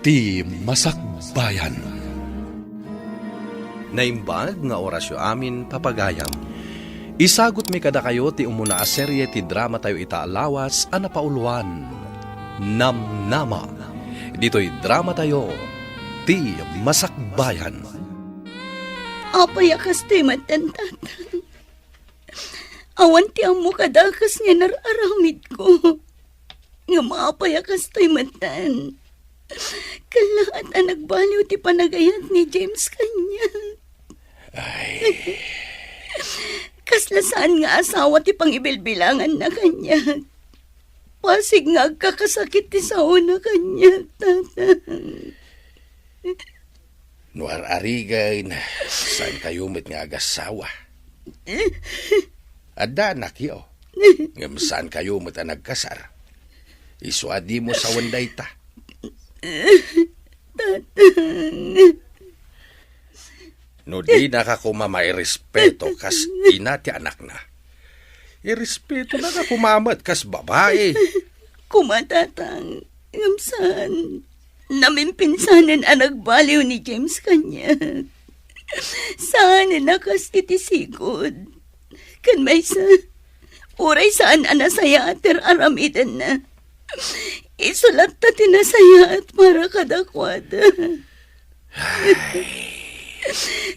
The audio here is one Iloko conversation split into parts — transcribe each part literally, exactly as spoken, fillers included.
Ti Masakbayan. Naimbag nga orasyo amin, papagayam. Isagutmi kadakayo ti umuna a serie ti dramatayo ita a lawas a napauloan, Namnama. Ditoy dramatayo, Ti Masakbayan. Apay a kastoy met, Tatang? Awan ti ammo kadakes nga inar-aramidko. Ngem apay a kastoy metten? Kallaat a nagbaliw ti panagayat ni James kaniak. Ay. Kasla saan nga asawa ti pangibilbilanganna kaniak. Pasig nga agkakasakit ti saona kaniak, Tatang. No ar-arigen, saankayo met nga agassawa. Adda anakyo, ngem saankayo met a nagkasar. Isu a dimo sawen dayta. Tatang. No dinaka koma mairespeto kas ina ti anakna, irespetonaka koma met kas babai. Koma, Tatang, ngem saan. Namimpinsanen a nagbaliw ni James kaniak. Saanen a kas iti sigud. Ken maysa, uray saan a nasayaat ti ar-aramidenna, isu latta ti nasayaat para kadakuada.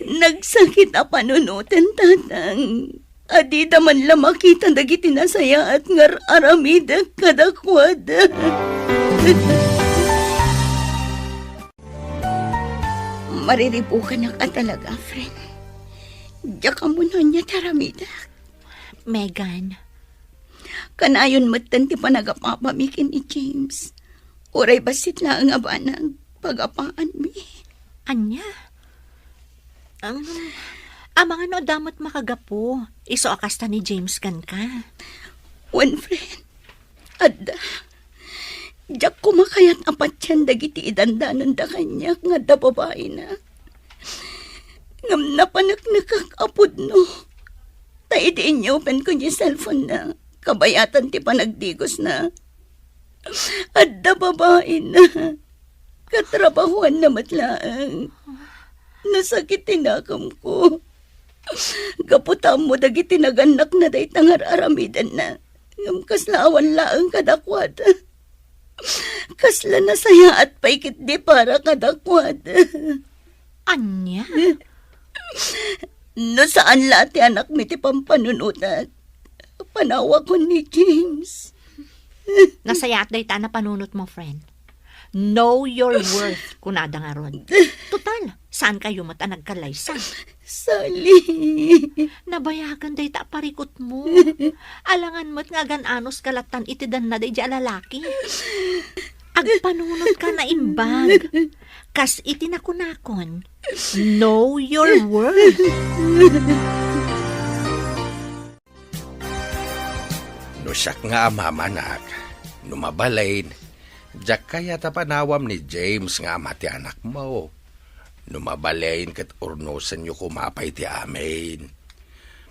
Nagsakit a panunoten, Tatang. A dida man la makita dagiti nasayaat nga ar-aramidek kadakuada. Mariribukanak a talaga, friend. Diak ammo no ania ti aramidek. Megan. Kanayon metten ti panagapapami ken ni James. Uray bassit laeng a banag, pagapaanmi. Ania? Um, amangan no adda met makagapu, isu a kasta ni James kenka. Wen, friend. Adda. Diak koma kayat a patien dagiti idandananda kaniak nga adda babaina. Ngem napaneknekak a pudno. Ta idi inyupenko ni cellphone-na, kabayatan ti panagdigosna, adda babaina. Katrabahuanna met laeng. Nasakit ti nakemko. Gapu ta ammo dagiti nagannakna dayta nga ar-aramidenna. Ngem kasla awan laeng kadakuada. Kasla nasayaat pay ketdi para kadakuada. Ania? No saan la ti anakmi ti pampanunotak, panawakon ni James. Nasayaat dayta a napanunotmo, friend. Know your worth, kunada ngarud. Total, saankayo met a nagkalaysa. Sally. Nabayagan dayta a parikutmo. Alangan met nga agan-anos ka lattan iti danna daydiay a lalaki. Agpanunotka naimbag. Kas iti nakunakon, know your worth. No siak nga amamanak, no mabalin, diak kayat a panawam ni James nga ama ti anakmo. No mabalin ket urnosenyo koma pay ti amin.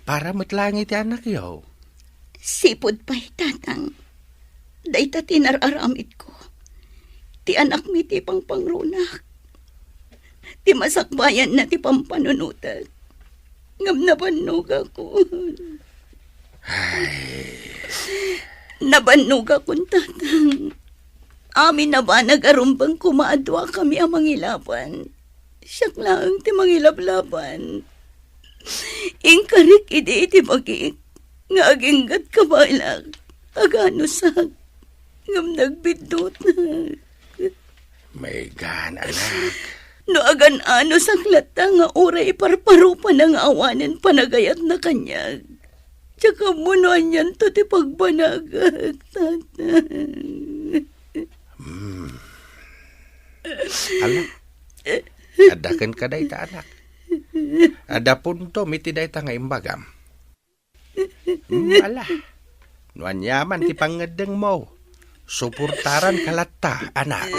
Para met laeng iti anakyo. Sipud pay, Tatang. Dayta ti nar-aramidko. Ti anakmi ti pangpangrunak. Ti masakbayanna ti pampanunotek. Ngem nabannogakon. Ay. Nabannogakon, Tatang. Amin a banag a rumbeng koma a duakami a mangilaban. Siak laeng ti mangilablaban. Inkarik idi iti bagik nga aginggatka baylak, aganusak, ngem nagbiddutak. Megan, anak. No agan-anusak latta nga uray iparparupana nga awanen panagayatna kaniak, diak ammo no anianto ti pagbanagak, Tatang. Hmm. Ala, adda kenka dayta, anak. Adda puntom iti dayta nga imbagam. Hmm, ala, no aniaman ti pangngeddengmo, suportaranka latta, anak.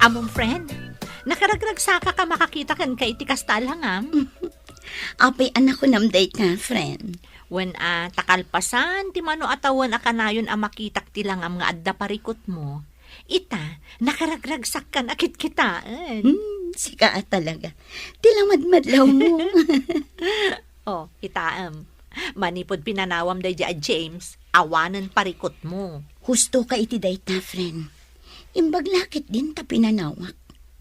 Amom, friend, nakaragragsakak a makakita kenka iti kasta a langam. Apay a nakunam dayta, friend? Wen a, ta kalpasan ti mano a tawen a kanayon a makitak ti langam nga adda parikutmo, ita, nakaragragsakkan a kitkitaen. Hmm, sika a talaga. Ti lamadmadlawmo. Oh, kitaem. Manipud pinanawam daydiay a James, awanen parikutmo. Husto ka iti dayta, friend. Imbag la ketdin ta pinanawak.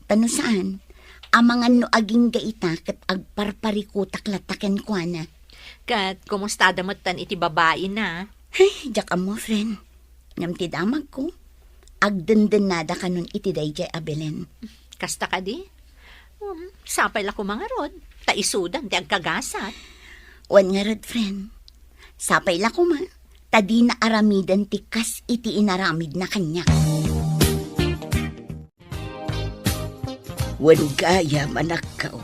Ta no saan, amangan no agingga ita ket agparparikutak latta kenkuana. Ket kumustada metten iti babaina? Ay, diak ammo, friend. Ngem ti damagko, agdendennada kanon iti daydiay a Belen. Kasta kadi? Um, sapay la koma ngarud, ta isudan ti agkagasat. Wen ngarud, friend. Sapay la koma, ta dina aramiden ti kas iti inaramidna kaniak. Wen gayam, anakko,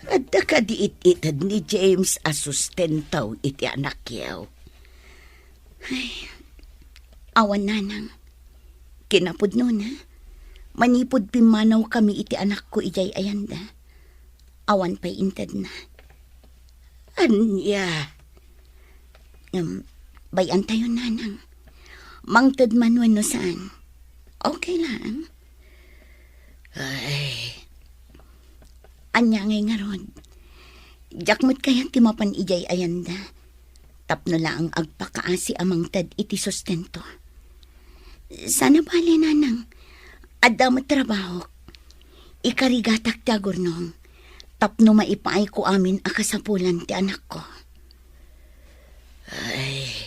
adda kadi it-ited ni James a sustento iti anakyo? Ay, awan, nanang. Kinapudnona, manipud pimmanawkami iti anakko idiay ayanda, awan pay intedna. Ania? Ngem, bay-antayon, nanang. Mangted man wenno saan, okay lang. Ay. Ania ngay ngarud? Diak met kayat ti mapan idiay ayanda tapno laeng agpakaasi a mangted iti sustento. Saan a bale, nanang. Adda met trabahok. Ikarigatak ti agurnong tapno maipaayko amin a kasapulan ti anakko. Ay.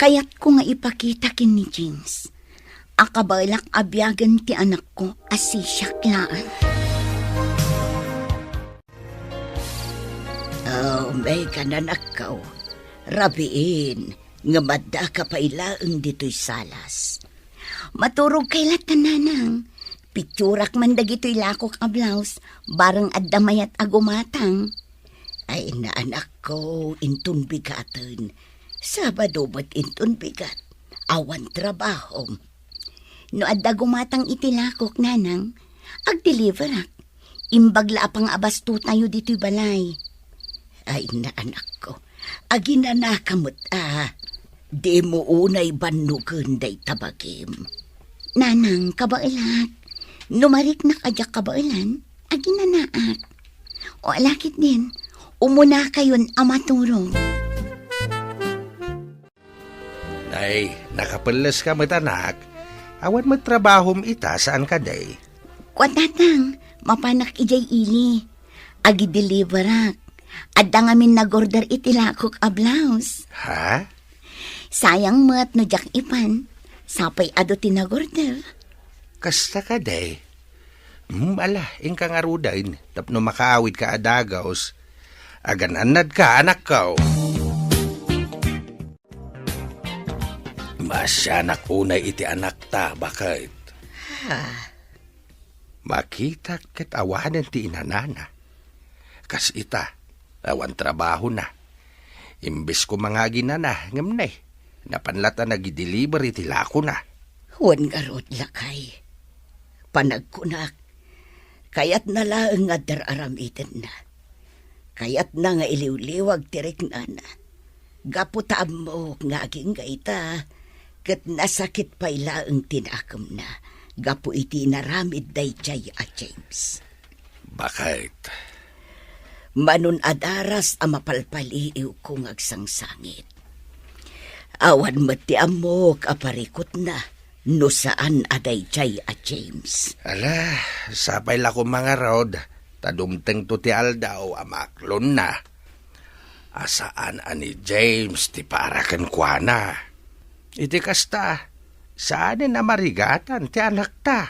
Kayatko nga ipakita ken ni James a kabaelak a biagen ti anakko a sisiak laeng. Oh, Megan, anakko. Rabiin, ngem addaka pay laeng ditoy salas. Maturogkay latta, nanang. Pitsurak man dagitoy lakok a blouse, bareng adda mayat a gumatang. Ay, naanakko, inton bigaten. Sabado met inton bigat. Awan trabahom. No adda gumatang iti lakok, nanang, agdeliverak. Imbag la a pangabastotayo ditoy balay. Ay, naanakko, aginanaka met a. Dimo unay bannogen dayta bagim. Nanang, kabaelak. No mariknak a diak kabaelan, aginanaak. O ala ketdin, umunakayon a maturog. Nay, nakapelleska met, anak. Awan met trabahom ita, saan kadi? Kua, tatang, mapanak idiay ili. Agideliverak. Adda ngamin nagorder iti lakok a blouse. Ha? Sayang met no diak ipan. Sapay adu ti nagorder. Kasta kadi? Hmm, ala, inka ngaruden tapno makaawidka a dagus. Agan-annadka, anakko. Maasianak unay iti anakta, baket. Ha? Makitak ket awanen ti inanana. Kas ita, awan trabahona. Imbes koma nga aginana, ngem ne, napan latta nagideliver iti lakona. Wen ngarud, lakay. Panagkunak, kayatna laeng nga adda ar-aramidenna. Kayatna nga iliwliwag ti riknana. Gapu ta ammok nga agingga ita, ket nasakit pay laeng ti naakemna gapu iti inaramid daydiay a James. Baket. Manon a daras a mapalpaliiwko nga agsangsangit. Awan met ti ammok a parikutna no saan a daydiay a James. Ala, sapay la koma ngarud, ta dumtengto ti aldaw a maaklonna. A saan a ni James ti para kenkuana. Iti kasta, saanen a marigatan ti anakta.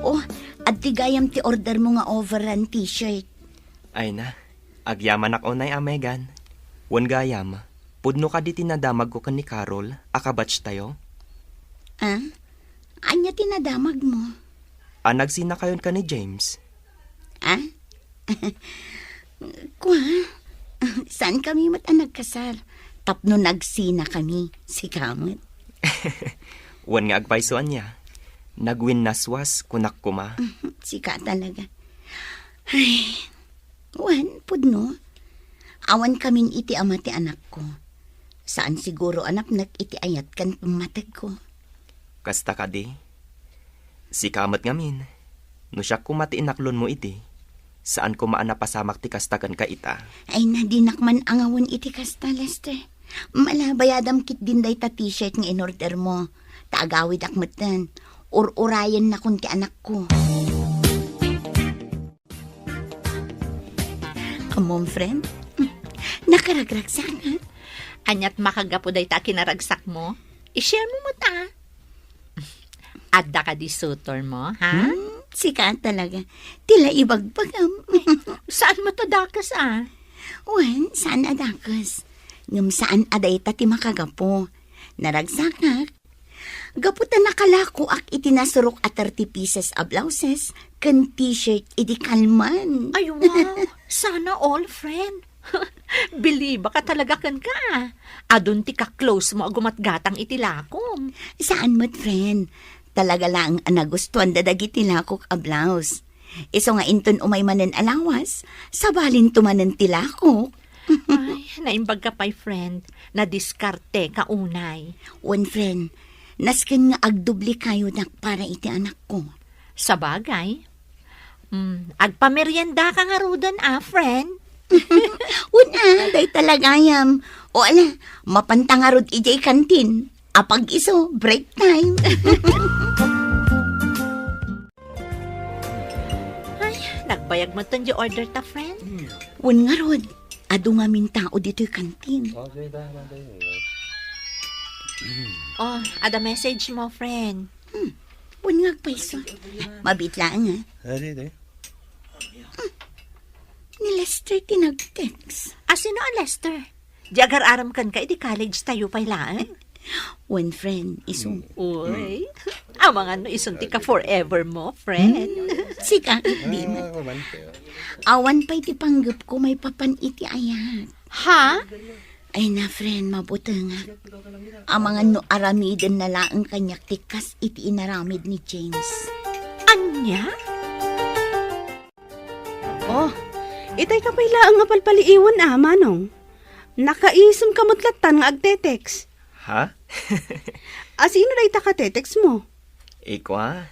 Oh, adtoy gayam ti ordermo nga overrun t-shirt. Ay na, agyamanak unay a, Megan. Wen gayam, pudno kadi ti nadamagko ken ni Carol a kabatchtayo? Ah? Ania ti nadamagmo? A nagsinakayon ken ni James. Ah? Kua? Saankami met a nagkasar tapno nagsinakami, sika met. Wen nga agpayso ania? Nagwinnaswas, kunak koma. Sika talaga. Ay, wen, pudno. Awan kamin iti ama ti anakko. Saan siguro a napnek iti ayat ken pammategko. Kasta kadi? Sika met ngamin. No siak koma ti inaklonmo idi, saan koma a napasamak ti kasta kenka ita. Ay, na, dinak man angawen iti kasta, Lester. Malabayadam ketdin dayta t-shirt nga inordermo. Ta agawidak metten. Ur-urayennakon ti anakko. Ammom, friend? Nakaragragsak, ha? Aniat makagapu dayta a kinaragsakmo? I-share mo met, a. Adda kadi suitormo, ha? Hmm, sika talaga. Ti la ibagbagam. Saan met a dakes, a? Wen, saan a dakes. Ngem saan a dayta ti makagapu. Naragsakak. Gapu ta nakalakoak iti nasurok a thirty pieces a blouses ken t-shirt idi kalman. Ay, wow! Sana all, friend. Bilibak a talaga kenka. Adun ti ka-close mo a gumatgatang iti lakom. Saan met, friend. Talaga laeng a nagustuanda dagiti lakok a blouse. Isu nga inton umay manen a lawas, sabalinto manen ti lakok. Ay, naimbag ka pay, friend. Nadiskarteka unay. Wen, friend, nasken nga agdubli kayodak para iti anakko. Sabagay. Mm, agpameriendaka ngaruden, a, friend? Wen, a, dayta la gayam. O, ala, mapanta ngarud idiay kantin. Apag-isu, break time. Ay, nagbayag metten di order ta, friend. Wen ngarud, adu ngamin tao ditoy kantin. Oh, ada message mo, friend. Hmm, wen nga agpayso. Mabiit laeng, a. Adi, adi. Ni Lester ti nag-text. A, sino a Lester? Di agar-arem kenka idi college tayo pay laeng? Wen, friend, isu. Uy, amangan no isun ti ka-forever mo, friend. Hmm, sika, di met. Awan pay ti panggepko maipapan iti ayat. Ha? Ay na, friend, mabutengak. Amangan no aramidenna laeng kaniak ti kas iti inaramid ni James. Ania? Oh, itay ka pay laeng nga palpaliiwen, a, Manong. Nakaisem ka met lattan nga agte-text. Ha? A, sino dayta ka-text mo? Ikua,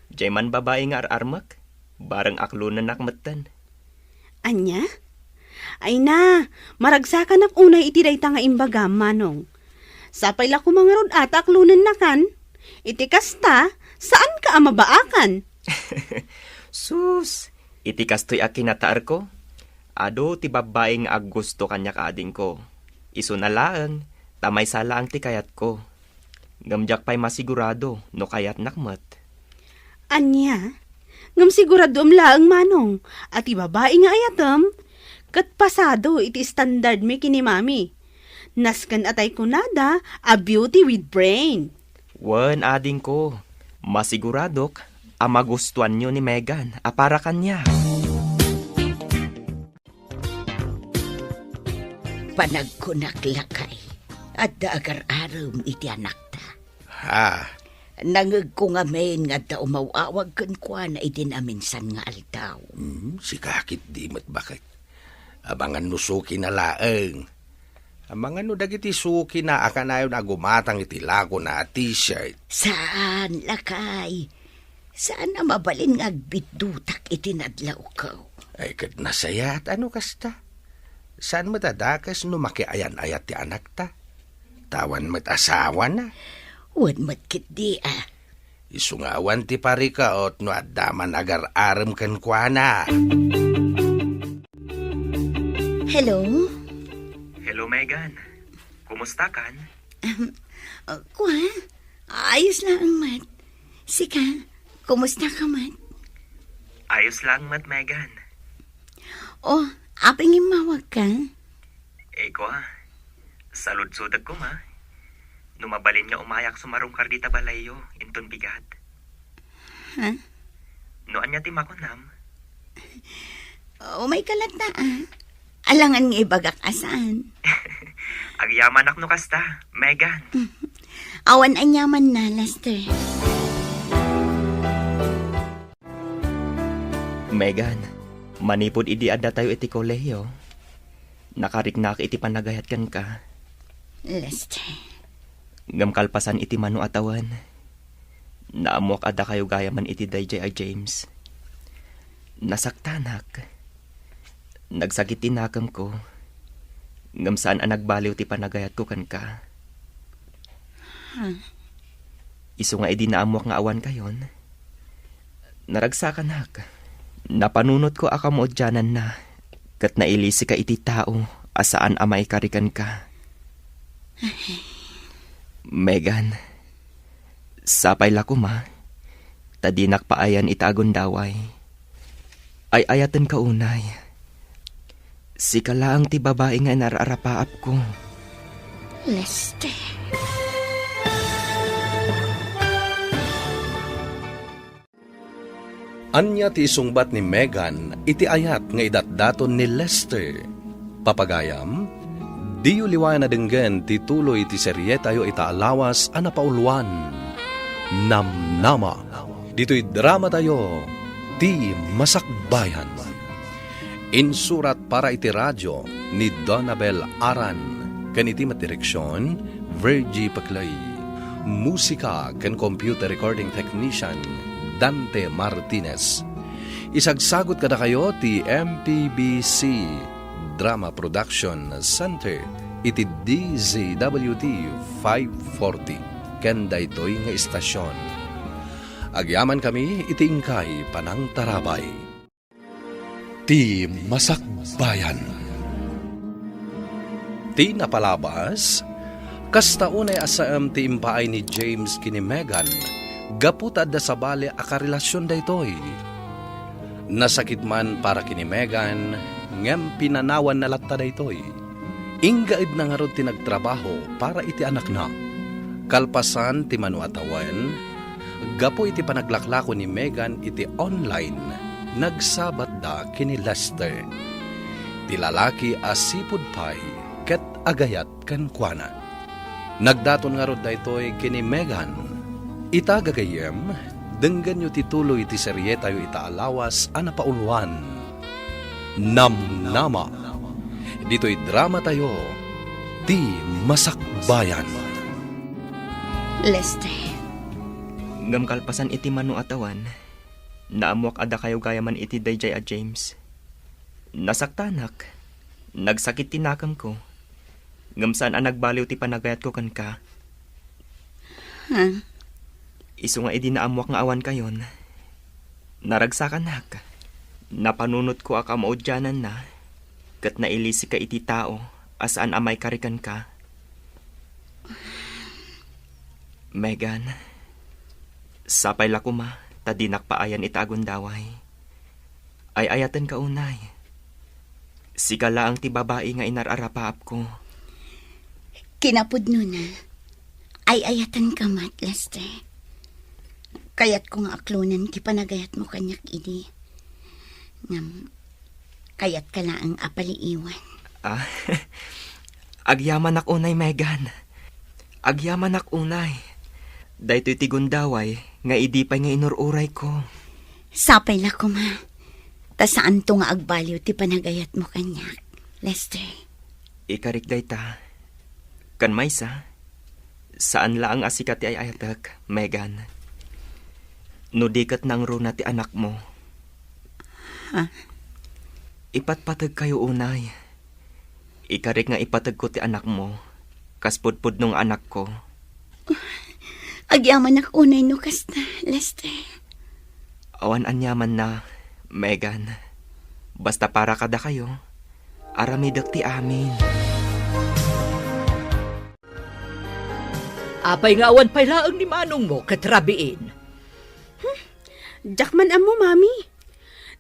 diay man babai nga ar-armek. Bareng aklonennak metten. Ania? Ay na, maragsakanak unay iti dayta nga imbagam, Manong. Sapay la koma ngarud a ta aklonennakan. Iti kasta, saanka a mabaakan. Sus, iti kastoy a kinataerko, adu ti babbai nga aggusto kaniak, adingko. Isuna laeng, ta maysa laeng ti kayatko. Ngem diak pay masigurado no kayatnak met. Ania? Ngem siguradoem laeng, Manong, a ti babai nga ayatem ket pasado iti standardmi ken ni Mami. Nasken a tay kunada a beauty with brain. Wen, adingko, masiguradok a magustuanyo ni Megan a para kaniak. Panagkunak, lakay, adda agar-arem iti anakta. Ha? Nangegko ngamin nga adda umaw-awag kenkuana iti naminsan nga aldaw. Hmm, sika ketdi met baket. Amangan no sukina laeng. Amangan no dagiti sukina a kanayon a gumatang iti lakona a t-shirt. Saan, lakay. Saan a mabalin nga agbiddutak iti nadlawko. Ay, ket nasayaat a no kasta. Saan met a dakes no makiayan-ayat ti anakta. Ta awan met asawana. Wen met ketdi a. Isu nga awan ti parikaot no adda man agar-arem kenkuana. Hello? Hello, Megan. Kumusta kan? Ahem, uh, kua? Ayos laeng met. Sika, kumusta ka met? Ayos laeng met, Megan. Oh, apay nga immawag ka? Eh, kua, saludsodek koma. No mabalin nga umayak sumarungkar dita balayyo, inton bigat. Ha? No ania ti makunam? Umay ka latta, a. Alangan nga ibagak a saan. Agyamanak no kasta, Megan. Awan aniamanna, Lester. Megan, manipud idi addatayo iti kolehiyo, nakariknak iti panagayat kenka. Lester. Ngem kalpasan iti mano a tawen, naammoak a dakayo gayamen iti daydiay a James. Nasaktanak. Nagsakit ti nakemko, ngem saan a nagbaliw ti panagayatko kenka. Huh? Isu nga idi naammoak nga awan kayon, naragsakanak. Napanunotko a kamaudiananna, ket nailisika iti tao a saan a maikari kenka. Megan, sapay la koma, ta dinak paayan ita a gundaway. Ay-ayatenka unay. Sika laeng ti babai nga inar-arapaapko. Lester. Ania ti isungbat ni Megan iti ayat nga idatdaton ni Lester? Papagayam, diyo liwayan a denggen ti tuloy ti serietayo ita a lawas a napauluan, Namnama. Ditoy dramatayo, Ti Masakbayan. Insurat para iti radio ni Donabel Aran ken iti met direksion, Virgie Paclay. Musika ken computer recording technician, Dante Martinez. Isagsagut kadakayo ti M P B C Drama Production Center iti D Z W T five forty ken daytoy nga istasion. Agyamankami iti inkay panangtarabay. Ti Masakbayan. Ti napalabas, kasta unay a saem ti impaay ni James ken ni Megan gapu ta adda sabali a karelasion daytoy. Nasakit man para ken ni Megan, ngem pinanawanna latta daytoy. Inggaedna ngarud ti nagtrabaho para iti anakna. Kalpasan ti mano a tawen, gapu iti panaglaklako ni Megan iti online, nagsabatda ken ni Lester, ti lalaki a sipud pay ket agayat kenkuana. Nagdaton ngarud daytoy ken ni Megan. Ita, gagayyem, denggenyo ti tuloy ti serietayo ita a lawas a napauluan, Namnama. Ditoy dramatayo, Ti Masakbayan. Lester. Ngem kalpasan iti mano a tawen, naammoak a dakayo gayamen iti daydiay a James. Nasaktanak. Nagsakit ti nakemko. Ngem saan a nagbaliw ti panagayatko kenka. Ha? Isu nga idi naammoak nga awan kayon, naragsakanak. Napanunotko a kamaudiananna, ket nailisika iti tao a saan a maikari kenka. Megan, sapay la koma ta dinak paayan ita a gundaway. Ay-ayatenka unay. Sika laeng ti babai nga inar-arapaapko. Kinapudnona, ay-ayatenka met, Lester. Kayatko nga aklonen ti panagayatmo kaniak idi. Ngem, kayatka laeng a paliiwan. Ah, agyamanak unay, Megan. Agyamanak unay. Daytoy ti gundaway nga idi pay nga inur-urayko. Sapay la koma, ta saanto nga agbaliw ti panagayatmo kaniak, Lester. Ikarik dayta. Ken maysa, saan laeng a sika ti ay-ayatek, Megan. No di ket nangruna ti anakmo. Ha? Ipatpategkayo unay. Ikarik nga ipategko ti anakmo, kas pudpudno nga anakko. Agyamanak unay no kasta, Lester. Awan aniamanna, Megan. Basta para kadakayo, aramidek ti amin. Apay nga awan pay laeng ni manongmo ket rabiin? Hmm, diak man ammo, Mami.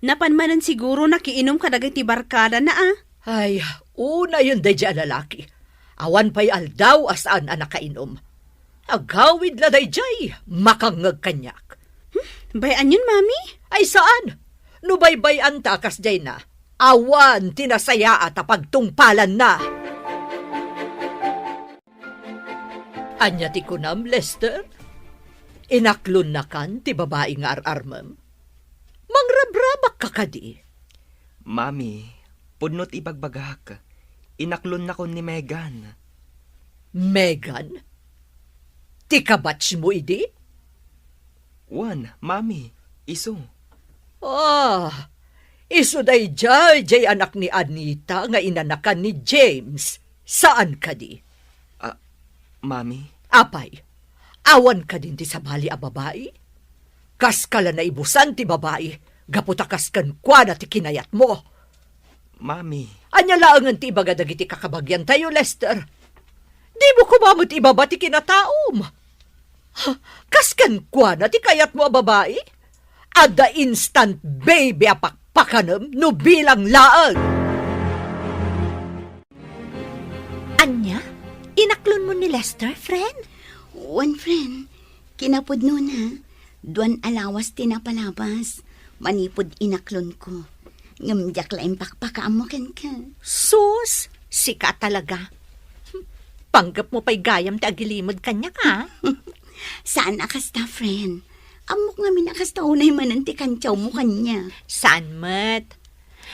Napan manen siguro nakiinom kadagiti barkadana, a. Ay, unayen daydiay a lalaki. Awan pay aldaw a saan a nakainom. Agawid la daydiay, makangngeg kaniak. Hmm, bay-anyon, Mami? Ay, saan. No baybay-anta a kasdiayna, awan ti nasayaat a pagtungpalanna. Ania ti kunam, Lester? Inaklonnakan ti babai nga ar-armem? Mangrabrabakka kadi? Mami, pudno ti ibagbagak. Inaklonnakon ni Megan. Megan? Ti kabatchmo idi? Wen, Mami, isu. Ah, isu daydiay, diay anak ni Anita nga inanakan ni James. Saan kadi? Ah, Mami? Apay, awan kadin ti sabali a babai? Kaska la naibusan ti babai, gapu ta kas kenkuana ti kinayatmo. Mami. Ania laengen ti ibaga dagiti kakabagiantayo, Lester? Dimo koma met ibaba ti kinataom. Ha, kas kenkuana ti kayatmo a babai? Adda instant baby a pakpakanem no bilang laeng. Ania? Inaklonmo ni Lester, friend? Wen, friend. Kinapudnona, duan a lawas ti napalabas manipud inaklonko. Ngem diak la impakpakaammo kenka. Sus, sika talaga. Panggepmo pay gayam ti agilimed kaniak, a? Saan a kasta, friend. Ammok ngamin a kasta unay manen ti kantiawmo kaniak. Saan met?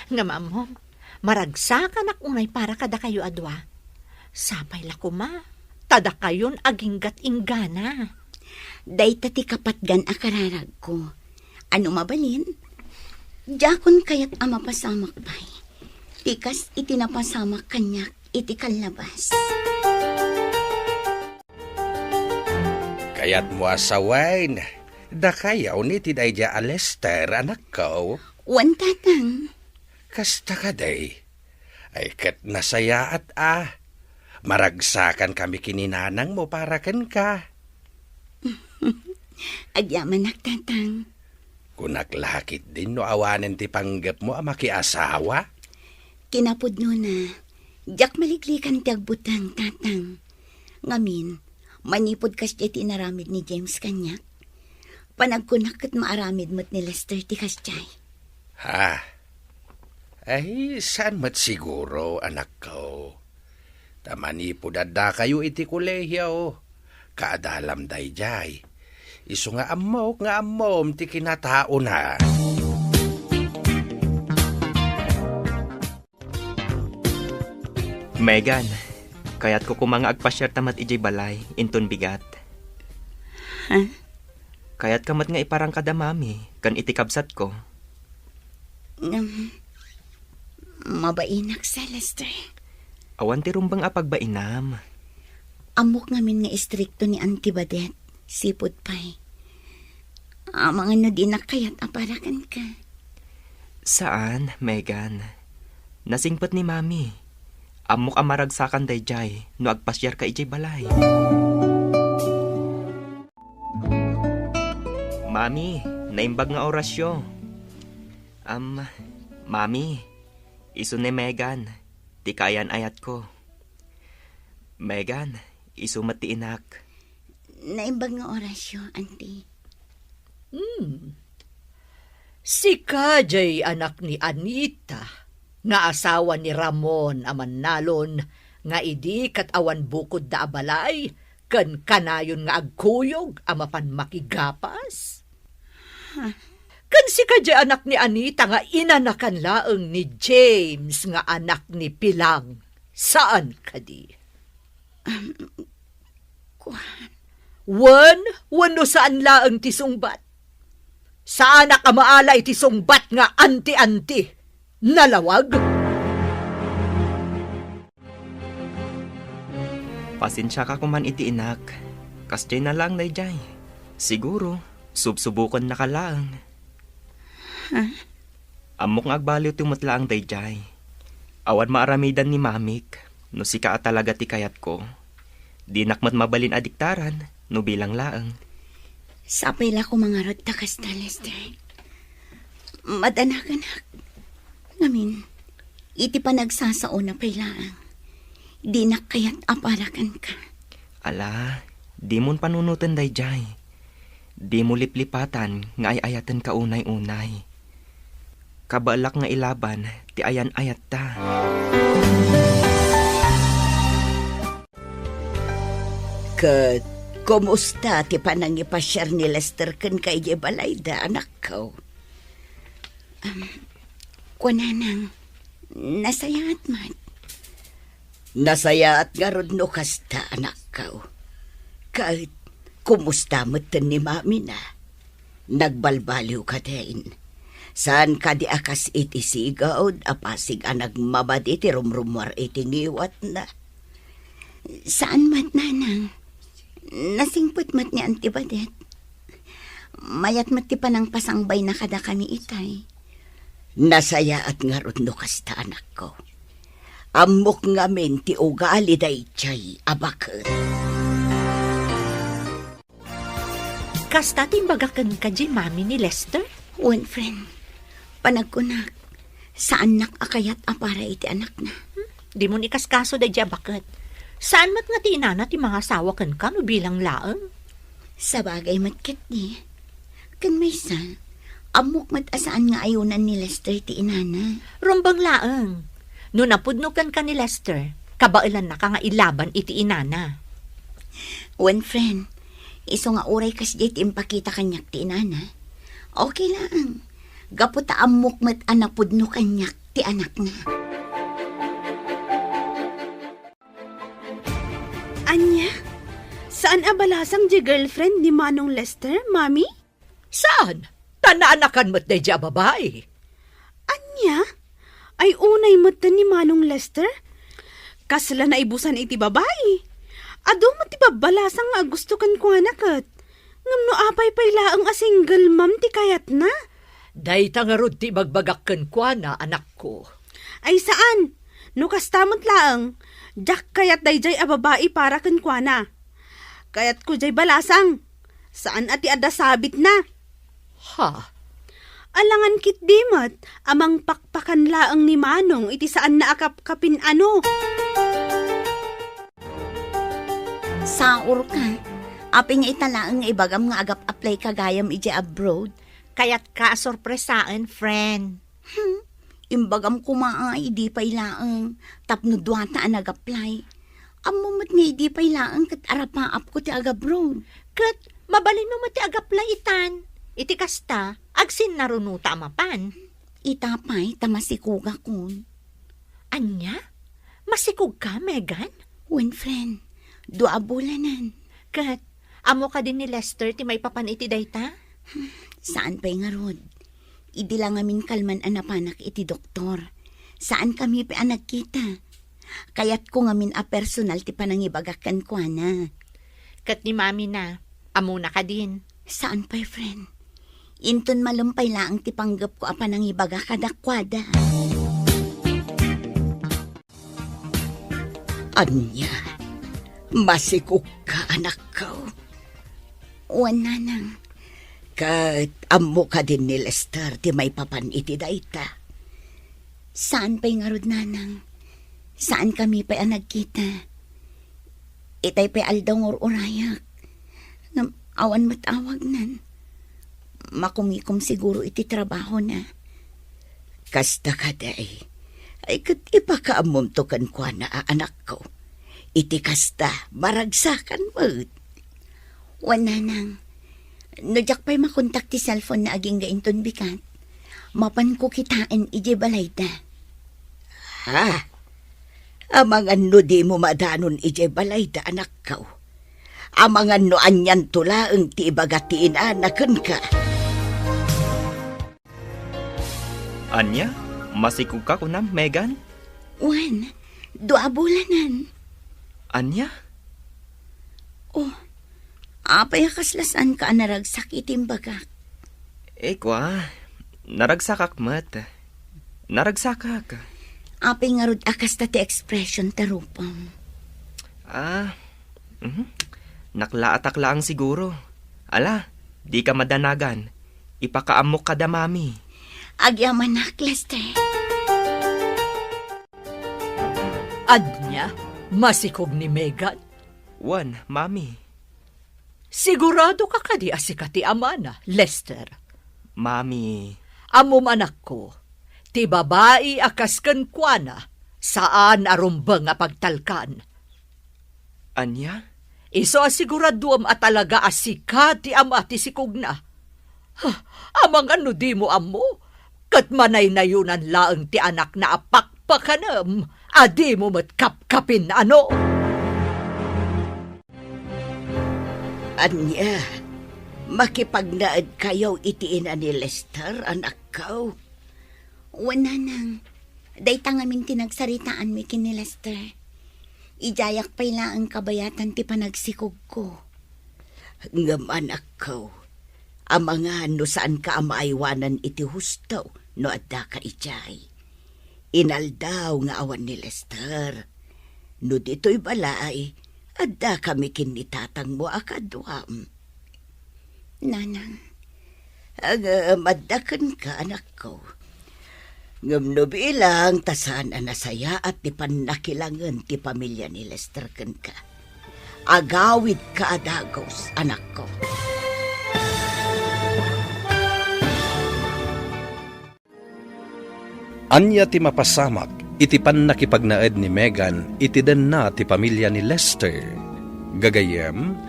Ngem ammom, maragsakanak unay para kadakayo a dua. Sapay la koma, ta dakayon aginggat inggana. Dayta ti kapatgan a kararagko. Ano mabalin? Diakon kayat a mapasamak pay. Ti kas iti napasamak kaniak iti kallabas. Kayatmo a sawen, dakayo ni ti daydiay a Lester, anakko? Wen, tatang. Kasta kadi? Ay, ket nasayaat a. Maragsakankami ken ni nanangmo para kenka. Agyamanak, tatang. Kunak la ketdin no awanen ti panggepmo a makiasawa? Kinapudnona, diak maliklikan ti agbuteng, tatang. Ngamin, manipud kasdiay ti inaramid ni James kaniak, panagkunak ket maaramid met ni Lester ti kasdiay. Ha? Ay, saan met siguro, anakko. Ta manipud addakayo iti kolehio, kaadalam daydiay. Isu nga ammok nga ammom ti kinataona. Megan, kayatko koma nga agpasiarta met idiay balay, inton bigat. Ha? Kayatka met nga iparang kada mami ken iti kabsatko? Ngem, mabainak sa, Lester. Awan ti rumbeng a pagbainam. Ammok ngamin nga istrikto ni Auntie Badet, sipud pay. Amangan no dinak kayat a para kenka. Saan, Megan. Nasingpet ni Mami. Ammok a maragsakan daydiay no agpasiarka idiay balay. Mami, naimbag nga orasyo. Am, Mami, isu ni Megan, ti kaayan-ayatko. Megan, isu met ti inak. Naimbag nga orasyo, Auntie. Hmm. Sika diay anak ni Anita, nga asawa ni Ramon a mannalon, nga idi ket awan bukodda a balay, ken kanayon nga agkuyog a mapan makigapas? Ha? Ken sika diay anak ni Anita nga inanakan laeng ni James nga anak ni Pilang, saan kadi? Um, kuan. Wen, wenno saan laeng ti sungbat? Saanak a maala iti sungbat nga anti-anti. Nalawag? Pasensiaka koman iti inak. Kasdiay na laeng daydiay. Siguro, subsubokennaka laeng. Ha? Ammok nga agbaliwto met laeng daydiay. Awan maaramidan ni Mamik, no sika a talaga ti kayatko. Dinak met mabalin a diktaran, no bilang laeng. Sapay la koma ngarud ta kasta, Lester. Madanagan, anak. Ngamin, iti panagsasaona pay laeng, dinak kayat a para kenka. Ala, dimon panunoten daydiay. Dimo liplipatan nga ay-ayatenka unay-unay. Kabaelak nga ilaban ti ayan-ayatta. Ket kumusta ti panangipasiar ni Lester kenka idiay balayda, anakko? Kuan, nanang, nasayaat met. Nasayaat ngarud no kasta, anakko. Ket kumusta metten ni mamina? Nagbalbaliw kadin? Saan kadi a kas iti sigud a pasig a nagmamadi ti rumrummuar iti ngiwatna? Saan met, nanang. Nasingpet met ni Auntie Badet. Mayat met ti panangpasangbayna kadakami itay. Nasayaat ngarud no kasta, anakko. Ammok ngamin ti ugali daydiay a baket. Kasta ti imbagak kenka diay mami ni Lester? Wen, friend. Panagkunak, saannak a kayat a para iti anakna. Hmm? Dimon ikaskaso daydiay a baket. Saan met nga ti inana ti mangasawa kenka no bilang laeng? Sabagay met ketdi. Ken maysa, ammok met a saan nga ayunan ni Lester ti inana. Rumbeng laeng. No napudno kenka ni Lester, kabaelannaka nga ilaban iti inana. Wen, friend, isu nga uray kasdiay ti impakita kaniak ti inana, okay laeng. Gapu ta ammok met a napudno kaniak ti anakna. Ania? Saan a balasang diay girlfriend ni Manong Lester, Mami? Saan? Ta naanakan met daydiay a babai. Ania? Ay, unay met ni Manong Lester? Kasla naibusan iti babai. Adu met ti babbalasang nga agusto kenkuana ket. Ngem no apay pay laeng a single mom ti kayatna? Dayta ngarud ti ibagbagak kenkuana, anakko. Ay, saan. No kasta met laeng, diak kayat daydiay a babai para kenkuana. Kayatko diay balasang. Saan a ti adda sabitna. Ha? Alangan ketdi met a mangpakpakan laeng ni Manong iti saanna a kapkapin-ano. Saorka. Apay nga ita laeng nga ibagam nga agap-apply ka gayam idiay abroad? Kayatka a sorpresaen, friend. Hmm, imbagam koma a idi pay laeng tapno duata a nag-apply. Ammom met nga idi pay laeng ket arapaapko ti agabroad. Ket mabalinmo met ti ag-apply itan. Iti kasta, agsinnarunota a mapan. Ita pay ta masikogakon. Ania? Masikogka, Megan? Wen, friend. Dua a bulanen. Ket, ammo kadi ni Lester ti maipapan iti dayta? Saan pay ngarud. Idi la ngamin kalman a napanak iti doktor. Saankami pay a nagkita. Kayatko ngamin a personal ti panangibagak kenkuana. Ket ni Mami na, ammona kadin? Saan pay, friend. Inton malem pay laeng ti panggepko a panangibaga kadakuada. Ania? Masikogka, anakko? Wen, nanang. Ket ammo kadin ni Lester ti maipapan iti dayta? Saan pay ngarud, nanang. Saankami pay a nagkita. Itay pay aldaw nga ur-urayak. Ngem awan met awagnan. Makumikom siguro iti trabahona. Kasta kadi. Ay, ket ipakaammomto kenkuana a anakko. Iti kasta, maragsakan met. Wen, nanang. No diak pay makontak ti cellphone na agingga inton bigat, mapanko kitaen idiay balayda. Ha? Amangan no dimo madanon idiay balayda, anakko. Amangan no anianto laeng ti ibaga ti inana kenka. Ania? Masikogka kunam, Megan? Wen, dua a bulanen. Ania? Oh, apay a kasla saanka a naragsak iti imbagak? Eh, kua, naragsakak met. Naragsakak. Apay ngarud a kasta ti expression ta rupam? Ah, mhm. Naklaatak laeng siguro. Ala, dika madanagan. Ipakaammok kada Mami. Agyamanak, Lester. Ania? Masikog ni Megan? Wen, Mami. Sigurado ka kadi a sika ti amana, Lester? Mami. Ammom, anakko, ti babai a kas kenkuana, saan a rumbeng a pagtalkan. Ania? Isu a siguraduem a talaga a sika ti ama ti sikogna. Ha, amangan no dimo ammo, ket manaynayonan laeng ti anakna a pakpakanem a dimo met kapkapin, ano? Ania, makipagnaedkayo iti ina ni Lester, anakko? Wen, nanang, dayta ngamin ti nagsaritaanmi ken ni Lester. Idiayak pay laeng kabayatan ti panagsikogko. Ngem, anakko, amangan no saanka a maaywanan iti husto no addaka idiay. Inaldaw nga awan ni Lester. No ditoy balay, addakami ken ni tatangmo a kaduam. Nanang. Ngem adda kenka, anakko. Ngem no bilang ta saan a nasayaat ti pannakilangen ti pamilia ni Lester kenka, agawidka a dagus, anakko. Ania ti mapasamak iti pannakipagnaed ni Megan iti denna ti pamilia ni Lester? Gagayyem,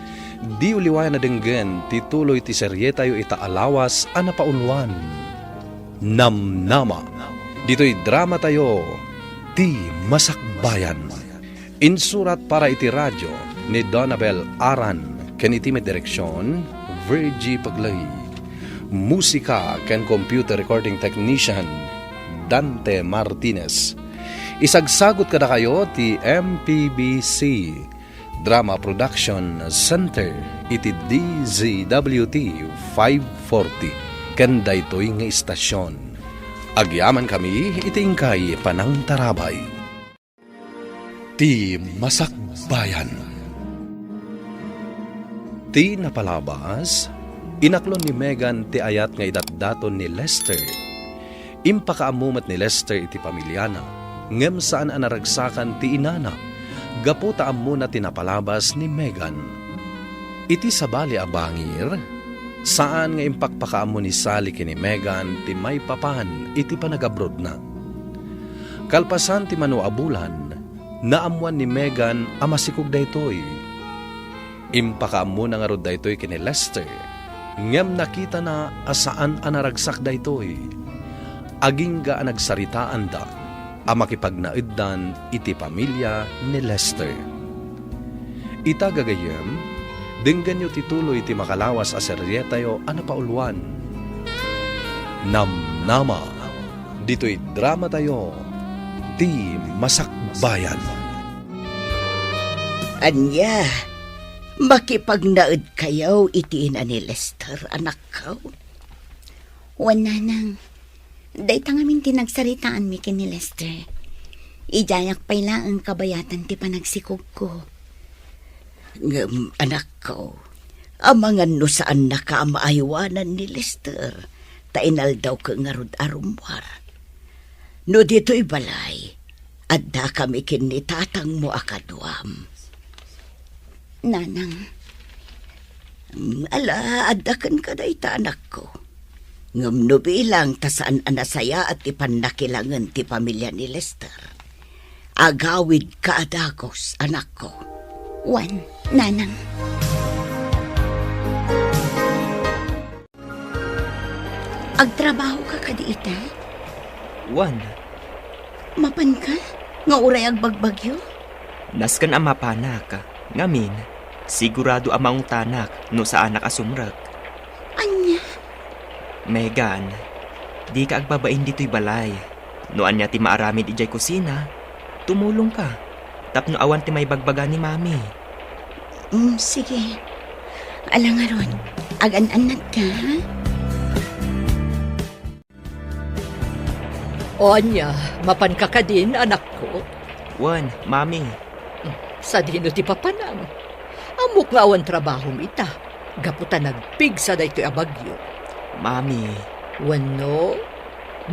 diyo liwayan a denggen ti tuloy ti serietayo ita a lawas a napauluan, Namnama. Ditoy dramatayo, Ti Masakbayan. Insurat para iti radio ni Donabel Aran ken iti met direksion, Virgie Paglay. Musika ken computer recording technician, Dante Martinez. Isagsagut kadakayo ti M P B C Drama Production Center iti D Z W T five forty ken daytoy nga istasyon. Agyamankami iti inkay panangtarabay. Ti Masakbayan. Ti napalabas, inaklon ni Megan ti ayat nga idatdaton ni Lester. Impakaammo met ni Lester iti pamiliana, ngem saan a naragsakan ti inana, gapu ta ammona ti napalabas ni Megan. Iti sabali a bangir, saan nga impakpakaammo ni Sally ken ni Megan ti maipapan iti panagabrodna. Kalpasan ti mano a bulan, naammoan ni Megan a masikog daytoy. Impakaammona ngarud daytoy ken ni Lester, ngem nakitana a saan a naragsak daytoy. Agingga a nagsaritaanda a makipagnaeddan iti pamilia ni Lester. Ita gagayyem, denggenyo ti tuloy ti makalawas a serietayo a napauluan, Namnama, ditoy dramatayo, Ti Masakbayan. Ania, makipagnaedkayo iti ina ni Lester, anakko? Wen, nanang. Dayta ngamin ti nagsaritaanmi ken ni Lester. Idiayak pay laeng kabayatan ti panagsikogko. Ngem, anakko, amangan no saannaka a maaywanan ni Lester, ta inaldawka ngarud a rummuar. No ditoy balay, addakami ken ni tatangmo a kaduam. Nanang. Mm, ala, adda kenka dayta, anakko. Ngem no bilang ta saan a nasayaat ti pannakilangen ti pamilia ni Lester, agawidka a dagus, anakko. Wen, nanang. Agtrabahoka kadi ita? Wen. Mapanka? Nga uray agbagbagyo? Nasken a mapanak. Ngamin, sigurado a maungtanak no saanak a sumrek. Ania? Megan, dika agbabain ditoy balay. No ania ti maaramid idiay kusina, tumulongka tapno awan ti maibagbaga ni Mami. Mm, sige. Ala ngarud, agan-annadka, ha? O ania, mapanka kadin, anakko? Wen, Mami. Sadino ti papanam? Ammok nga awan trabahom ita, gapu ta nagpigsa daytoy a bagyo. Mami. Wenno,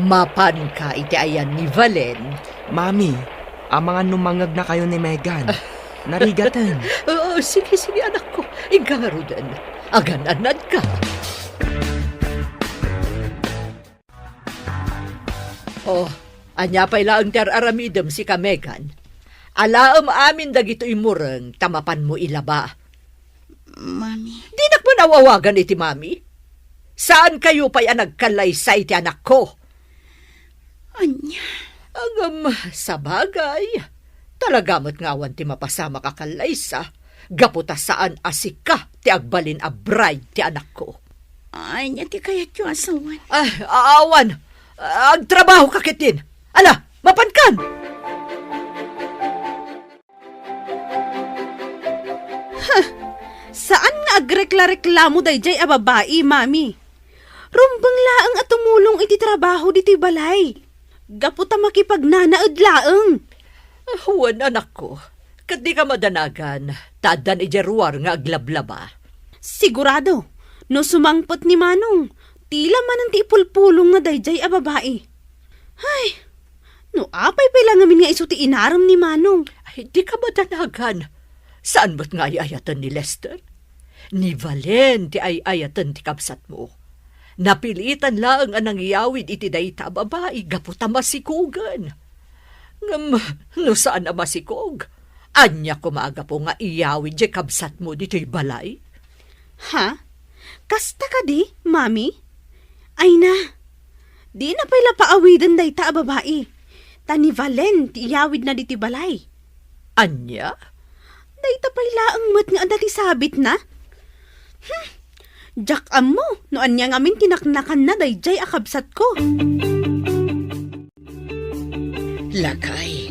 mapanka iti ayan ni Valen? Mami, amangan no mangegnakayo ni Megan. Narigaten. Oo, sige, sige, anakko. Inka ngaruden. Agan-annadka. Oh, ania pay laeng ti ar-aramidem, sika, Megan? Alaem amin dagitoy mureng ta mapanmo ilaba. Mami. Dinak man aw-awagan iti mami. Saankayo pay a nagkallaysa iti anakko. Ania? Ngem, sabagay, talaga met nga awan ti mapasamak a kallaysa, gapu ta saan a sika ti agbalin a bride ti anakko. Ania ti kayatyo a sawen? Ay, a-, awan. Agtrabaho ka ketdin. Ala, mapankan! Huh! Saan nga agrekla-reklamo daydiay a babai, Mami. Rumbeng laeng a tumulong iti trabaho ditoy balay. Gapu ta makipagnanaed laeng. Ah, wen, anakko. Ket dika madanagan, ta addan idiay ruar nga aglablaba. Sigurado, no sumangpet ni Manong, tila manen ti ipulpulongna daydiay a babai. Ay, no apay pay la ngamin nga isu ti inarem ni Manong? Ay, dika madanagan. Saan met nga ay-ayaten ni Lester? Ni Valen ti ay-ayaten ti kabsatmo. Napilitan laeng a nangiyawid iti dayta a babai gapu ta masikogen. Ngem no saan a masikog, ania koma a gapu nga iyawid diay kabsatmo ditoy balay? Ha? Kasta kadi, Mami? Ay na, dina pay la paawiden dayta a babai. Ta ni Valen ti iyawidna ditoy balay. Ania? Dayta pay laeng met nga adda ti sabitna? Hmm. Diak ammo no ania ngamin ti naknakanna daydiay a kabsatko. Lakay,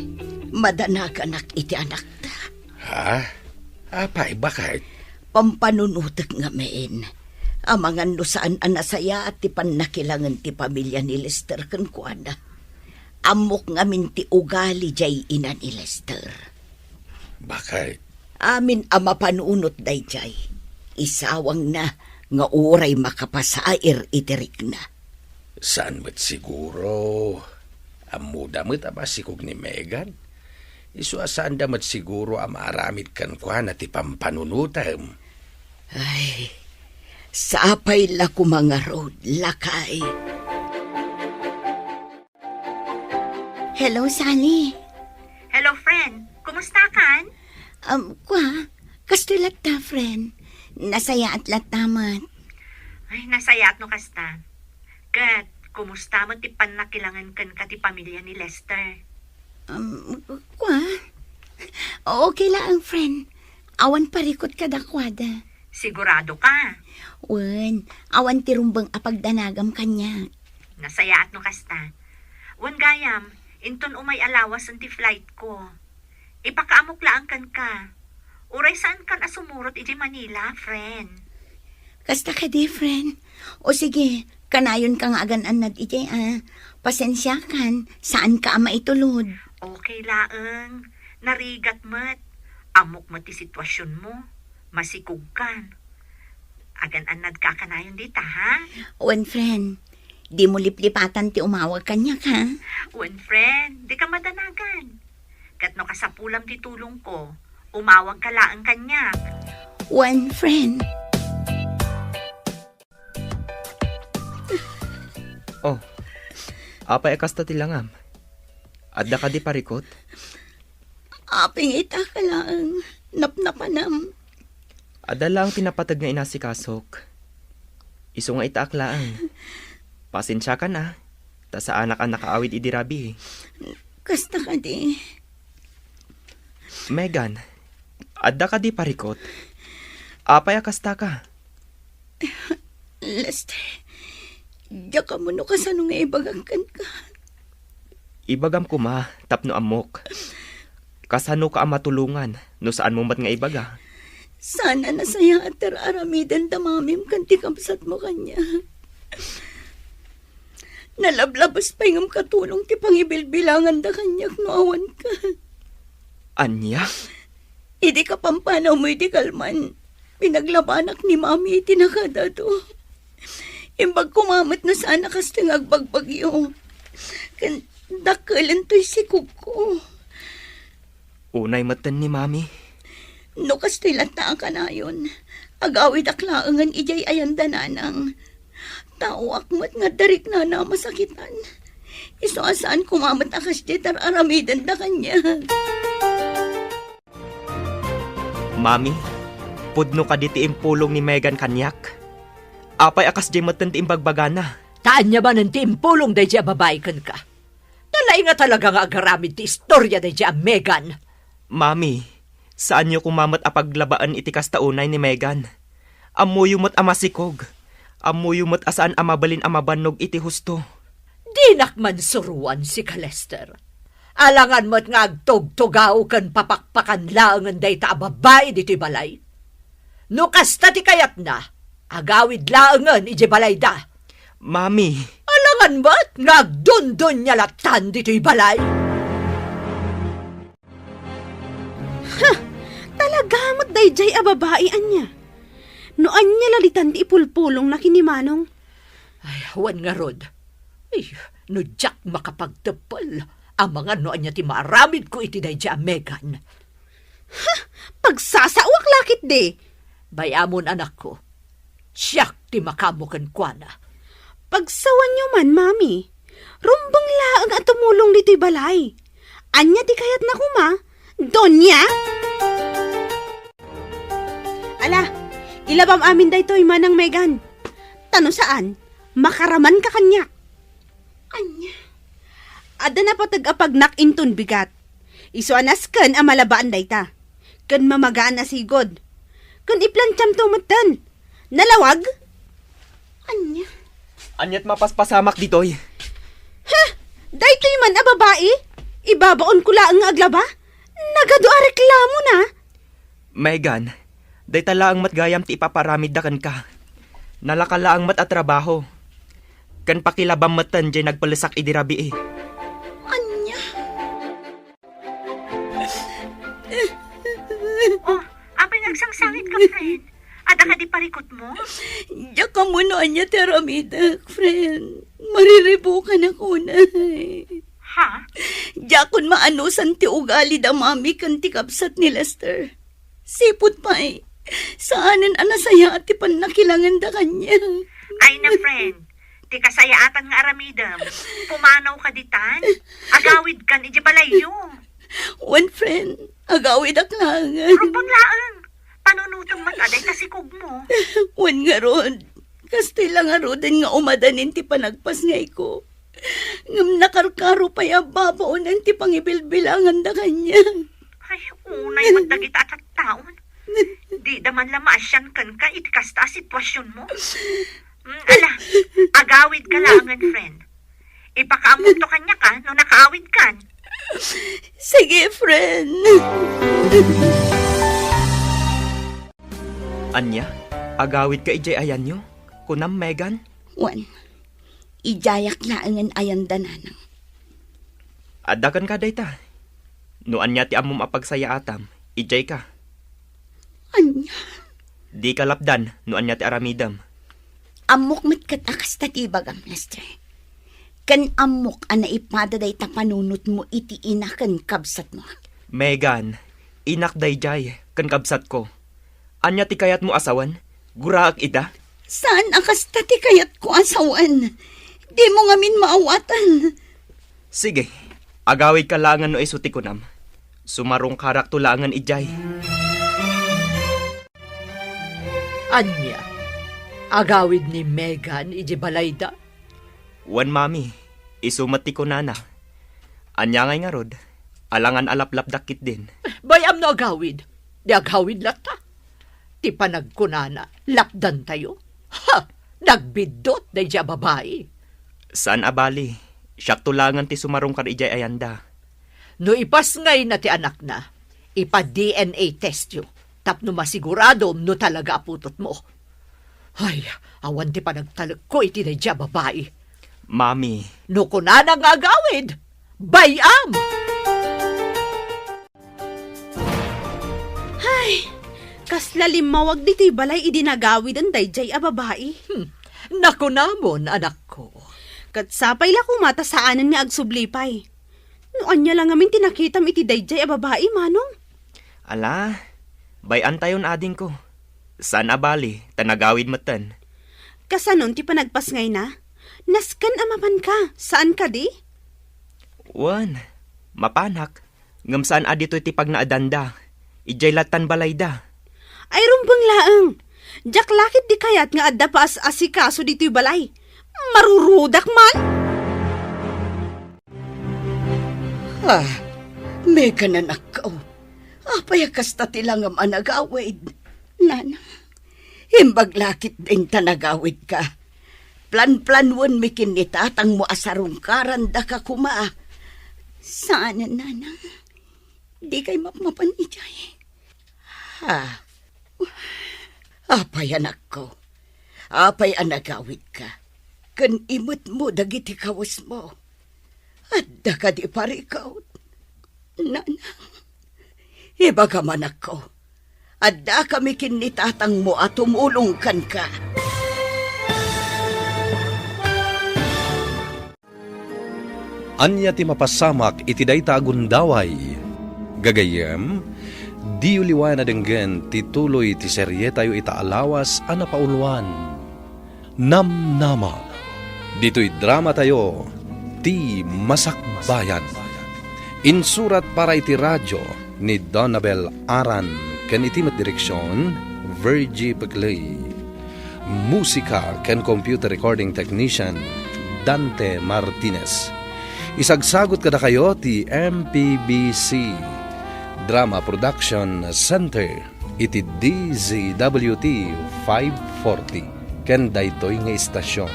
madanaganak iti anakta. Ha? Apay, baket? Pampanunotek ngamin. Amangan no saan a nasayaat ti pannakilangen ti pamilya ni Lester kenkuana. Ammok ngamin ti ugali diay ina ni Lester. Baket? Amin a mapanunot daydiay, isawangna nga uray makapasair iti rikna. Saan met siguro? Ammoda met a masikog ni Megan. Isu a saanda met siguro a maaramid kenkuana ti pampanunotem. Ay, sapay la koma ngarud, lakay. Hello, Sally. Hello, friend. Kumusta kan? Um, kwa, kastoy latta, friend. Nasayaat latta met. Ay, nasayaat no kasta. Ket, kumusta met ti pannakilangen kenka ti pamilya ni Lester? Um, kwa? Okay laeng, friend. Awan parikut kadakuada. Sigurado ka? Wen, awan ti rumbeng a pagdanagam kaniak. Nasayaat no kasta. Wen gayam, inton umay a lawasen ti flight ko. Ipakaamok laeng kenka. Uray saan kan a sumurot idiay Manila, friend. Kasta kadi, friend? O sige, kanayon ka nga agan-annad idiay, a. Pasensiakan, saan ka a maitulod. Okay laeng. Narigat met. Ammok met ti situasionmo. Masikog kan. Agan-annad ka kanayon dita, ha? Wen, friend. Dimo liplipatan ti umawag kaniak, ha? Wen, friend. Dika madanagan. Ket no kasapulam ti tulongko, umawag ka laeng kaniak. Wen, friend. Oh, apay a kasta ti langam? Adda kadi parikut? Apay nga itaak laeng, napnapanam. Adda laeng ti napateg nga inasikasok. Isu nga itaak laeng. Pasensiakan a, ta saanak a nakaawid idi rabii. Kasta kadi. Megan, adda kadi parikut? Apay a kasta ka? Lester, diak ammo no kasano nga ibagak kenka. Ibagam koma tapno ammok. Kasano ka a matulongan no saanmo met nga ibaga? Saan a nasayaat ti ar-aramiden da mamim ken ti kabsatmo kaniak. Nalablabes pay ngem katulong ti pangibilbilanganda kaniak no awan ka. Ania? Idi kapampanawmo iti kalman, pinaglabanak ni Mami iti nakadado. Imbag koma met no saan a kasta nga agbagbagyo. Ken dakkelento ti sikogko. Unay metten ni Mami. No kastoy latta a kanayon, agawidak laengen idiay ayan da nanang. Taoak met nga adda riknana a masakitan. Isu a saan koma met a kasdiay ti ar-aramiden da kaniak. Mami, Pudno kadi ti impulong ni Megan kaniak? Apay a kasdiay metten ti imbagbagana? Ta ania manen ti impulong daydiay a babai kenka? Nalaing a talaga nga agaramid ti istoria daydiay a Megan. Mami, saanyo koma met a paglabaen iti kasta unay ni Megan. Ammoyo met a masikog. Ammoyo met a saan a mabalin a mabannog iti husto. Dinak man suroan sika, Lester. Alangan met nga agtugtugaw ken papakpakan laengen dayta a babai ditoy balay. No kasta ti kayatna, agawid laengen idiay balayda. Mami. Alangan met nga agdundunia lattan ditoy balay. Ha! Talaga met daydiay a babai, ania? No ania la ditan ti ipulpulongna ken ni Manong? Ay, wen ngarud. Ay, no diak makapagteppel, amangan no ania ti maaramidko iti daydiay a Megan. Ha! Pagsasawak la ketdi. Bay-amon, anakko. Siak ti makaammo kenkuana. Pagsawanyo man, Mami. Rumbeng laeng a tumulong ditoy balay. Ania ti kayatna koma, Doña? Ala, ilabam amin daytoy, Manang Megan. Ta no saan, makaramanka kaniak. Ania? Adda napateg a pagnak inton bigat. Isu a nasken a malabaan dayta. Ken mamagaan a sigud. Ken iplantiamto metten. Nalawag? Ania? Aniat mapaspasamak ditoy? Ha? Daytoy man a babai? Ibabaonko laeng nga aglaba? Nagadu a reklamona. Megan, dayta laeng met gayam ti ipaparamidda kenka. Nalaka laeng met a trabaho. Ken pakilabam metten diay nagpellesak idi rabii. Ania? Oh, apay nga agsangsangit ka, friend? Adda kadi parikutmo? Diak ammo no ania ti aramidek, friend. Mariribukanak unay. Ha? Diakon maanusan ti ugali da Mami ken ti kabsat ni Lester. Sipud pay, saanen a nasayaat ti pannakilanganda kaniak. Ay na, friend. Ti kasayaatan nga aramidem, pumanawka ditan, agawidkan idiay balayyo. Wen, friend, agawidak laengen. Rumbeng laeng, panunotem met a dayta sikogmo. Wen ngarud, kastoy la ngaruden nga umadanin ti panagpasngayko. Ngem nakarkaro pay a babaonen ti pangibilbilanganda kaniak. Ay, unay met dagita a tattaon. Dida man la maasian kenka iti kasta a situasionmo. Mm, ala, agawidka laengen, friend. Ipakaammoto kaniak a no nakaawidkan. Sige, friend. Ania? Agawidka idiay ayanyo? Kunam, Megan? Wen, idiayak laengen ayanda, nanang. Adda kenka dayta. No ania ti ammom a pagsayaatam, idiayka. Ania? Dika lapdan no ania ti aramidem. Ammok met ket a kasta ti ibagam, Lester. Ken ammok a naipada dayta panunotmo iti ina ken kabsatmo. Megan, inak daydiay ken kabsatko. Ania ti kayatmo a sawen? Guraek ida? Saan a kasta ti kayatko a sawen. Dimo ngamin maawatan. Sige, agawidka laengen no isu ti kunam. Sumarungkarakto laengen idiay. Ania? Agawid ni Megan idiay balayda? Wen, Mami, isu met ti kunana. Ania ngay ngarud? Alangan a laplapdak ketdin. Bay-am no agawid. Di agawid latta. Ti panagkunana, lapdantayo. Ha! Nagbiddut daydiay a babai. Saan a bali, siakto laengen ti sumarungkar idiay ayanda. No ipasngayna ti anakna, ipa-D N A testyo tapno masiguradom no talaga a putotmo. Ay, awan ti panagtalekko iti daydiay a babai. Mami. No kunana nga agawid, bay-am! Ay, kasla limmawag ditoy balay idi nagawiden daydiay a babai. Hmm, nakunamon, anakko. Ket sapay la koma ta saanen nga agsubli pay. No ania la ngamin ti nakitam iti daydiay a babai, Manong? Ala, bay-antayon, adingko. Saan a bali, ta nagawid metten. Kasanon ti panagpasngayna? Nasken a mapanka, saan kadi? Wen, mapanak. Ngem saan a ditoy ti pagnaedanda. Idiay lattan balayda. Ay, rumbeng laeng. Diak la ketdi kayat nga adda paas-asikaso ditoy balay. Marurudak man. Ah, Megan, anakko. Apay a kasta ti langam a nagawid? Nana, imbag la ketdin ta nagawidka. Planplanuenmi ken ni tatangmo a sarungkarandaka koma. Saanen, Nana. Dikay mapmapan idiay. Ha? Apay, anakko? Apay a nagawidka? Ken imetmo dagiti kawesmo. Adda kadi parikut? Nanang, ibagam, anakko. Addakami ken ni tatangmo a tumulong kenka. Ania ti mapasamak iti dayta a gundaway? Gagayyem, diyo liwayan a denggen ti tuloy ti serietayo ita a lawas a napauluan, Namnama. Ditoy dramatayo, Ti Masakbayan. Insurat para iti radio ni Donabel Aran ken iti met direksion, Virgie Peclay. Musika ken computer recording technician, Dante Martinez. Isagsagut kadakayo ti M P B C Drama Production Center iti D Z W T five forty ken daytoy nga istasyon.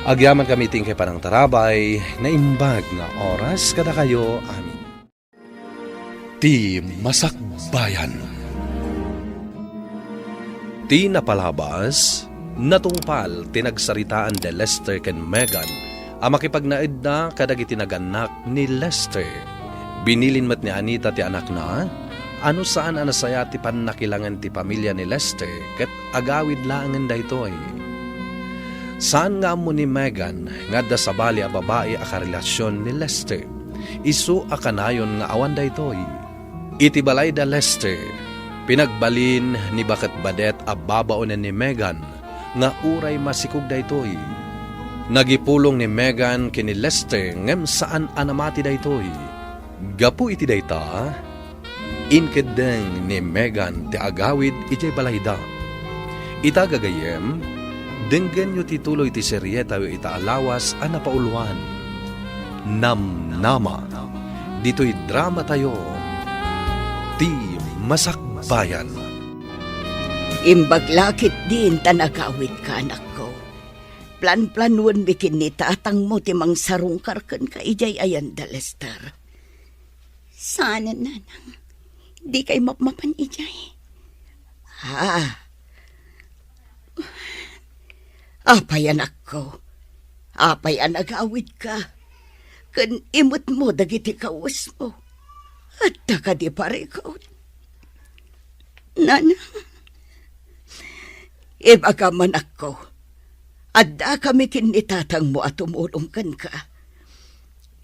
Agyamankami iti inkay panangtarabay, naimbag nga oras kadakayo amin. Ti Masakbayan. Ti napalabas, natungpal ti nagsaritaan ni Lester ken Megan a makipagnaedda kadagiti nagannak ni Lester. Binilin met ni Anita ti anakna a no saan a nasayaat ti pannakilangen ti pamilia ni Lester ket agawid laengen daytoy. Saan nga ammo ni Megan nga adda sabali a babai a karelasion ni Lester. Isu a kanayon nga awan daytoy. Iti balay da Lester, pinagbalin ni Baket Badet a babaonen ni Megan nga uray masikog daytoy. Nagipulong ni Megan ken ni Lester ngem saan a namati daytoy. Gapu iti dayta, inkeddeng ni Megan ti agawid idiay balayda. Ita gagayyem, denggenyo ti tuloy ti serietayo ita a lawas a napauluan, Namnama. Ditoy dramatayo, Ti Masakbayan. Imbag la ketdin ta nagawidka, anakko. Planplanuenmi ken ni tatangmo ti mangsarungkar kenka idiay ayan da Lester. Saanen, Nanang. Dikay mapmapan idiay. Ha? Apay, anakko? Apay a nagawidka? Ken imetmo dagiti kawesmo. Adda kadi parikut? Nanang, ibagam, anakko, addakami ken ni tatangmo a tumulong kenka.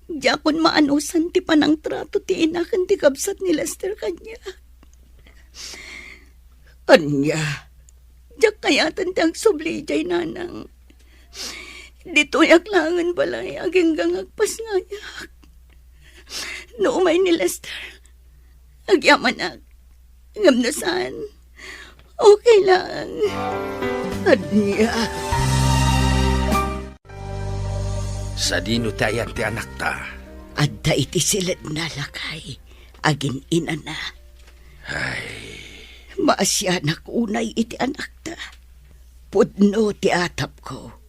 Diakon maanusan ti panangtrato ti ina ken ti kabsat ni Lester kaniak. Ania? Diak kayaten ti agsubli idiay, Nanang. Ditoyak laengen balay agingga nga agpasngayak. No umay ni Lester, agyamanak. Ngem no saan, okay lang. Ania? Sadino ti ayan ti anakta? Adda iti siledna, lakay, agin-inana. Ay. Maasianak unay iti anakta. Pudno ti atapko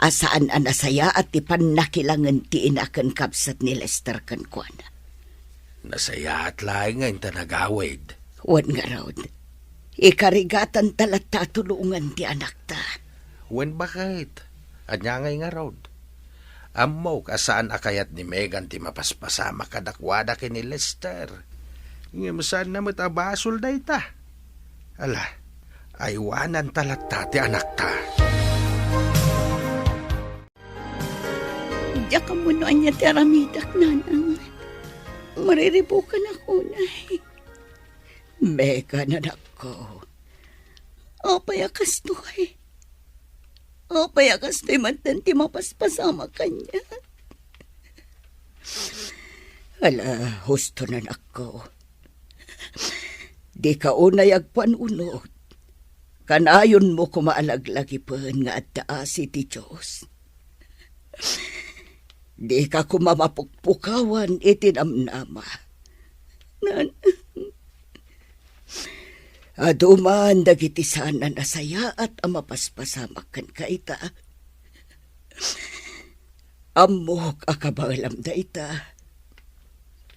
a saan a nasayaat ti pannakilangen ti ina ken kabsat ni Lester kenkuana. Nasayaat laeng nga inta nagawid. Wen ngarud, ikarigatanta latta a tulongan ti anakta. Wen baket, ania ngay ngarud? Ammok a saan a kayat ni Megan ti mapaspasamak kadakuada ken ni Lester. Ngem saanna met a basol dayta. Ala, aywananta latta ti anakta. Diak ammo no ania ti aramidak, Nanang. Mariribukanak unay. Megan, anakko. Apay a kastoy? Apay a kastoy manen ti mapaspasamak kaniak? Ala, husto, anakko. Dika unay agpanunot. Kanayonmo koma a laglagipen nga adda asi ti Dios. Dika koma mapukpukawan iti namnama. Nanang, adu man dagiti saan a nasayaat a mapaspasamak kenka ita. Ammok a kabaelam dayta.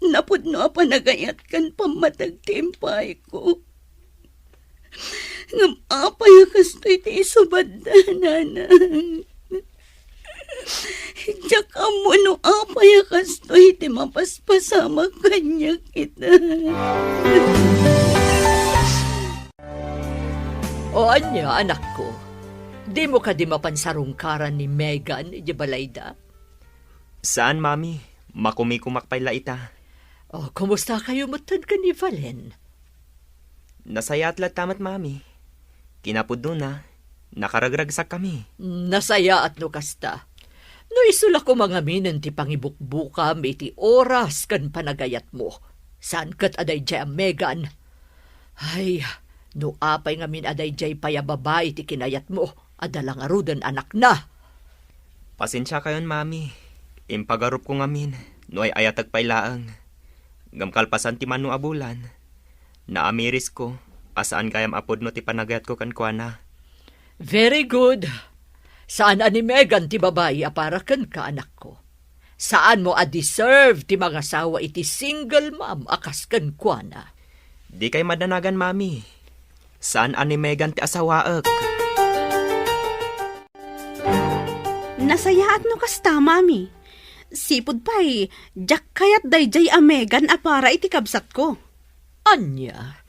Napudno a panagayat ken pammateg ti impayko. Ngem apay a kastoy ti isubadda, nanang? Diak ammo no apay a kastoy ti mapaspasamak kaniak ita. O ania, anakko? Dimo kadi mapan sarungkaran ni Megan iti balayda? Saan, Mami. Makumikumak pay la ita. O, kumusta kayo metten ken ni Valen? Nasayaat latta met, Mami. Kinapudnona, nakaragragsakkami. Nasayaat no kasta. No isu la koma ngaminen ti pangibukbukam iti oras ken panagayatmo, saan ket a daydiay a Megan. Ay, no apay ngamin a daydiay pay a babai ti kinayatmo, adda la ngaruden anakna. Pasensiakayon, Mami. Impagarupko ngamin no ay-ayatek pay laeng. Ngem kalpasan ti mano a bulan, naamirisko a saan gayam a pudno ti panagayatko kenkuana. Very good. Saan a ni Megan ti babai a para kenka, anakko. Saanmo a deserve ti mangasawa iti single mom a kas kenkuana. Dikay madanagan, Mami. Saan a ni Megan ti asawaek. Nasayaat no kasta, Mami. Sipud pay, diak kayat daydiay a Megan a para iti kabsatko. Ania?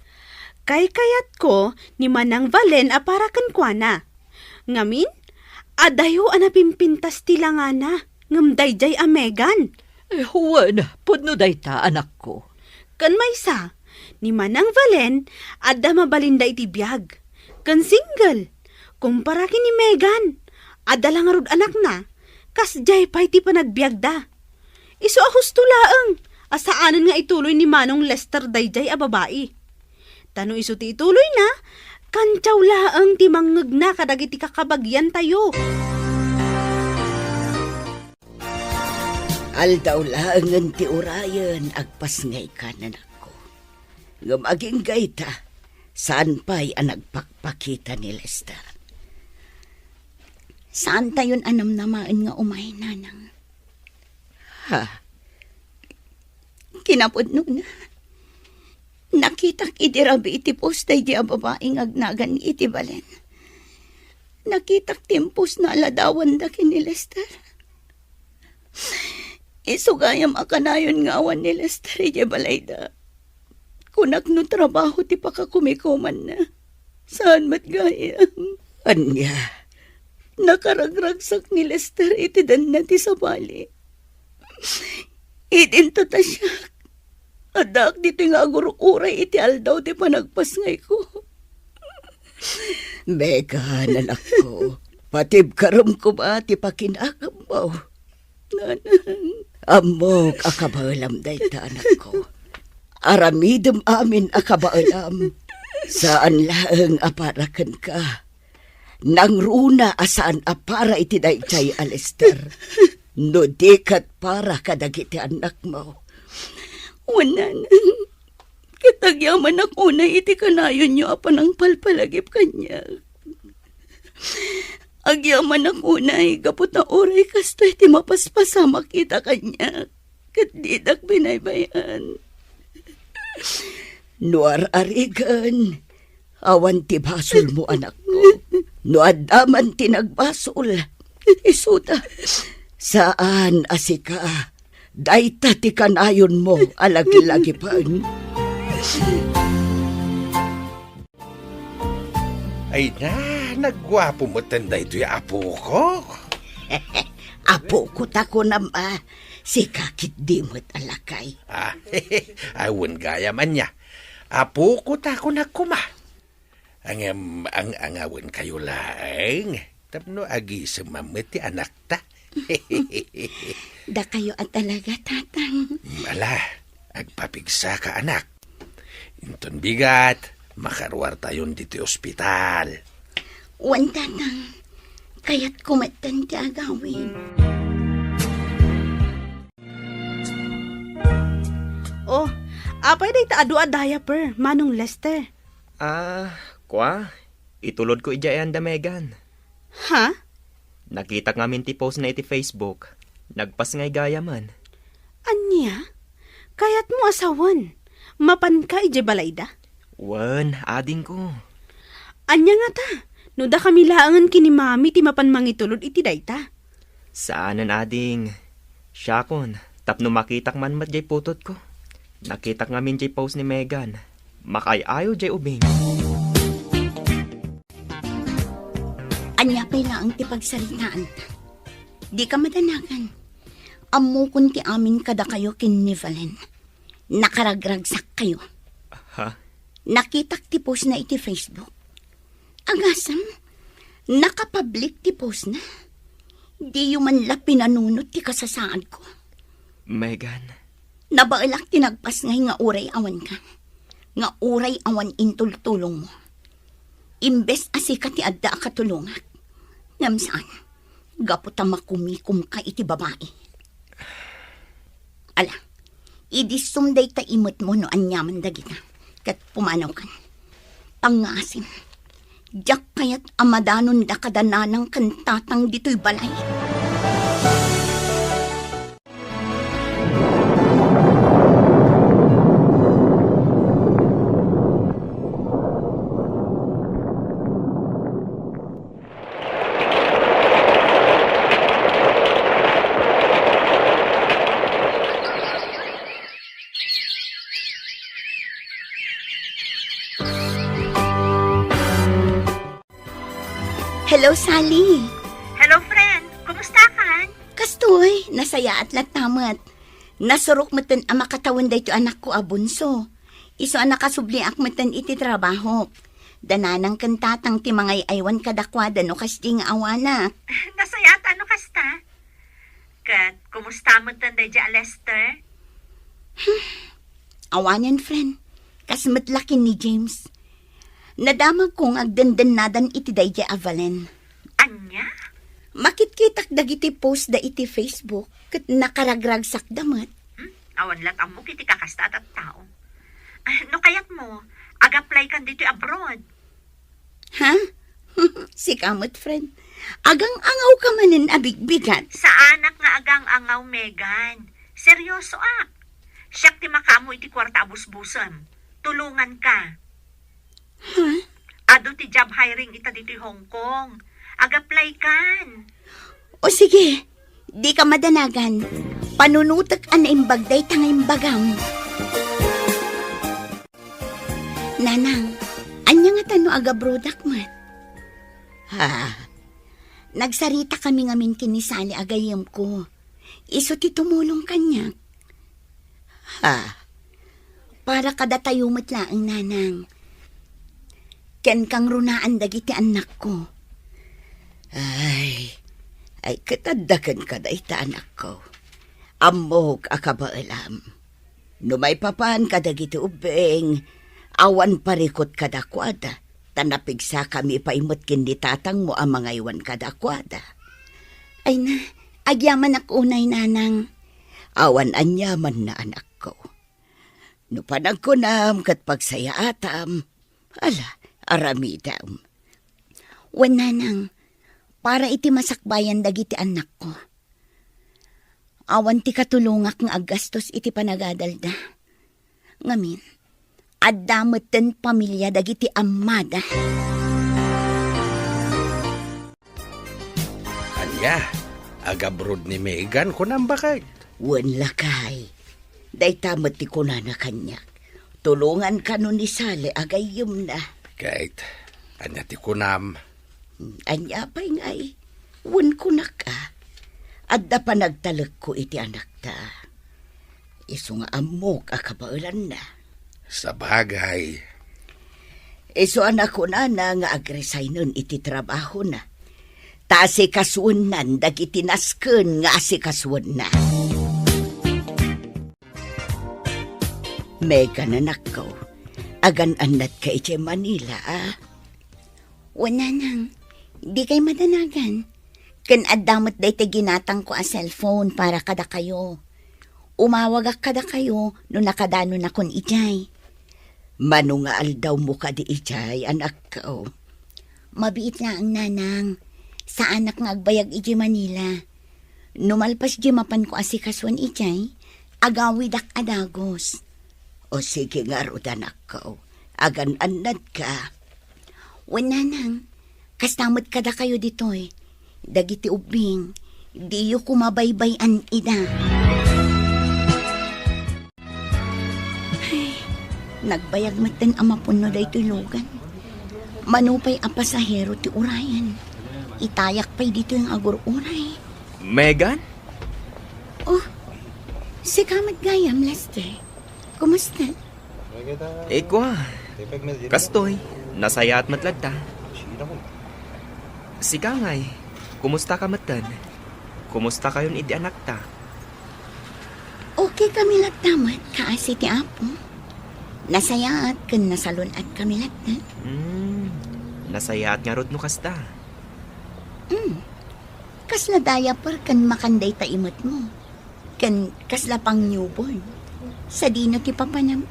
Kaykayatko ni Manang Valen a para kenkuana. Ngamin, adayo a napimpintas ti langana, ngem daydiay a Megan. Eh, wen, pudno dayta, anakko. Ken maysa, ni Manang Valen, adda mabalinda iti biag. Ken single, kumpara ken ni Megan, adda la ngarud anakna, kasdiay pay ti panagbiagda. Isu a husto laeng a saanen nga ituloy ni Manong Lester daydiay a babai. Ta no isu ti ituloyna, kantiaw laeng ti mangngegna kadagiti kakabagiantayo. Aldaw laengen ti urayen, agpasngayka, nanakko. Ngem agingga ita, saan pay a nagpakpakita ni Lester. Saantayon a namnamaen nga umay, nanang. Ha? Kinapudnona, nakitak idi rabii iti post daydi a babai nga agnagan iti balen. Nakitak ti impostna a ladawanda ken ni Lester. Isu gayam a kanayon nga awan ni Lester idiay balayda. Kunak no trabaho ti pakakumikumanna. Saan met gayam. Ania? Nakaragragsak ni Lester iti danna ti sabali. Idinto ta siak, addaak ditoy nga agur-uray iti aldaw ti panagpasngayko. Megan, anakko, patibkarem koma ti pakinakammo. Nanang. Ammok a kabaelam dayta, anakko. Aramidem amin a kabaelam. Saan laeng a para kenka. Nangruna a saan a para iti daydiay a Lester. No di ket para kadagiti annakmo. Wen, nanang. Ket agyamanak unay iti kanayonyo a panangpalpalagip kaniak. Agyamanak unay gapu ta uray kastoy ti mapaspasamak ita kaniak, ket didak binaybay-an. No ar-arigen, awan ti basolmo, anakko. No adda man ti nagbasol, isuda. Saan a sika. Dayta ti kanayonmo a lagilagipen. Ay na, nagguapo metten daytoy a apoko. Apoko ta kunam a, sika ketdi met a lakay. Ah, awan gayam ania. Apoko ta kunak koma. Ngem ang-angawenkayo laeng tapno agisem met ti anakta. Dakayo a talaga, Tatang. Ala, agpapigsaka, anak. Inton bigat, makaruartayon ditoy ospital. Wen, Tatang, kayatko metten ti agawid. Oh, apay dayta adu a diaper, Manong Lester? Ah, kua, itulodko idiay anda, Megan. Ha? Nakitak ngamin ti post na iti Facebook. Nagpasngay gayamen. Ania? Kayatmo a sawen? Mapanka idiay balayda? Wen, adingko. Ania ngata? No dakami laengen ken ni Mami ti mapan mangitulod iti dayta. Saanen, ading. Siakon, tapno makitak man met diay putotko. Nakitak ngamin diay post ni Megan. Makaay-ayo diay ubing. Ania pay laeng ti pagsaritaanta? Dika madanagan. Ammokon ti amin kadakayo ken ni Valen. Nakaragragsakkayo. Ha? Nakitak ti post na iti Facebook. Agasem, nakapublic ti post na. Diyo man la pinanunot ti kasasaadko. Megan. Nabaelak ti nagpasngay nga uray awanka, nga uray awan intultulongmo. Imbes a sika ti adda a katulongak, ngem saan, gapu ta makumikomka iti babai. Ala, idissum dayta imetmo no aniaman dagita, ket pumanawkan. Pangngaasim, diak kayat a madanonda kada nanang ken tatang ditoy balay. Hello, Sally. Hello, friend. Kumusta kan? Kastoy, nasayaat latta met. Nasurok metten a makatawen daytoy anakko a bunso. Isu a nakasubliak metten iti trabahok. Da nanang ken tatang ti mangay-aywan kadakuada no kasdi nga awanak. Nasayaat a no kasta. Ket kumusta metten daydiay a Lester? Awanen, friend. Kas met la ken ni James. Nadamagko nga agdendennadan iti daydiay a Valen. Ania? Makitkitak dagiti post da iti Facebook ket nakaragragsakda met. Hmm? Awan lat ammok iti kakasta a tattao. Ah, no kayatmo, ag-apply kan ditoy abroad. Ha? Sika met, friend. Agang-angawka manen a bigbigat. Saanak nga agang-angaw, Megan. Seryosoak. Siak ti makaammo iti kuarta a busbusem. Tulonganka. Ha? Adu ti job hiring ita ditoy Hong Kong. Ag-apply kan. O sige, dika madanagan. Panunotek a naimbag dayta nga imbagam. Nanang, ania ngata no agabrodak met? Ha? Nagsaritakami ngamin ken ni Sally a gayyemko. Isu ti tumulong kaniak. Ha? Para kadatayo met laeng, Nanang. Ken kangrunaan dagiti annakko. Ay, ay, ket adda kenka dayta, anakko. Ammok a kabaelam. No maipapan kadagiti ubbing, awan parikut kadakuada, ta napigsakami pay met ken ni tatangmo a mangaywan kadakuada. Ay na, agyamanak unay, Nanang. Awan aniamanna, anakko. No panagkunam ket pagsayaatam, ala, aramidem. Wen, Nanang, para iti masakbayan dagiti annakko. Awan ti katulongak nga aggastos iti panagadalda. Ngamin, adda metten pamilia dagiti ammada. Ania? Agabroad ni Megan, kunam, baket? Wen, lakay. Dayta met ti kunana kaniak. Tulongan kano ni Sally a gayyemna. Ket, ania ti kunam? Ania pay ngay? Wen, kunak a. Adda panagtalekko iti anakta. Isu nga ammok a kabaelanna. Sabagay. Isu a nakunana nga agresignen iti trabahona. Ta asikasuennan dagiti nasken nga asikasuenna. Megan, anakko, agan-annatka idiay Manila, a? Wen, Nanang, Dikay madanagan. Ken adda met daytoy ginatangko a cellphone para kadakayo. Umawagak kadakayo no nakadanonakon idiay. Mano nga aldawmo kadi idiay, anakko? Mabiit laeng, nanang. Saanak nga agbayag idiay Manila. No malpas di mapanko asikasuen idiay, agawidak a dagus. O sige ngarud, anakko. Agan-annadka. Wen, nanang, kasta met kadakayo ditoy. Dagiti ubbing, diyo koma baybay-an ida. Ay, nagbayag metten a mapunno daytoy lugan. Mano pay a pasahero ti urayen. Itayak pay ditoy nga agur-uray. Megan? Oh, sika met gayam, Lester. Kumusta? Ikwa. Kastoy, nasayaat met latta. Sika ngay, kumusta ka metten? Kumusta kayon idi anakta? Okay kami latta met, kaasi ti Apo. Nasayaat ken nasalun-at kami latta. Hmm, nasayaat ngarud no kasta. Hmm. Kasla diaper ken makan dayta imetmo. Ken kasla pang newborn. Sadino ti papanam?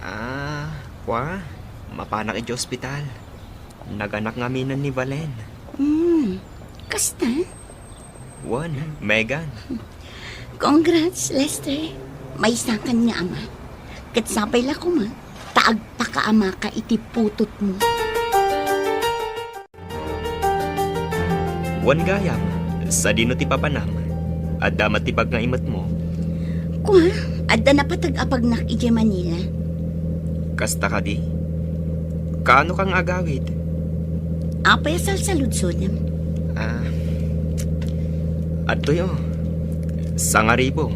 Ah, kwa, mapanak iti ospital. Naganak ngaminen ni Valen. Hmm, kasta? Wen, Megan. Congrats, Lester. Maysakan nga ama. Ket sapay la koma, ta agpakaamaka iti putotmo. Wen gayam, sadino ti papanam? Adda met ti pagngaimetmo? Kua, adda napateg a pagnak idiay Manila. Kasta kadi? Kaano ka nga agawid? Apay a salsaludsodem? Ah, adtoy, oh. Sangaribo.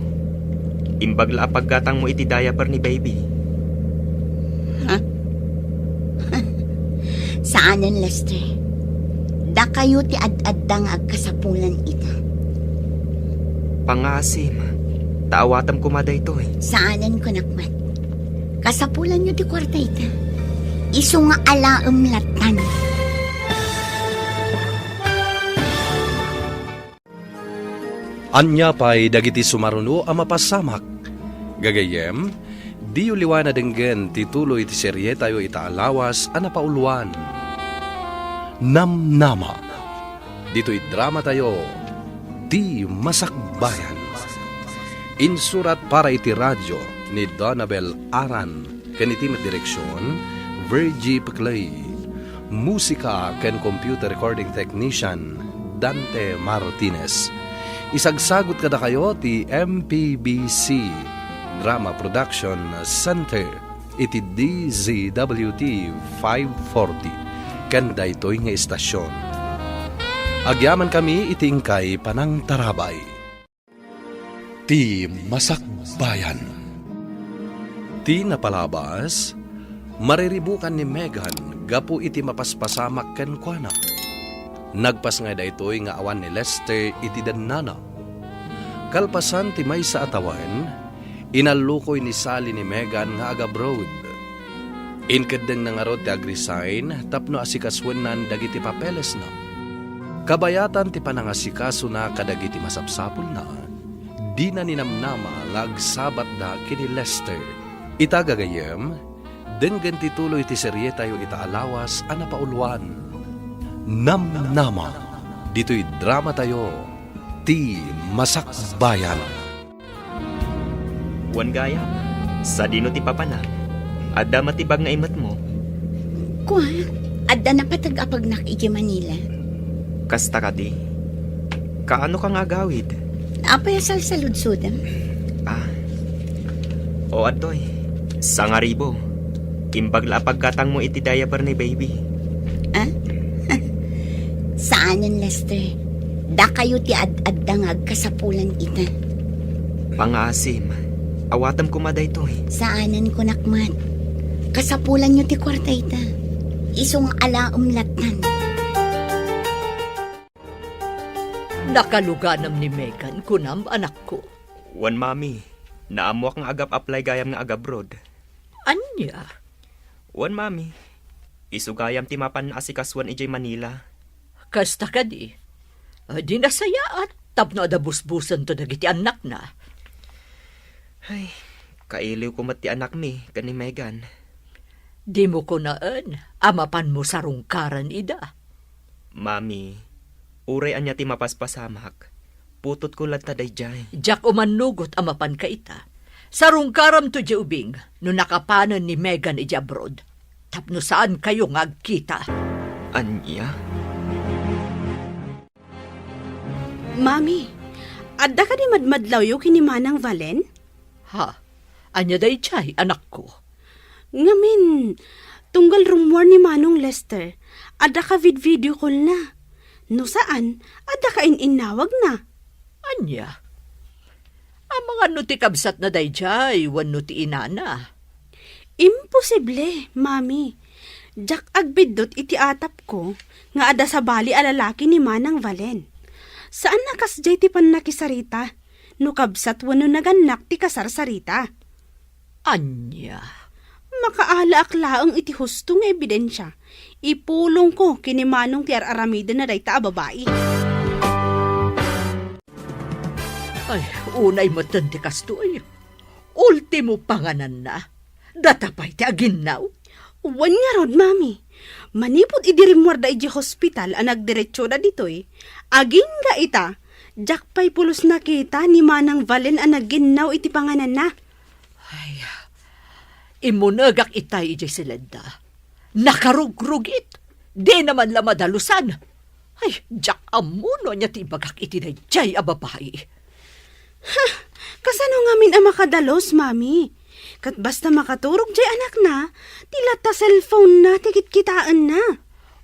Imbag la a paggatangmo iti diaper ni baby. Ha? Saanen, Lester. Dakayo ti ad-adda nga agkasapulan ita. Pangaasim, ta awatam koma daytoy. Saanen, kunak met. Kasapulanyo ti kuarta ita. Isu nga alaem lattan. Ania pay dagiti sumaruno a mapasamak? Gagayyem, diyo liwan a denggen ti tuloy ti serietayo ita a lawas a napauloan, Namnama. Ditoy dramatayo, Ti Masakbayan. Insurat para iti radio ni Donabel Aran. Ken iti met direksion, Virgie Peclay. Musika ken computer recording technician, Dante Martinez. Isagsagut kadakayo ti M P B C Drama Production Center iti D Z W T five forty ken daytoy nga istasion. Agyamankami iti inkay panangtarabay. Ti Masakbayan. Ti napalabas, mariribukan ni Megan gapu iti mapaspasamak kenkuana. Nagpasngay daytoy nga awan ni Lester iti dennana. Kalpasan ti maysa a tawen, inallukoy ni Sally ni Megan nga agabroad. Inkeddengna ngarud ti agresign tapno asikasoennan dagiti papelesna. Kabayatan ti panangasikasona kadagiti masapsapulna, dina ninamnama nga agsabatda ken ni Lester. Ita gagayyem, denggen ti tuloy ti serietayo ita a lawas a napauloan, Namnama, ditoy dramatayo, Ti Masakbayan. Wen gayam, sadino ti papanam? Adda met ti pagngaimetmo? Kua, adda napateg a pagnak idiay Manila. Kasta kadi? Kaano ka nga agawid? Apay a salsaludsodem? Ah. O, adtoy. Sangaribo. Imbag la a paggatangmo iti diaper ni baby. Ah? Saanen, Lester. Dakayo ti ad-adda nga agkasapulan ita. Pangaasim, awatem koma daytoy. Saanen, kunak met. Kasapulanyo ti kuarta ita. Isu nga alaem lattan. Nakaluganam ni Megan, kunam, anakko. Wen, Mami. Naammoak nga agap-apply gayam nga agabroad. Ania? Wen, Mami. Isu gayam ti mapan nga asikasoen idiay Manila. Kasta kadi, a, di nasayaat tapno adda busbusento dagiti annakna. Ay, kailiwko met ti anakmi ken ni Megan. Dimo kunaen a mapanmo sarungkaran ida. Mami, uray ania ti mapaspasamak, putotko latta daydiay. Diak umannugot a mapanka ita. Sarungkaramto idiay ubing no nakapanen ni Megan idiay abroad, tapno saankayo nga agkita. Ania? Mami, adda kadi madmadlawyo ken ni Manang Valen? Ha? Ania daydiay, anakko? Ngamin, tunggal rummuar ni Manong Lester, adda ka vid-video call na. No saan, adda ka in-innawag na. Ania? Amangan no ti kabsatna daydiay wenno ti inana? Imposible, Mami. Diak agbiddut iti atapko nga adda sabali a lalaki ni Manang Valen. Saan a kasdiay ti pannakisarita no kabsat wenno nagannak ti kasarsarita. Ania? Makaalaak laeng iti husto nga ebidensia. Ipulongko ken ni Manong ti ar-aramidenna dayta a babai. Ay, unay metten ti kastoy. Ultimo pangananna. Data pay ti aginnaw? Wen ngarud, Mami. Manipud idi rimmuarda idiay hospital a nagdiretsoda ditoy, agingga ita, diak pay pulos nakita ni Manang Valen a nagginnaw iti pangananna. Ay, immunegak itay idiay siledda. Nakarugrugit. Dina man la madalusan. Ay, diak ammo no ania ti ibagak iti daydiay a babai. Ha, kasano ngamin a makadalus, Mami? Ket basta makaturog diay anakna, ti latta cellphone-na ti kitkitaenna.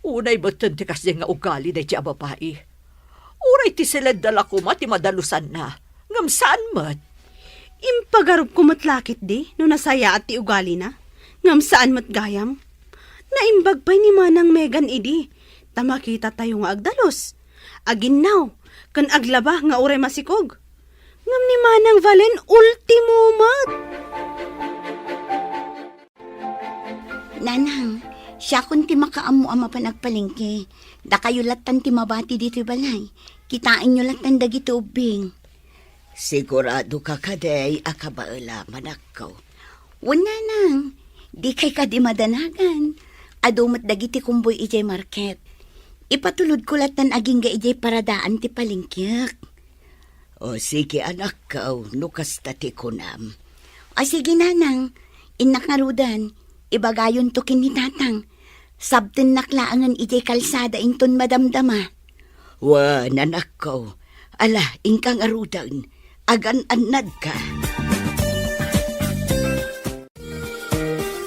Unay metten ti kasdiay nga ugali daydiay a babai. Uray ti siledda la koma ti madalusanna, ngem saan met. Impagarupko met la ketdi no nasayaat ti ugalina, ngem saan met gayam. Naimbag pay ni Manang Megan idi, ta makitatayo nga agdalus, aginnaw, ken aglaba nga uray masikog. Ngem ni Manang Valen, ultimo met. Nanang, siakon ti makaammo a mapan agpalengke. Dakayo lattan ti mabati ditoy balay. Kitaenyo lattan dagiti ubbing. Sigurado ka kadi a kabaelam, anakko? Wen, Nanang, dikay kadi madanagan. Adu met dagiti kumboy idiay market. Ipatulodko lattan agingga idiay paradaan ti palengkiek. O, sige, anakko, no kasta ti kunam. O, sige, Nanang. Innak ngaruden, ibagayonto ken ni Tatang. Sabtennak laengen idiay kalsada inton madamdama. Wen, anakko. Ala, inka ngaruden. Agan-annadka.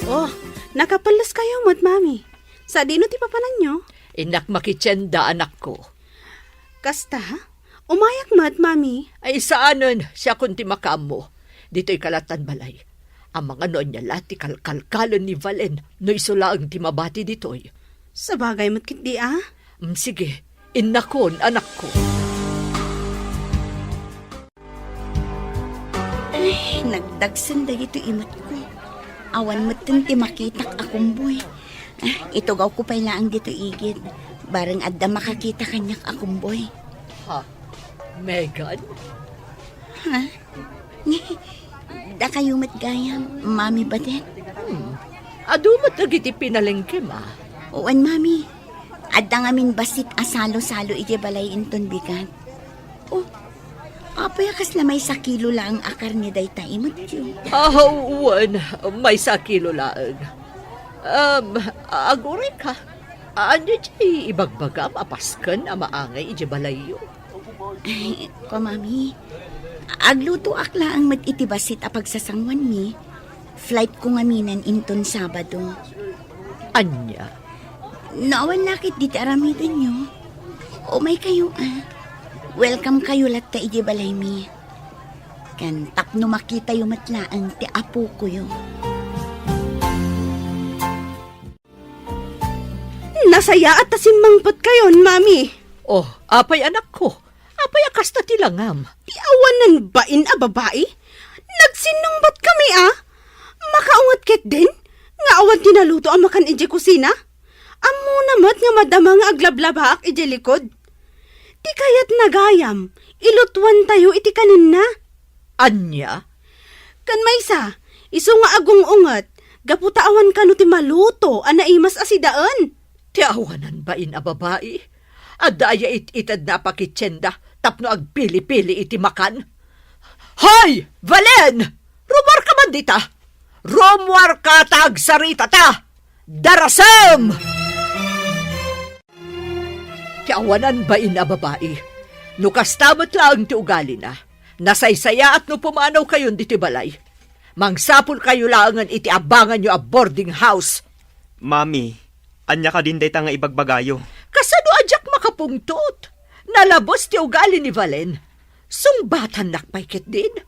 Oh, nakapelleskayo met, Mami. Sadino ti papananyo? Innak makitienda, anakko. Kasta? Umayak met, Mami. Ay, saanen, siakon ti makaammo. Ditoy ka lattan balay. Amangan no ania la ti kalkalkalen ni Valen no isu laeng ti mabati ditoy. Sabagay met ketdi a. Mm, sige, innakon, anakko. Ay, nagdagsen dagitoy imetko. Awan metten ti makitak a kumboy. Ah, itugawko pay laeng ditoy igid. Bareng adda makakita kaniak a kumboy. Ha? Megan? Ha? Dakayo met gayam, Mami Badet? Hmm. Adu met dagiti pinalengkem a? Wen, Mami. Adda ngamin bassit a salo-salo idiay balay inton bigat. Oh, apay a kasla maysa kilo laeng a karne dayta imetyo? Ah, wen, maysa kilo laeng. Um, aguray ka. Ania ti ibagbagam a pasken a maangay idiay balayyo? Ay, ko, Mami, aglutoak laeng met iti bassit a pagsasanguanmi. Flight ko ngaminen inton Sabado. Ania? No awan la ketdi ti aramidenyo, umaykayo a. Welcome kayo latta idiay balaymi. Ken tapno makitayo met laeng ti apokoyo. Nasayaat ta simmangpetkayon, Mami. Oh, apay, anakko? Apay a kasta ti langam? Ti awanan bain a babai? Nagsinnungbat kami a. Makaunget ketdin nga awan ti naluto a makan idiay kusina? Ammo Ammona met nga madama nga aglablabaak idiay likod. Ti kayatna gayam, ilutuantayo iti kanenna. Ania? Ken maysa, isu nga agung-unget, gapu ta awan kano ti maluto a naimas a sidaen. Ti awanan bain a babai, adda aya it-itedna a pakitienda tapno agpili-pili iti makan? Hoy, Valen! Rumuarka man dita! Rumuarka ta agsaritata! Darasem! Ti awanan bain a babai, no kasta met laeng ti ugalina, nasaysayaat no pumanawkayon ditoy balay. Mangsapulkayo laengen iti abanganyo a boarding house. Mami, ania kadin dayta nga ibagbagayo? Kasano a diak makapungtot? Nalabes ti ugali ni Valen. Sungbatannak pay ketdin.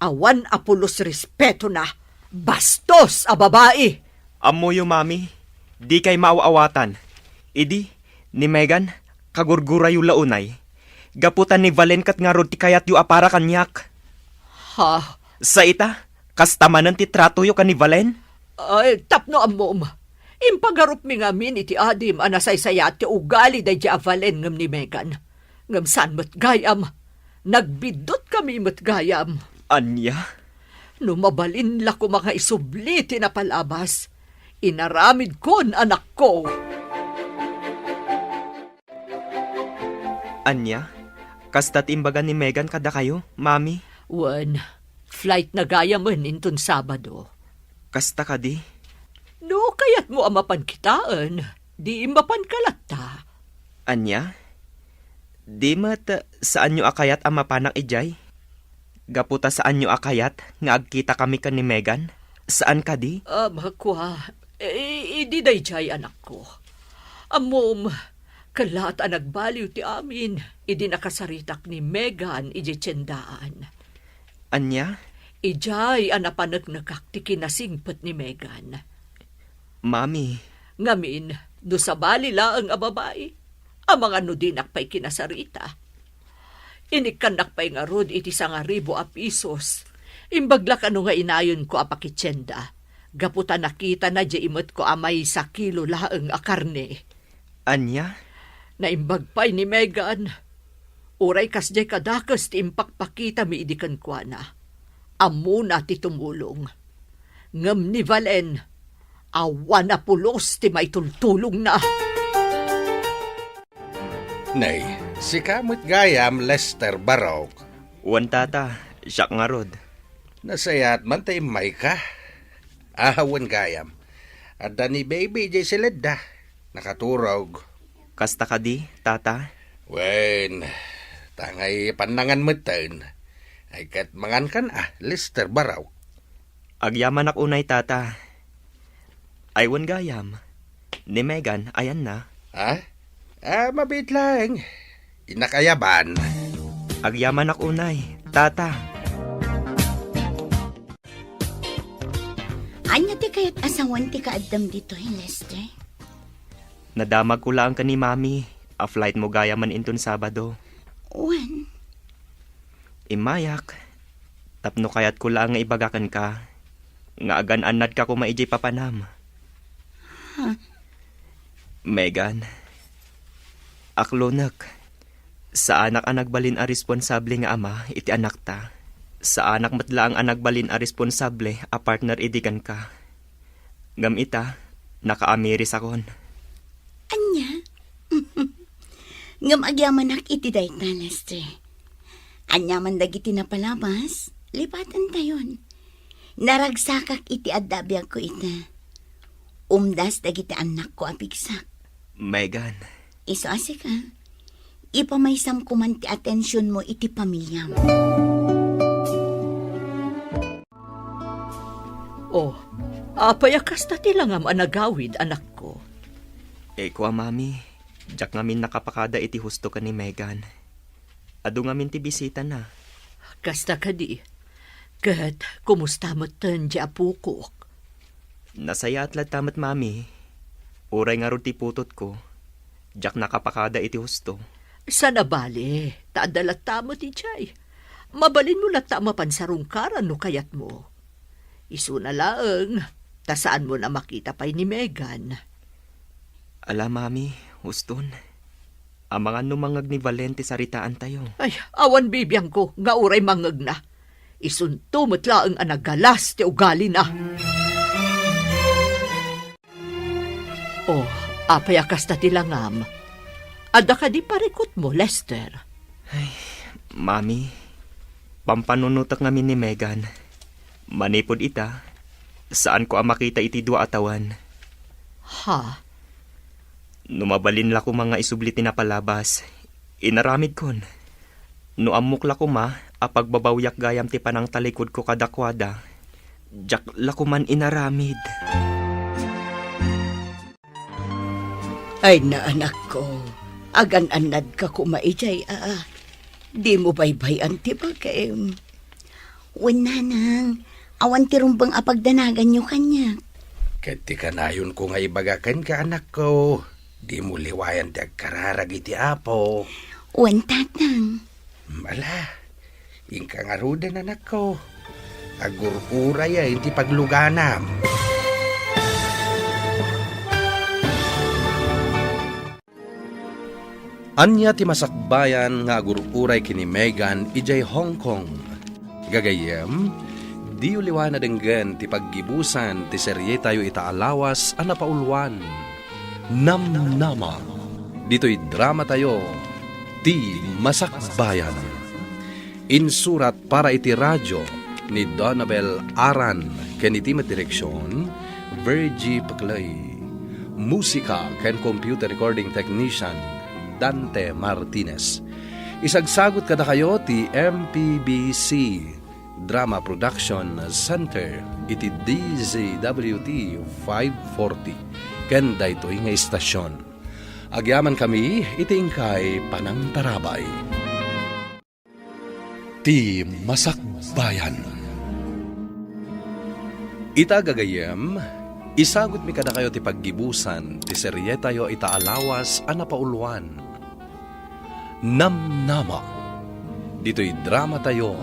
Awan a pulos respetona. Bastos a babai! Ammoyo, Mami, dikay maaw-awatan. Idi, ni Megan, kagurgurayo la unay. Gapu ta ni Valen ket ngarud ti kayatyo a para kaniak. Ha? Sa ita, kasta manen ti tratoyo ken ni Valen? Ay, tapno ammom, impagarupmi ngamin iti adim a nasaysayaat ti ugali daydiay a Valen ngem ni Megan. Ngem saan met gayam. Nagbiddutkami met gayam. Ania? No mabalin la koma nga isubli ti napalabas, inaramidkon, anakko. Ania? Kasta ti imbaga ni Megan kadakayo, Mami? Wen, flight na gayamen inton Sabado. Kasta kadi? No kayatmo a mapan kitaen, di mapanka latta. Ania? Di met saanyo a kayat a mapanak idiay? Gapu ta saanyo a kayat nga agkitakami ken ni Megan? Saan kadi? Ah, makua, i-, idi daydiay, anakko. Ammom, kellaat a nagbaliw ti amin idi nakasaritak ni Megan idiay tiendaan. Ania? Idiay a napaneknekak ti kinasingpet ni Megan. Mami. Ngamin, no sabali laeng a babai, amangan no dinak pay kinasarita. Inikkannak pay ngarud iti sangaribu a pisos. Imbag la kano nga inayonko a pakitienda, gapu ta nakitana diay imetko a maysa kilo laeng a karne. Ania? Naimbag pay ni Megan. Uray kasdiay kadakes ti impakpakitami idi kenkuana, ammona ti tumulong. Ngem ni Valen, awan a pulos ti maitultulongna. Nay, sika met gayam, Lester Barok. Wen, Tata, siak ngarud. Nasayaat man ta immayka. Awan gayam. Adda ni baby idiay siledda. Nakaturog. Kasta kadi, Tata? Wen, tangay pannangan metten. Ay ket mangankan a, Lester Barok. Agyamanak unay, Tata. Ay wen gayam, ni Megan, ayanna? Ha? Ah, mabiit laeng. Innak ayaban. Agyamanak unay, Tata. Ania ti kayat a sawen ti kaaddam ditoy, Lester? Nadamagko laeng ken ni Mami a flightmo gayamen inton Sabado. Wen? Immayak, tapno kayatko laeng nga ibaga kenka nga agan-annadka koma idiay papanam. Ha? Megan, aklonek. Saanak a nagbalin a responsable nga ama iti anakta. Saanak met laeng a nagbalin a responsable a partner idi kenka. Ngem ita, nakaamirisakon. Ania? Ngem agyamanak iti dayta, Lester. Aniaman dagiti napalabas, lipatantayon. Naragsakak iti adda a biagko ita. Umdas dagiti annakko a pigsak. Megan. Isu a sika, ipamaysam koman ti atensionmo iti pamiliam. Oh, apay a kasta ti langam a nagawid, anakko? Eh, kua, Mami, diak ngamin nakapakada iti husto ken ni Megan. Adu ngamin ti bisitana. Kasta kadi. Ket kumusta metten ti apokok? Nasayaat latta met, Mami. Uray ngarud ti putotko, diak nakapakada iti husto. Saan a bale, ta adda latta met idiay. Mabalinmo latta a mapan sarungkaran no kayatmo. Isuna laeng, ta saanmon a makita pay ni Megan. Ala, Mami, uston. Amangan no mangngeg ni Valen ti saritaantayo. Ay, awan bibiangko nga uray mangngegna. Isunto met laeng a nagalas ti ugalina. Oh, apay a kasta ti langam? Adda kadi parikutmo, Lester? Ay, Mami, pampanunotek ngamin ni Megan. Manipud ita, saanko a makita iti dua a tawen. Ha? No mabalin la koma nga isubli ti napalabas, inaramidkon. No ammok la koma a pagbabawiak gayam ti panangtalikudko kadakuada, diak la koman inaramid. Ay na, anakko, agan-annadka koma idiay, a, a. Dimo baybay-an ti bagim. Wen, nanang, awan ti rumbeng a pagdanaganyo kaniak. Ket ti kanayonko nga ibaga kenka, anakko, dimo liwayan ti agkararag iti Apo. Wen, tatang. Ala, inka ngaruden, anakko. Agur-urayen ti pagluganam. Ania ti masakbayan nga agur-uray ken ni Megan idiay Hong Kong? Gagayyem, diyo liwayan a denggen ti paggibusan ti serietayo ita a lawas a napauluan, Namnama. Ditoy dramatayo, Ti Masakbayan. Insurat para iti radio ni Donabel Aran ken iti met direksion, Virgie Peclay. Musika ken computer recording technician, Dante Martinez. Isagsagut kadakayo ti M P B C Drama Production Center iti D Z W T five forty ken daytoy nga istasyon. Agyamankami iti inkay panangtarabay. Ti Masakbayan. Ita gagayyem, isagutmi kadakayo ti paggibusan ti serietayo ita a lawas a napauluan, Namnama. Ditoy dramatayo,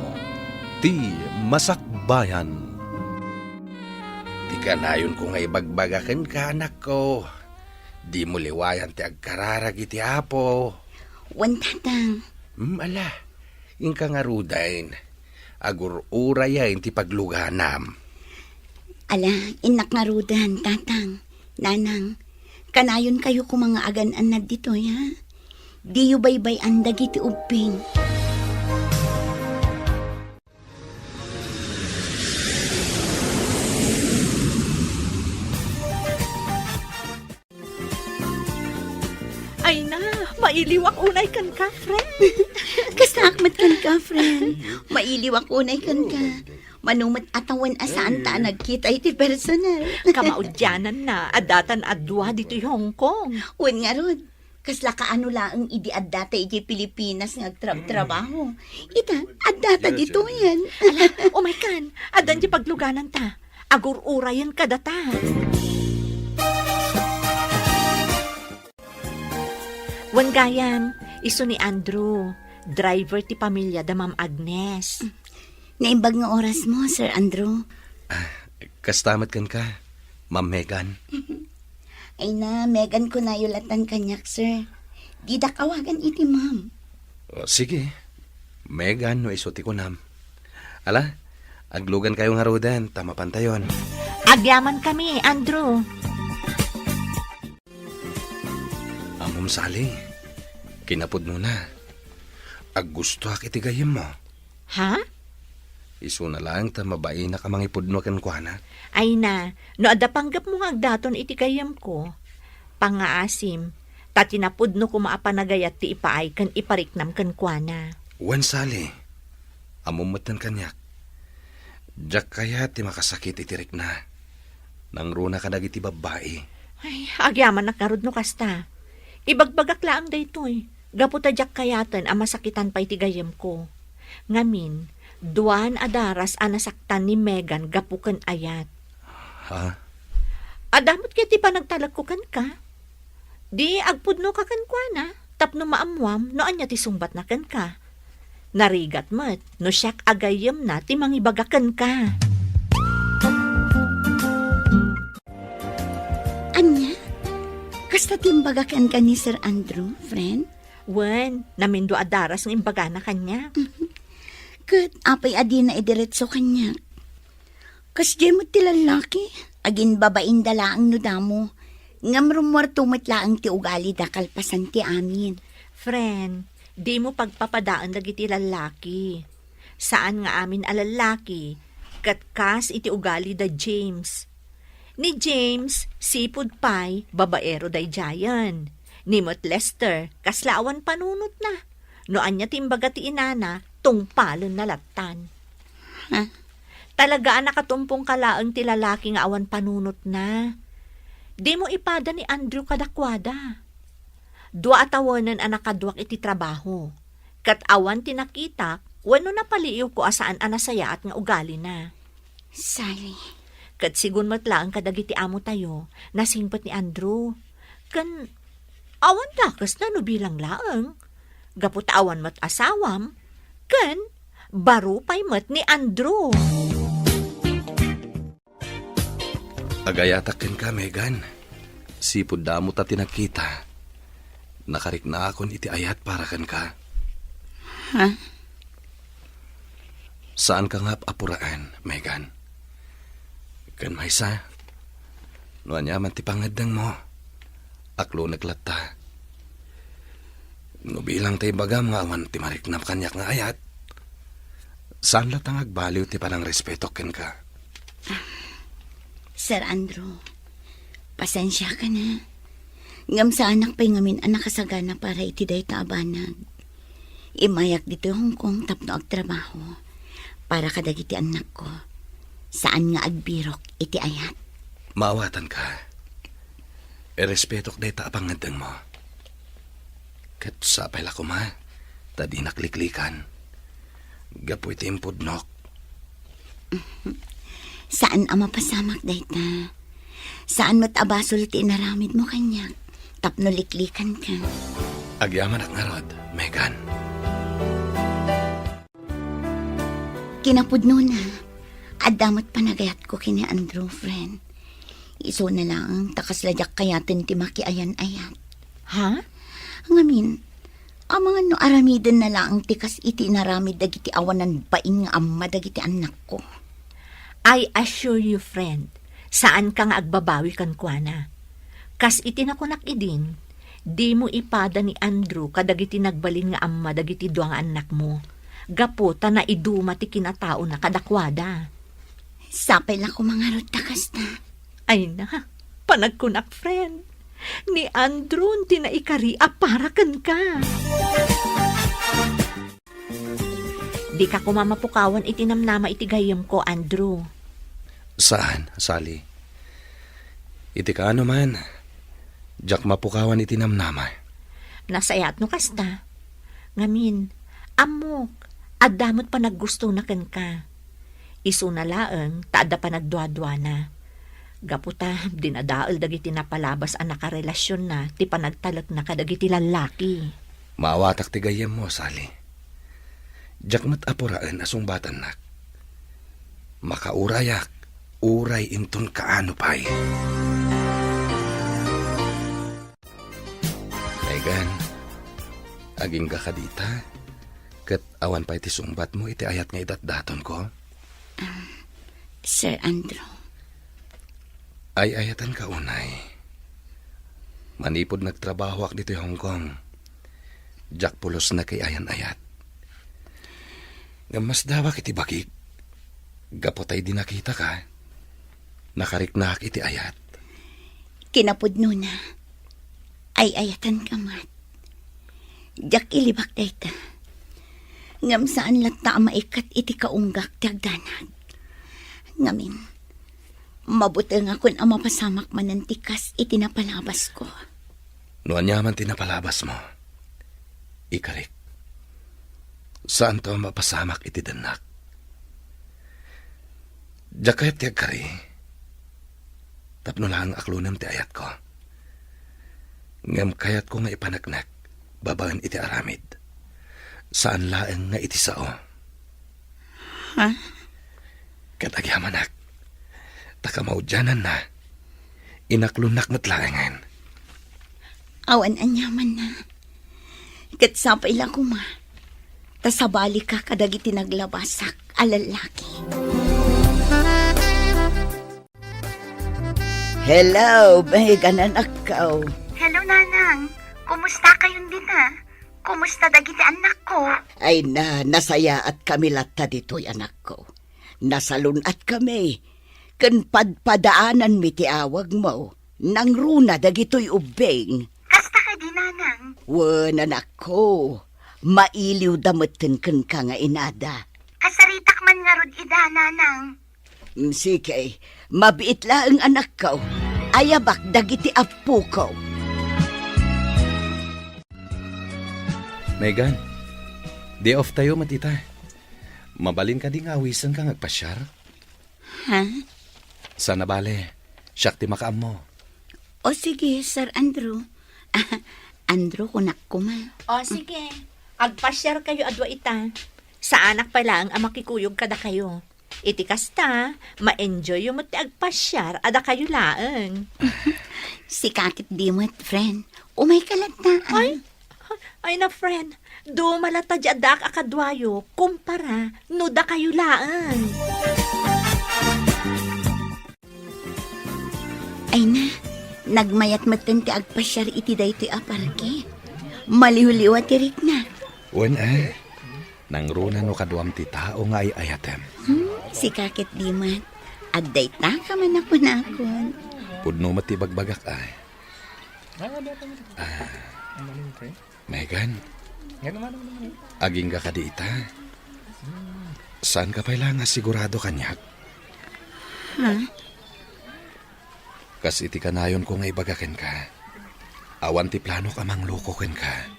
Ti Masakbayan. Ti kanayonko nga ibagbaga kenka, anakko, dimo liwayan ti agkararag iti Apo. Wen, tatang. Hmm, ala, inka ngaruden. Agur-urayen ti pagluganam. Ala, innak ngaruden, tatang, nanang. Kanayonkayo koma nga agan-annad ditoy, ha? Diyo baybay-an dagiti ubbing. Ay na, mailiwak unay kenka, friend. Kastaak met kenka, friend. Mailiwak unay kenka. Mano met a tawen a saanta a nagkita iti personal. Kamaudiananna, addatan a dua ditoy Hong Kong. Wen ngarud, kasla kaano laeng idi addata idiay Pilipinas nga agtrabtrabaho. Ita, addata ditoyen. Ala, umaykan. Addan diay paglugananta. Agur-urayen kadata. Wen gayam, isu ni Andrew, driver ti pamilya da Ma'am Agnes. Naimbag nga orasmo, Sir Andrew. Ah, kasta met kenka, Ma'am Megan. Ay na, Megan kunayo latan kaniak, sir. Didak awagan iti ma'am. O, sige. Megan no isu ti kunam. Ala, aglugankayo ngaruden ta mapantayon. Agyamankami, Andrew. Ammom, Sally, kinapudnona. Aggustoak iti gayyemmo. Ha? Isuna laeng ta mabainak a mangipudno kenkuana. Ay na, no adda panggepmo nga agdaton iti gayyemko, pangngaasim, ta ti napudno koma a panagayat ti ipaay ken ipariknam kenkuana. Wen, Sally, ammom metten kaniak. Diak kayat ti makasakit iti rikna. Nangruna kadagiti babbai. Ay, agyamanak ngarud no kasta. Ibagbagak laeng daytoy, gapu ta diak kayaten a masakitan pay ti gayyemko. Ngamin, duan a daras a nasaktan ni Megan gapu ken ayat. Ha? Adda met ket ti panagtalekko kenka. Di agpudnoka kenkuana tapno maammuam no ania ti sungbatna kenka. Narigat met no siak a gayyemna ti mangibaga kenka. Ania? Kasta ti Nagpagakan ka ni Sir Andrew, friend? Wen, namindua a daras nga imbagana kaniak. Ket apay a dina idiretso kaniak? Kasdiay met ti lallaki, aginbabainda laeng no damo, ngem rummuarto met laeng ti ugalida kalpasan ti amin. Friend, dimo pagpapadaen dagiti lallaki. Saan nga amin a lallaki, ket kas iti ugali da James. Ni James, sipud pay, babaero daydiayen. Ni met Lester, kasla awan panunotna. No ania ti imbaga ti inana, tungpalenna lattan. Ha? Talaga a nakatumpong ka laeng ti lalaki nga awan panunotna. Dimo ipada ni Andrew kadakuada. Dua a tawenen a nakaduak iti trabaho, ket awan ti nakitak wenno napaliiwko a saan a nasayaat nga ugalina. Sally. Ket sigun met laeng kadagiti amotayo, nasingpet ni Andrew. Ken awan dakesna no bilang laeng, gapu ta awan met asawam, ken baro pay met ni Andrew. Agayatak kenka, Megan. Sipud damo ta ti nagkita. Nakariknaakon iti ayat para kenka. Ha? Saanka nga ap-apuraen, Megan. Ken maysa, no aniaman ti pangngeddengmo, aklonek latta. No bilang ta ibagam nga awan ti mariknam kaniak nga ayat, saan latta nga agbaliw ti panangrespetok kenka. Sir Andrew, pasensiakan a. Ngem saanak pay ngamin a nakasagana para iti dayta a banag. Immayak ditoy Hong Kong tapno agtrabaho para kadagiti annakko. Saan nga agbirok iti ayat. Maawatanka. Irespetok dayta a pangngeddengmo. Ket sapay la koma, ta dinak liklikan. Gapu iti impudnok. Saan a mapasamak dayta. Saan met a basol ti inaramidmo kaniak tapno liklikanka. Agyamanak ngarud, Megan. Kinapudnona, adda met panagayatko ken ni Andrew, friend. Isuna laeng ta kasla diak kayaten ti makiayan-ayat. Ha? Ngamin, amangan no aramidenna laeng ti kas iti inaramid dagiti awanan bain nga amma dagiti annakko. I assure you, friend, saanka nga agbabawi kenkuana. Kas iti nakunak idin, dimo ipada ni Andrew kadagiti nagbalin nga amma dagiti dua nga annakmo, gapu ta naiduma ti kinataona kadakuada. Sapay la koma ngarud ta kasta. Ay na, panagkunak, friend. Ni Andrew ti naikari a para kenka. Dika koma mapukawan iti namnama iti gayyemko, Andrew. Saan, Sally. Iti kaano man, diak mapukawan iti namnama. Nasayaat no kasta. Ngamin, ammok, adda met panaggustona kenka. Isuna laeng ta adda panagduaduana. Gapu ta dinadael dagiti napalabas a nakarelasionna ti panagtalekna kadagiti lallaki. Maawatak ti gayyemmo, Sally. Diak met apuraen a sungbatannak. Makaurayak, uray inton kaano pay. Megan, agingga ka dita, ket awan pay ti sungbatmo iti ayat nga idatdatonko? Sir Andrew. Ay-ayatanka unay. Manipud nagtrabahoak ditoy Hong Kong, diak pulos nakaayan-ayat. Ngem masdawak iti bagik, gapu tay di nakitaka, nakariknaak iti ayat. Kinapudnona, ay-ayatanka met. Diak ilibak dayta. Ngem saan latta a maikkat iti kaunggak ti agdanag. Ngamin, mabutengakon a mapasamak manen ti kas iti napalabasko. No aniaman ti napalabasmo, ikarik. Saanto a mapasamak iti dennak. Diak kayat ti agkari. Tapno laeng aklonem ti ayatko. Ngem kayatko nga ipaneknek babaen iti aramid. Saan laeng nga iti sao. Ha? Ket agyamanak, ta kamaudiananna, inaklonnak met laengen. Awan aniamanna. Ket sapay la koma, ta sabalika kadagiti naglabasak a lallaki. Hello, Megan, anakko. Hello, Nanang. Kumusta kayon dita? Kumusta dagiti annakko? Ay na, nasayaat kami latta ditoy, anakko. Nasalun-at kami. Ken padpadaananmi ti awagmo. Nangruna dagitoy ubbing. Kasta kadi, Nanang? Wen, anakko. Mailiwda metten kenka nga inada. Kasaritak man ngarud ida, Nanang. Mm, sige, mabiit laeng, anakko. Ayabak dagiti appoko. Megan, day off tayo met ita. Mabalin kadi nga awisenka nga agpasiar? Ha? Saan a bale, siak ti makaammo. O sige, Sir Andrew. Andrew, kunak koma. O sige, agpasiar kayo a dua ita. Saanak pay laeng a makikuyog kadakayo. Iti kasta, ma-enjoyyo met ti agpasiar a dakayo laeng. Sika ket di met, friend. Umayka latta, ah. Ay, ay na, friend. Duma latta di addaak a kaduayo, kumpara no dakayo laeng. Ay na, nagmayat metten ti agpasiar iti daytoy a parke. Maliwliwa ti rikna. Wen, a. Nangruna no kaduam ti tao nga ay-ayatem. Hmm, sika ket di met. Adda ita ka man a kunakon. Pudno met ti ibagbagak, ay. Ah, Megan, agingga kadi ita? Saanka pay la nga sigurado kaniak? Ha? Kas iti kanayonko nga ibaga kenka, awan ti planok a mangloko kenka.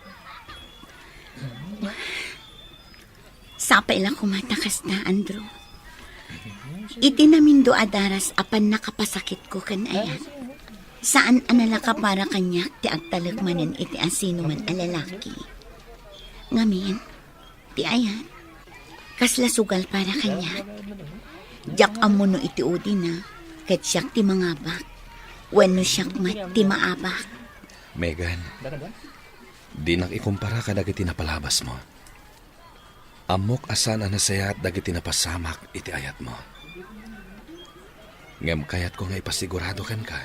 Sapay la koma ta kasta, Andrew. Iti namindo a daras a pannakapasakitko ken ayat, saan a nalaka para kaniak ti agtalek manen iti asinoman a lalaki. Ngamin, ti ayat, kasla sugal para kaniak. Diak ammo no iti udina, ket siak ti mangabak, wenno siak met ti maabak. Megan, dinak ikumpara kadagiti napalabasmo. Ammok a saan a nasayaat dagiti napasamak iti ayatmo. Ngem kayatko nga ipasigurado kenka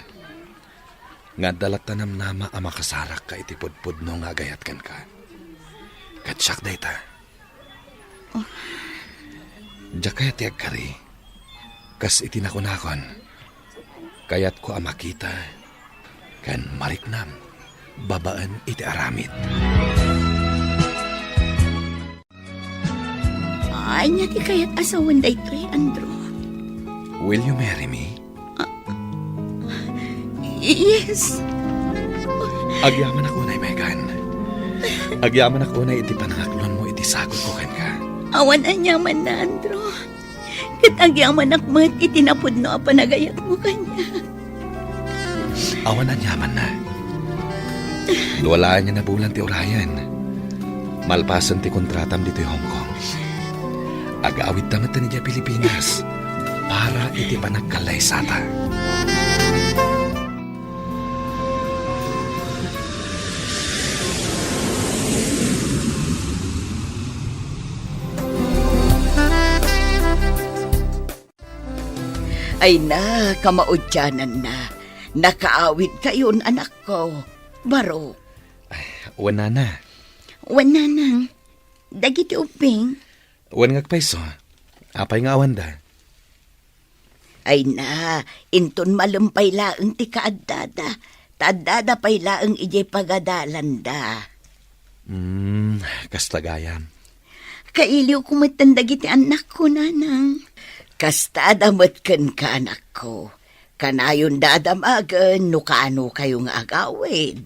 nga adda latta namnama a makasarakka iti pudpudno nga agayat kenka. Ket siak dayta. Oh. Diak kayat ti agkari. Kas iti nakunakon, kayatko a makita ken mariknam babaen iti aramid. Ania ti kayat a sawen daytoy, Andrew? Will you marry me? Ah, yes. Agyamanak unay, Megan. Agyamanak unay iti panangaklonmo iti sagutko kenka. Awan aniamanna, Andrew. Ket agyamanak met iti napudno a panagayatmo kaniak. Awan aniamanna. Dua laeng a bulan ti urayen. Malpasen ti kontratam ditoy Hong Kong, agawidta met idiay Pilipinas para iti panagkallaysata. Ay na, kamaudiananna. Nakaawidkayon, anakko. Baro. Ay, wen, nana. Wen, nanang. Dagiti ubbing. Wen, ngagpayso. Apay nga awanda? Ay na, inton malem pay laeng ti kaaddada, ta addada pay laeng idiay pagadalanda. Hmm, kasta gayam. Kailiwko metten dagiti annakko, nanang. Kastada met kenka, anakko. Kanayon dadamagen no kaano kayo nga agawid.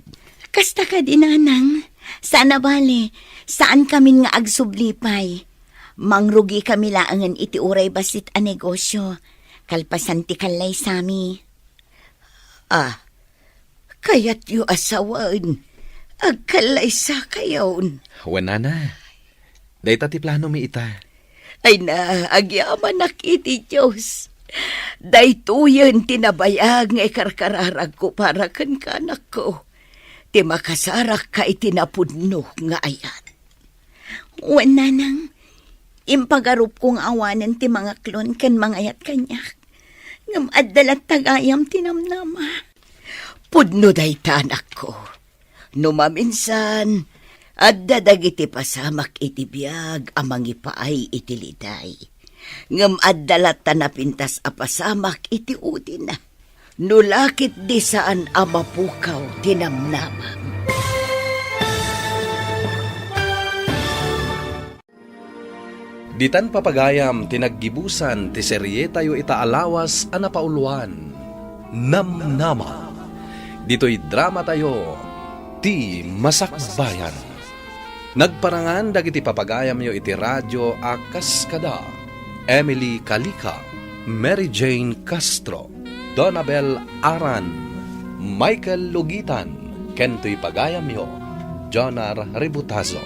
Kasta kadi, nanang. Saan a bale, saan kamin nga agsubli pay. Mangrugi kami laengen iti uray bassit a negosyo, kalpasan ti kallaysami. Ah, kayatyo a sawen, agkallaysakayon. Wen, nana. Dayta ti planomi ita. Ay na, agyamanak iti Dios. Daytoyen ti nabayag nga ikarkararagko para kenka, anakko. ti makasarakka iti napudno nga ayat. Wen, nanang, impagarupko nga awanen ti mangaklon ken mangayat kaniak, ngem adda latta gayam ti namnama. Pudno dayta, anakko. No maminsan, adda dagiti pasamak iti biag a mangipaay iti liday. Ngem adda latta napintas a pasamak iti udina. No la ketdi saan a mapukaw ti namnamam. Ditan, papagayam, ti naggibusan ti serietayo ita a lawas a napauluan, Namnama. Ditoy dramatayo, Ti Masakbayan. Nagparangan dagiti papagayamyo iti radio a kas kada Emily Calica, Mary Jane Castro, Donabel Aran, Michael Lugitan, ken toy pagayamyo, Jonar Ributazo.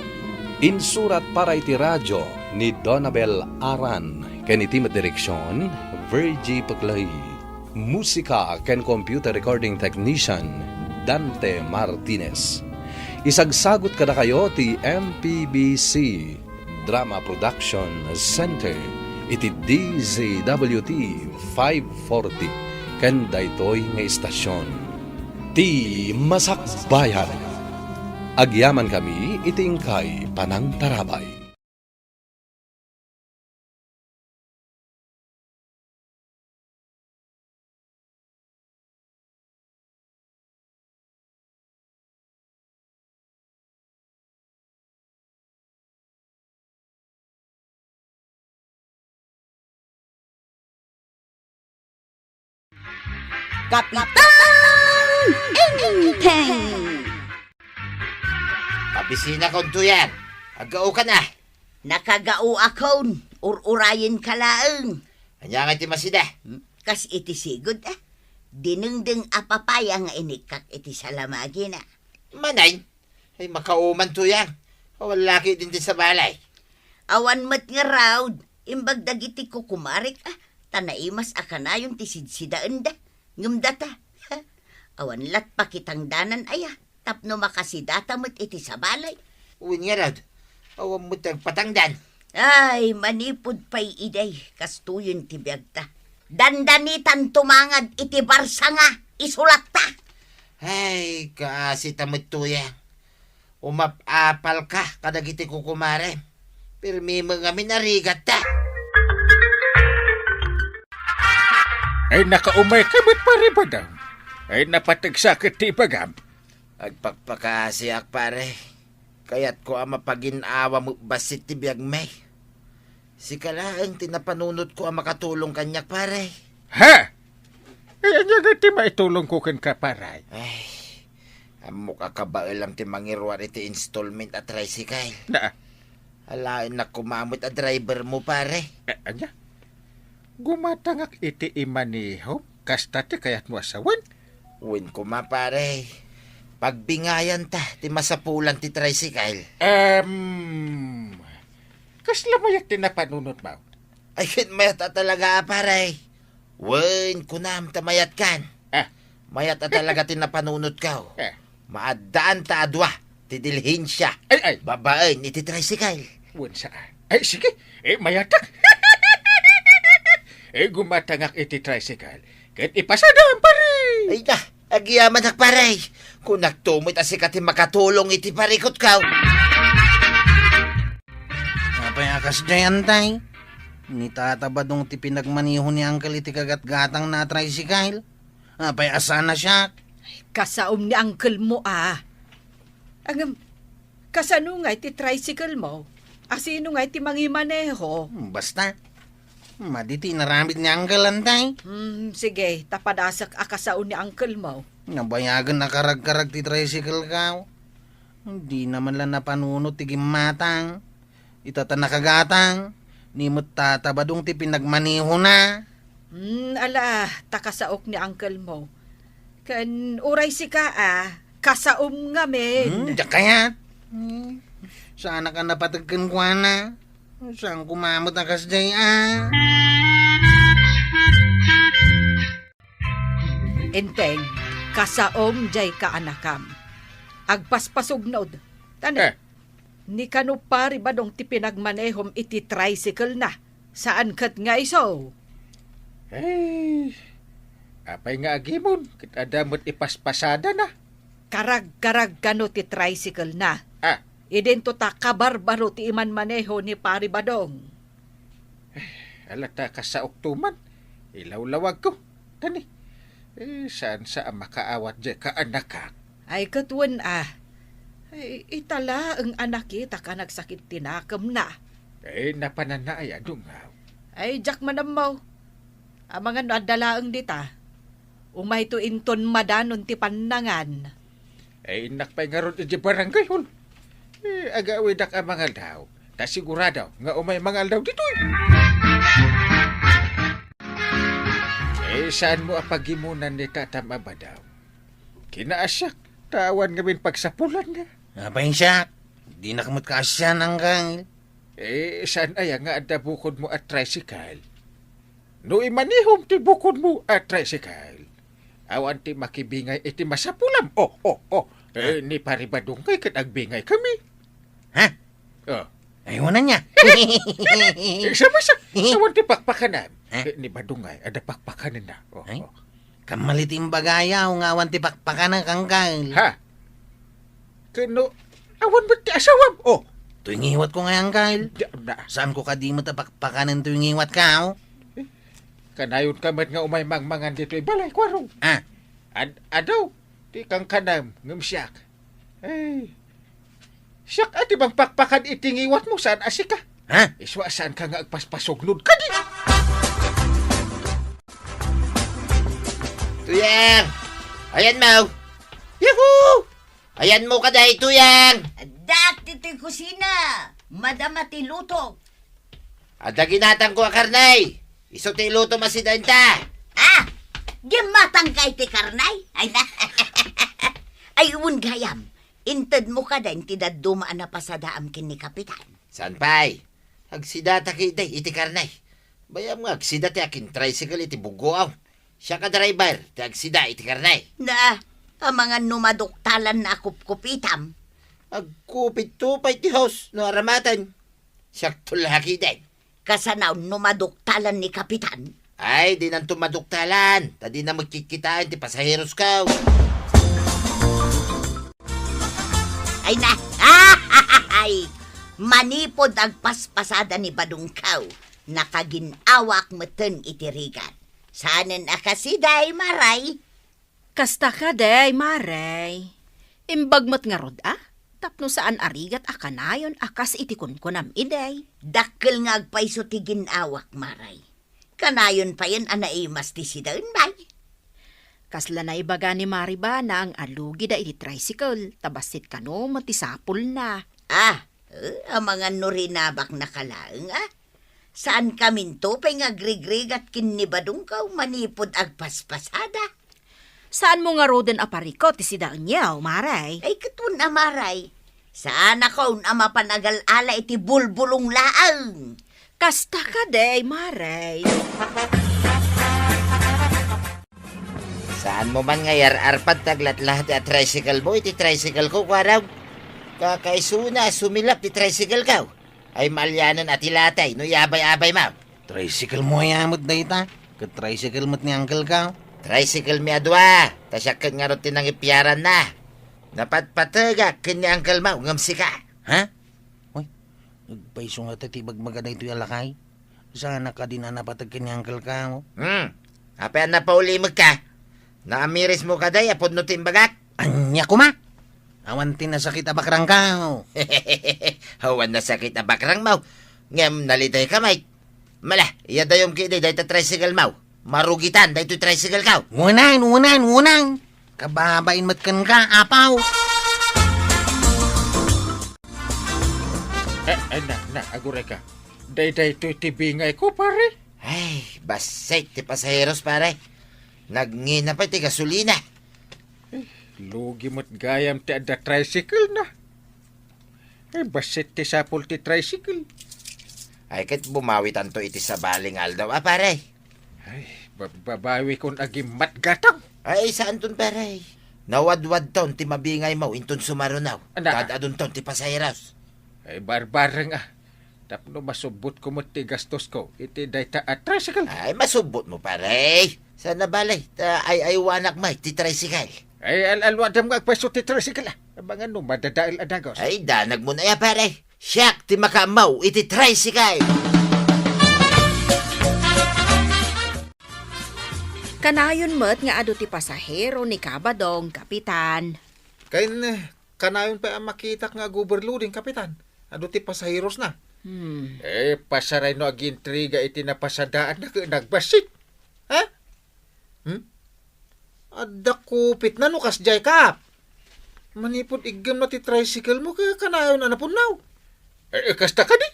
Insurat para iti radio ni Donabel Aran, ken iti met direksion, Virgie Peclay. Musika ken computer recording technician, Dante Martinez. Isagsagut kadakayo ti M P B C Drama Production Center iti D Z W T five forty ken daytoy nga istasion, Ti Masakbayan. Agyamankami iti inkay panangtarabay. Kapitan Enteng! Pabisinakon, Tuyang. Aggaokan a. Nakagaoakon, ur-urayenka laeng. Ania ngay ti masida? Hmm? Kas iti sigud, a. Dinengdeng a papaya nga inikkak iti salamagina. Manay? Ay, makauman, Tuyang. Awan la ketdin ti sabalay. Awan met ngarud, imbag dagiti kukumarek, a, ta naimas a kanayon ti sidsidaenda. Ngem data, awan lat pakitangdanan aya, tapno makasidata met iti sabalay. Wen ngarud, awan met ti agpatangdan. Ay, manipud pay idi, kastoyen ti biagta. Dandanitan tumangad iti barsa nga isulatta. Ay, kaasita met, Tuyang. Umap-apalka kadagiti kukumarem. Pirmi met ngamin a rigatta. Ay, nakaumayka met, Pare Badang. Ay, napateg sa ket ti ibagam. Agpakpakaasiak, pare. Kayatko a mapagin-awa met bassit ti biagmi. Sika laeng ti napanunotko a makatulong kaniak, pare. Ha? Ay, ania ngay ti maitulongko kenka, pare? Ay, ammok a kabaelam ti mangiruar iti installment a tricycle. Na? Alaennak koma met a driver mo, pare. Eh, ania? Gumatangak iti imanihom? Kasta ti kayatmo a sawen? Wen koma, pare. Pagbingayanta ti masapulan ti tricycle. Em, kasla mayat ti napanunotmo? Ay, ket mayat a talaga a, pare. Wen, kunam ta mayatkan. Ah. Mayat a talaga ti napanunotko. Eh. Maaddaanta a dua ti dilhensia. Ay, ay. Babaen iti tricycle. Wen sa. Ay, sige. Eh, mayatak. Eh, gumatangak iti tricycle. Ket ipasadam, pare. Ay, da. Agyamanak, pare. Kunakto met a sika ti makatulong iti parikutko. Apay a kasdiay, Antay? Ni Tata Badong ti pinagmaneho ni Angkel iti kagatgatangna a tricycle? Apay a saan a siak? Kasaom ni uncle mo, a. Ngem, kasano ngay ti tricycle mo? A sino ngay ti mangimaneho? Hmm, basta. Madi ti inaramid ni Uncle, Antay. Hmm, sige, ta padasek a kasao ni uncle mo. Nabayagen a karagkarag ti tricycle ko. Dina man la napanunot ti gimmatang. Ita ta nakagatang, ni met Tata Badong ti pinagmanehona. Hmm, ala, ta kasaok ni uncle mo. Ken uray sika a, kasaom ngamin. Hmm, diak kayat. Hmm. Saanak a napateg kenkuana. Saan koma met a kasdiay a. Enteng, kasaom jay kaanakam. agpaspasugnod. Tani, Eh. ni kano Pari Badong ti pinagmanehom iti tricycle na, saan ket nga isu? Eh, apay nga agimon, ket adda met ipaspasada na. Karagkarag kano ti tricycle na. Ah. Idinto ta kabarbaro ti imanmaneho ni Pari Badong. Ala ta kasaok tuman, ilawlawagko. Tani, eh, saan sa a makaawat diay kaanakak? Ay, ket wen a. Ay, ita laeng a nakitak a nagsakit ti nakemna. Eh, napananna ay adungaw. Ay, diak man ammo. Amangan no adda laeng dita. Umayto inton madanon ti pannangan. Eh, innak pay ngarud idiay barangay hall. Eh, agawidak a mangaldaw. Ta sigurado nga umay mangaldaw ditoy. Eh, saanmo a pagimunan ni Tatam a Badaw? Kinaasiak, ta awan ngamin pagsapulanna. Apay siak, dinak met kaasian, Angkel. Eh, saan aya nga adda bukodmo a tricycle? No imanihom ti bukodmo a tricycle, awan ti makibingay iti masapulam. Oh, oh, oh. Eh, Ah. ni Pari Badong kay ket agbingaykami. Ha? Oh. Ay, wala niya. Eh, sa masa, awan ti pakpakanan. Ha? Eh, ni Badong ay, adda pakpakananna. Oh, Ay? oh. Kamali ti imbagayo nga awan ti pakpakanak, Angkel. Ha? Ken no, awan met ti asawam. Oh. Toy ngiwatko ngay, Angkel. Di, na. Saanko kadi met a pakpakanen toy ngiwatko? Kanayonka met nga umay mangmangan ditoy balay, Kuarong. Ah. Ad-, adu, ti kankanam, ngem siak. Ay, siak a ti mangpakpakan iti ngiwatmo, saan a sika. Ha? Isu a saanka nga agpaspasugnod kadi. Tuyang! Ayanmo! Yahoo! Ayanmo kadi, Tuyang! Adda ditoy kusina. Madama ti luto. Adda ginatangko a karne. Isu ti ilutom a sidaenta. Ah! Gimmatangka iti karne? Ay, na. Ay, wen gayam. Intedmo kadi ti dadduma a napasadaam ken ni Kapitan. Saan pay? Agsidata ketdi iti karne. Bayam nga agsida ti akin-tricycle iti buggoaw. Siak a driver ti agsida iti karne. Na, amangan no maduktalan na a kupkupitam. Agkupitto pay ti hose no aramaten. Siakto la ketdi. Kasano no maduktalan ni Kapitan? Ay, dinanto maduktalan. Ta dina met kitkitaen ti pasaherosko. Ay na, ay! Manipud agpaspasada ni Badongko, nakagin-awak metten iti rigat. Saanen a kasidi, Mare? Kasta kadi, Mare. Imbag met ngarud a, tapno saan a rigat a kanayon a kas iti kunkunam idi. Dakkel nga agpayso ti gin-awak, Mare. Kanayon payen a naimas ti sidaen, bay. Kasla naibaga ni Mare Banang a lugida iti tricycle, ta bassit kano met ti sapulna. Ah, eh, amangan no rinabaknaka laeng, ah. Saankaminto pay nga agrigrigat ken ni Badongko manipud agpaspasada. Saanmo ngaruden a parikut ti sidaenyo, Mare? Ay, ket wen a, Mare. Saanakon a mapan agal-ala iti bulbulong laeng. Kasta kadi, Mare. Saanmo man nga iyar-arpad ti aglatlati a tricycle mo iti tricycle ko, Kuarong? Kakaisuna a sumilap ti tricycle ko. Ay, maalianen a ti latay no iyabay-abaymo. Tricycle mo aya met dayta? Ket tricycle met ni uncle ko. Tricycle mi a dua, ta siak ket ngarud ti nangipiaranna. Napatpategak ken ni uncle mo ngem sika. Ha? Uy, agpayso ngata ti ibagbaga daytoy a lakay. Saanak kadin a napateg ken ni uncle ko. Hmm. Apay a napaulimekka? Naamirismo kadi a pudno ti imbagak? Ania koma? Awan ti nasakit a bakrangko. Awan nasakit a bakrangmo. Ngem nalitayka met. Mala, iyadayom ketdi dayta tricycle mo. Marugitan daytoy tricycle ko. Unan, unan, unan. Kababain met kenka, apo. Eh, eh, na, na, aguray ka. Daydaytoy ti bingay ko, pare. Ay, bassit ti pasaheros, pare. Nagngina pay ti gasolina. Eh, lugi met gayam ti adda tricycle na. Ay, bassit ti sapul ti tricycle. Ay, ket bumawitanto iti sabali nga aldaw, a, pare. Ay, ba-, babawikon a gimmatgatang. Ay, saanton, pare. Nawadwadton ti mabingaymo inton sumaruno. Ana. Tad-adunton ti pasaheros. Ay, barbareng a. Tapno masubbotko met ti gastosko iti dayta a tricycle. Ay, masubbotmo, pare. Saan a bale, ta ay-aywanak met ti tricycle. Ay, al-alwadam nga agpayso ti tricycle, a. Amangan no madadael a dagus. Ay, danagmo na ya, pare. Siak ti makaammo iti tricycle. Kanayon met nga adu ti pasahero ni Kabadong, Kapitan. Ken, eh, kanayon pay a makitak nga ag-overloading, Kapitan. Adu ti pasaherosna. Hmm. Eh, pasaray no agintriga iti napasadaanna ket nagbassit. Ha? Hmm? Adda kupitna no kasdiay, Kap. Manipud iggemna ti tricycle mo, ket kanayon a napunnaw. Eh, eh, kasta kadi?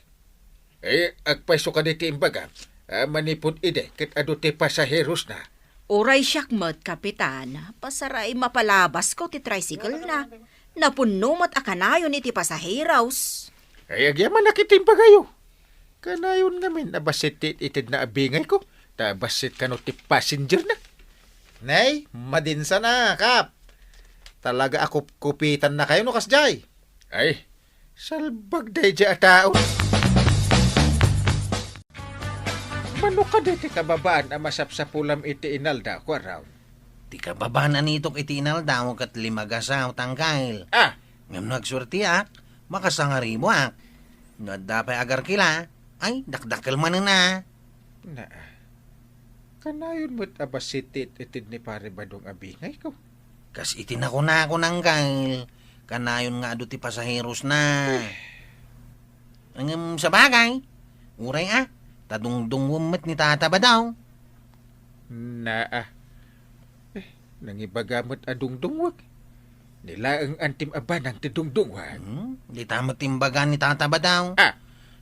Eh, agpayso kadi ti imbagam, a manipud idi ket adu ti pasaherosna. Uray siak met, Kapitan, pasaray mapalabasko ti tricycle na. Napunno met a kanayon iti pasaheros. Ay, agyamanak iti imbagayo. Kanayon ngamin a bassit ti it-itedna a bingayko, ta bassit kano ti passenger na. Nay, madinsa na, Kap. Talaga a kupkupitannakayo no kasdiay. Ay, salbag daydiay a tao. Mano kadi ti kababaan a masapsapulam iti inaldaw, Kuarong? Ti kababaan a nitok iti inaldaw ket limagasaw, Angkel. Ah! Ngem no agsuertiak, makasangariboak. No adda pay agarkila, ay, dakdakkel manen a. Na, kanayon met a bassit ti it-ited ni Pare Badong a bingayko. Kas iti nakunako, Angkel, kanayon nga adu ti pasaherosna. Eh. Ngem sabagay, uray a, ta dungdungwem met ni Tata Badong. Naa. Eh, nangibaga met a dungdungwek. Ni laeng antim a banag ti dungdungwek. Hmm, dita met ti imbaga ni Tata Badong. Ah.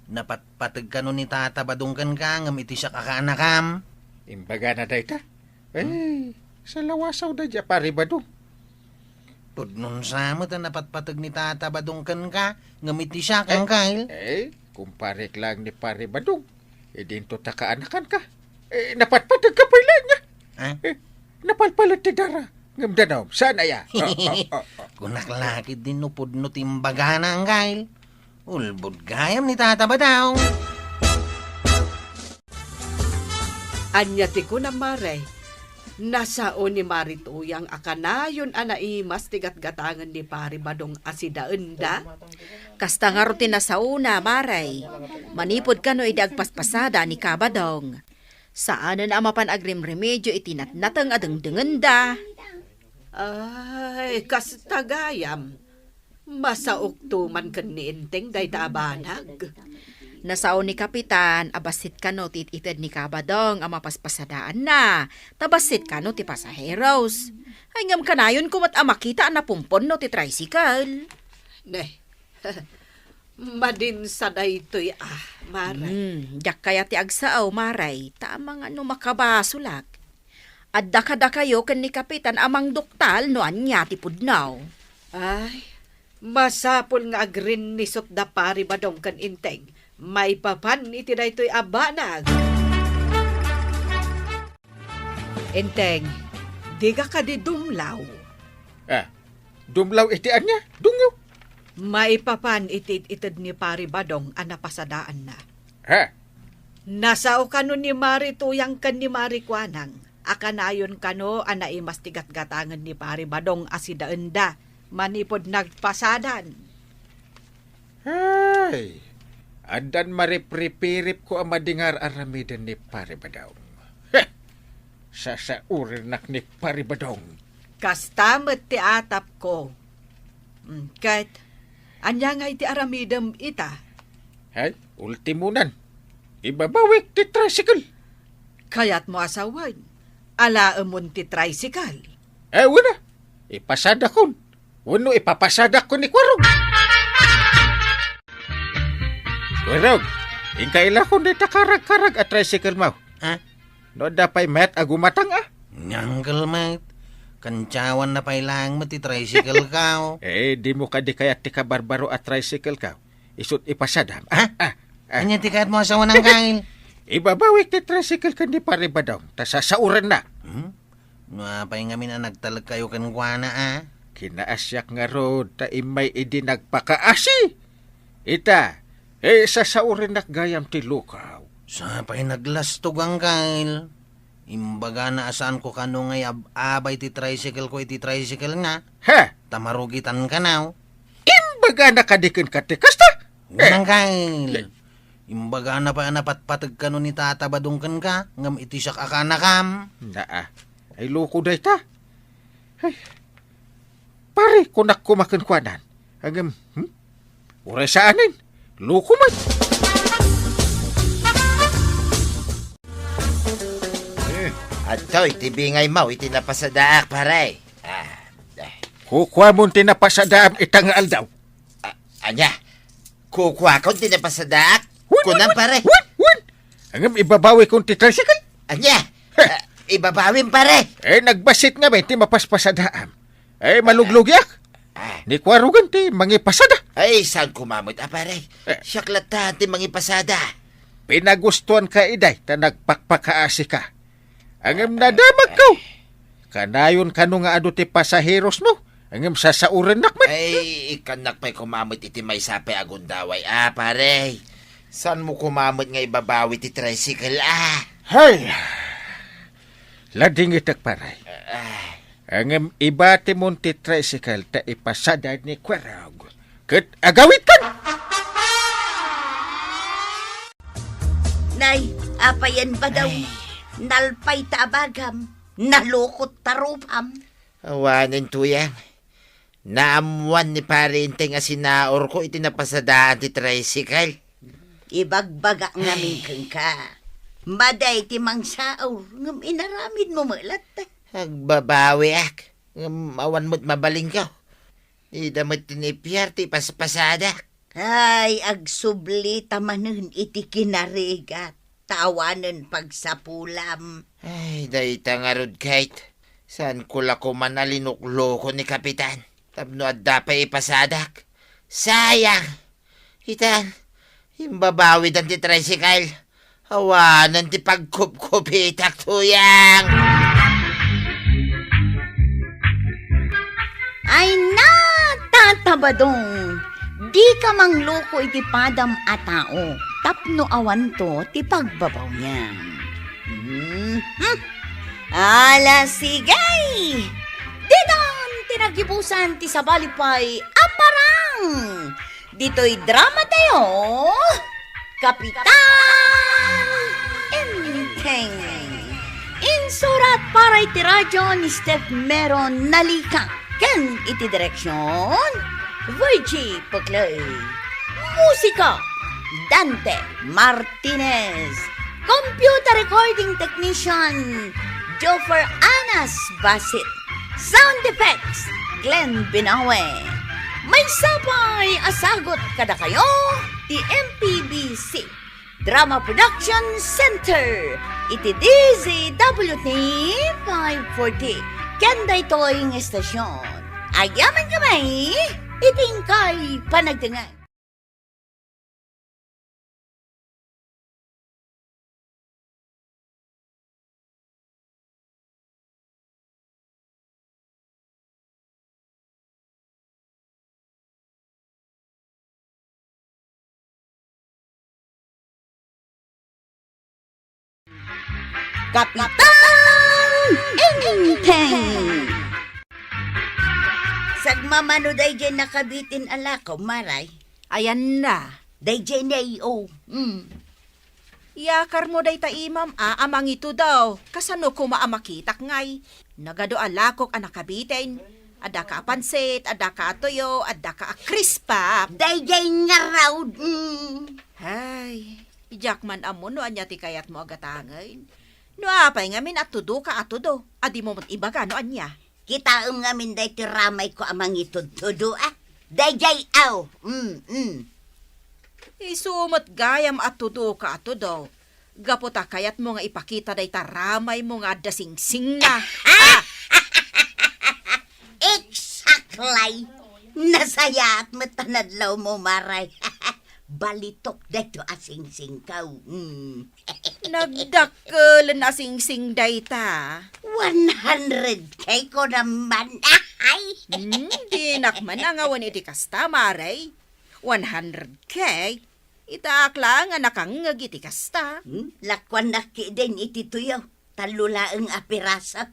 Napatpateg kano ni Tata Badong kenka, ngem iti siak a kaanakam. Imbagana dayta? Hmm? Eh, salawasaw daydiay a Pare Badong. Pudno sa met a napatpateg ni Tata Badong kenka, ngem iti siak, eh, Angkel. Eh, kumparek laeng ni Pare Badong. Idinto ta kaanakanka. Eh, napatpategka pay laeng, a. Ha? Eh, napalpalet ti dara. Ngem danum, saan aya? Ah, ah, ah, ah. Kunak la ketdin no pudno ti imbagana, Angkel. Ulbod gayam ni Tata Badong. Ania ti kunam, Mare? Nasao ni Mari Tuyang a kanayon a naimas ti gatgatangen ni Pari Badong a sidaenda? Kasta ngarud ti nasaona, Mare. Manipud kano idi agpaspasada ni Kabadong. Saanen a mapan agrimremedyo iti natnateng a dengdengenda. Ay, kasta gayam. Masaokto man ken ni Enteng dayta a banag. Nasao ni Kapitan a bassit kano ti it-ited ni Kabadong a mapaspasadaanna, ta bassit kano ti pasaheros. Ay, ngem kanayonko met a makita a napumponno ti tricycle. Ne, madinsa daytoy, ah, Maray. Hmm, diak kayat ti agsao, Maray, ta amangan no makabasolak. Adda kadakayo ken ni Kapitan a mangduktal no ania ti pudno. Ay, masapul nga agrinnisot da Pari Badong ken Enteng maipapan iti daytoy a banag. Enteng, diga kadi dumlaw? Ah, dumlaw iti ania? Dungyo. Maipapan iti it-ited ni Pari Badong a napasadaanna. Ha? Nasao kano ni Mari Tuyang ken ni Mari Kuanang a kanayon kano a naimas ti gatgatangen ni Pari Badong a sidaenda manipud nagpasadan. Ay, addan maripripiripko a madi nga ar-aramiden ni Pari Badong. Heh! Sasaurinak ni Pari Badong. Kasta met ti atapko. Mm, ket, ania ngay ti aramidem ita? Ay, ultimonan. Ibabawik ti tricycle. Kayatmo a sawen, alaemon ti tricycle? Eh, wen a. Ipasadakon. Wenno ipapasadakon ni Kuarog. Kuarog, inka ilakon dayta karagkarag a tricycle mo. Ha? No adda pay met a gumatang, a? Uncle Met, kantiawanna pay laeng met ti tricycle ko. Eh, dimo kadi kayat ti kabarbaro a tricycle ko? Isut' ipasadam. Ha? Ah, ah. Ania ti kayatmo a sawen, Uncle? Ibabawik ti tricycle ken ni Pare Badong, ta sasaorenna. Hmm? No apay ngamin a nagtalekkayo kenkuana, a? Kinaasiak ngarud ta immay idi nagpakaasi. Ita, eh, sasaorennak gayam ti lukaw. Sapay naglastog, Angkel. Imbagana a saanko kano nga iab-abay ti tricycle ko iti tricycle na. Ha? Ta marugitan kanaw. Imbagana kadi kenka ti kasta? Wen, Angkel. Imbagana pay a napatpateg kano ni Tata Badong kenka, ngem iti siak a kanakam. Naa. Ay, loko dayta. Ay. Pare, kunak koma kenkuanan. Ngem, hmm? Uray saanen. Loko met. Hmm. Adtoy ti bingaymo iti napasadaak, pare. Ah, ah. Kukuamon ti napasadaam ita nga aldaw. A-, ania? Kukuakon ti napasadaak? Wen, wen, Kunam, wen, pare. Wen, wen. Ngem ibabawikon ti tricycle? Ania? Heh. Ah, ibabawim, pare. Eh, nagbassit ngamin ti mapaspasadaam. Eh, maluglugiak. Ah. Ni Kuarugan ti mangipasada. Ay, saan koma met, a, pare? Eh. Siak latta ti mangipasada. Pinagustuanka idiay ta nagpakpakaasika. Ngem nadamagko. Kanayon kano nga adu ti pasaherosmo, ngem sasaorennak met. Ay, ikkannak pay koma met iti maysa pay a gundaway, a, pare. Saanmo koma met nga ibabawi ti tricycle, a? Hay! Ladingitek, pare. Ah. Ngem ibatimon ti tricycle ta ipasada ni Kuerog. Ket agawidkan! Nay, apayen ba daw? Ay. Nalpay ta abagam, nalukot ta rupam. Awanen, Tuyang. Naammuan ni Pare Enteng a sinaurko iti napasadaan ti tricycle. Ibagbaga ngamin kenka. Madi ti mangsaur, ngem inaramidmo met latta. Agbabawiak, ngem awan met mabalinko. Dida met ti nipiar ti paspasadak. Ay, agsubli ta manen iti kinarigat, ta awanen pagsapulam. Ay, dayta ngarud, Kate. Saanko la koma a linukluko ni Kapitan tapno adda pay ipasadak. Sayang! Itan, imbabawidan ti tricycle. Awanen ti pagkupkupitak, Tuyang. Ay na, Tata Badong, dika mangluko iti padam a tao tapno awanto ti pagbabawiam. Mhm. Ala, sige! Ditan ti naggibusan ti sabali pay a parang! Ditoy drama tayo, Kapitan Enteng. Insurat para iti radyo ni Steph Mero Nalika ken iti direksyon, Virgie Puclay. Musika, Dante Martinez. Computer recording technician, Joffer Anas Basit. Sound effects, Glenn Binawe. Maysa pay a sagut kadakayo ti M P B C Drama Production Center iti D Z W T five forty ken daytoy nga estasyon. Agyamankami iti inkay panagdengngeg. Kapitan Enteng! Sagmamano daydiay nakabitin a lako, Maray. Ayanna. Daydiay na, o. Mm. Iyakarmo dayta imam a, a mangitudaw. Kasano koma a makitak ngay? Nagadu a lakok a nakabitin. Addaka a pansit, addaka a tuyo, addaka a crispap. Daydiay ngarud, mm. Ay, diak man ammo no ania ti kayatmo a gatangen. No apay ngamin a tudo ka a tudo, a dimo met ibaga no ania. Kitaem ngamin daytoy ramayko a mangitudtudo, a. Daydiay, aw. Mm, mm. Isu met gayam a tudo ka a tudo. Gapu ta kayatmo nga ipakita dayta ramaymo nga adda singsingna. Ah! Exactly! Nasayaat met ta nadlawmo, Maray. Balitok daytoy a singsingko. Mm. Nagdakkel a singsing dayta. One hundred K ko naman. Ay! Hmm, dinak man nangawan iti kasta, Mare. One hundred K? Itaak laeng a nakangngeg iti kasta. Hmm? Lakuannak ketdin iti tuyo. Tallo laeng a piraso.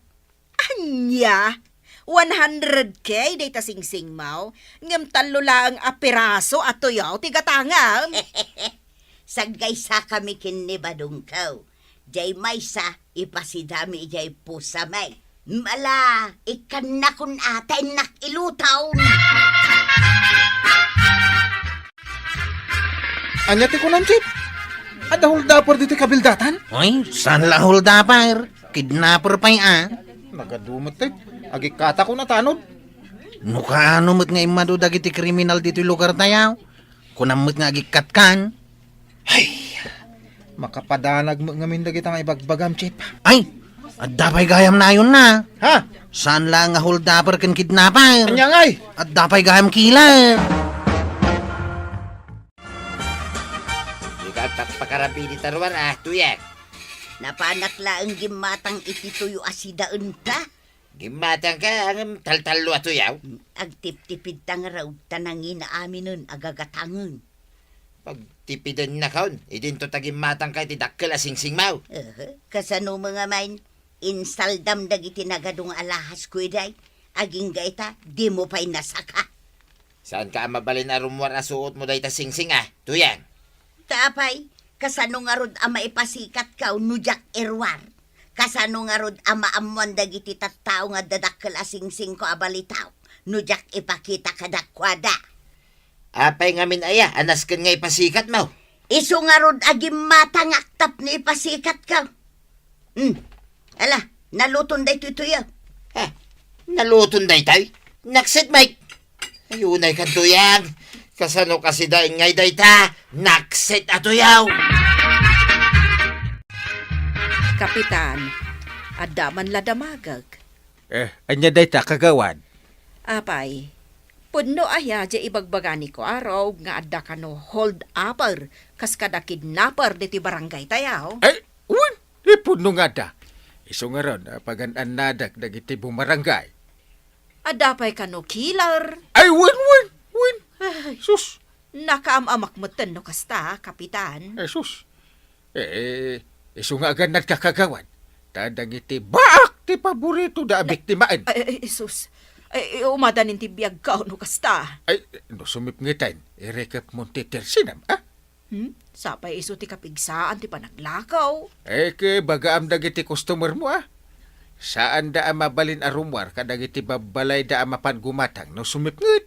Ania? One hundred K dayta singsingmo, ngem tallo laeng a piraso a tuyo ti gatangem. Saggaysakami ken ni badongko. Diay maysa, ipasidami idiay pusami. Ala, ikkannakon a ta innak iluton. Ania ti kunam, Chief? Adda holdupper ditoy kabildatan? Ay, saan la holdupper? Kidnapper pay a. Nagadu met, eh. Agikkatakon a tanod. No kaano met nga immadu dagiti kriminal ditoy lugartayo? Kunam met nga agikkatkan. Ay, makapadanag met ngamin dagita nga ibagbagam, Chief. Ay, adda pay gayam nayonna. Ha? Saan la nga holdupper ken kidnapper? Ania ngay? Adda pay gayam killer. Ikaw, agpakpakarabi dita ruar, a, Tuyang. Napanak laeng gimmatang iti tuyo a sidaenta. Gimmatangka, ngem taltallo a tuyo? Agtiptipidta ngarud ta nangina aminen a gagatangen. Pagtipidennakon, idinto ta gimmatangka iti dakkel a singsingmo. Aha, kasano met ngamin, insaldam dagiti nagadu nga alahasko idiay, agingga ita, dimo pay nasaka. Saanka a mabalin a rummuar a suotmo dayta singsing a, Tuyang? Ta apay, kasano ngarud a maipasikatko no diak iruar? Kasano ngarud a maammoan dagiti tattao nga adda dakkel a singsingko a balitaw no diak ipakita kadakuada? Apay ngamin aya a nasken nga ipasikatmo? Isu ngarud a gimmatangak tapno ipasikatko. Hmm. Ala, naluton daytoy tuyo. Ha? Naluton daytoy? Nakset, Mike. Ay, unay kan Tuyang. Kasano kasi daing ngay dayta? Nakset a tuyo. Kapitan, adda man la damagek. Eh, ania dayta, kagawad? Apay, pudno aya diay ibagbaga ni Kuarog nga adda kano hold-upper kas kada kidnapper ditoy barangaytayo? Ay, wen, ipudno nga adda. Isu ngarud a pagan-annadek dagiti bumarangay. Adda pay kano killer? Ay, wen, wen, wen. Ay. Sus. Nakaam-amak metten no kasta, Kapitan. Eh, sus. Eh, isu nga agannadka, kagawad. Ta dagiti baak ti paboritoda a biktimaen. Ay, ay, ay, sus. Ay, ay, umadanin ti biagko no kasta. Ay, no sumipngeten, irikepmon ti tersinam, a? Hmm? Sapay isu ti kapigsaan ti panaglakaw. Eh, ke, bagaam dagiti customermo, a? Saanda a mabalin a rummuar kadagiti babbalayda a mapan gumatang no sumipnget.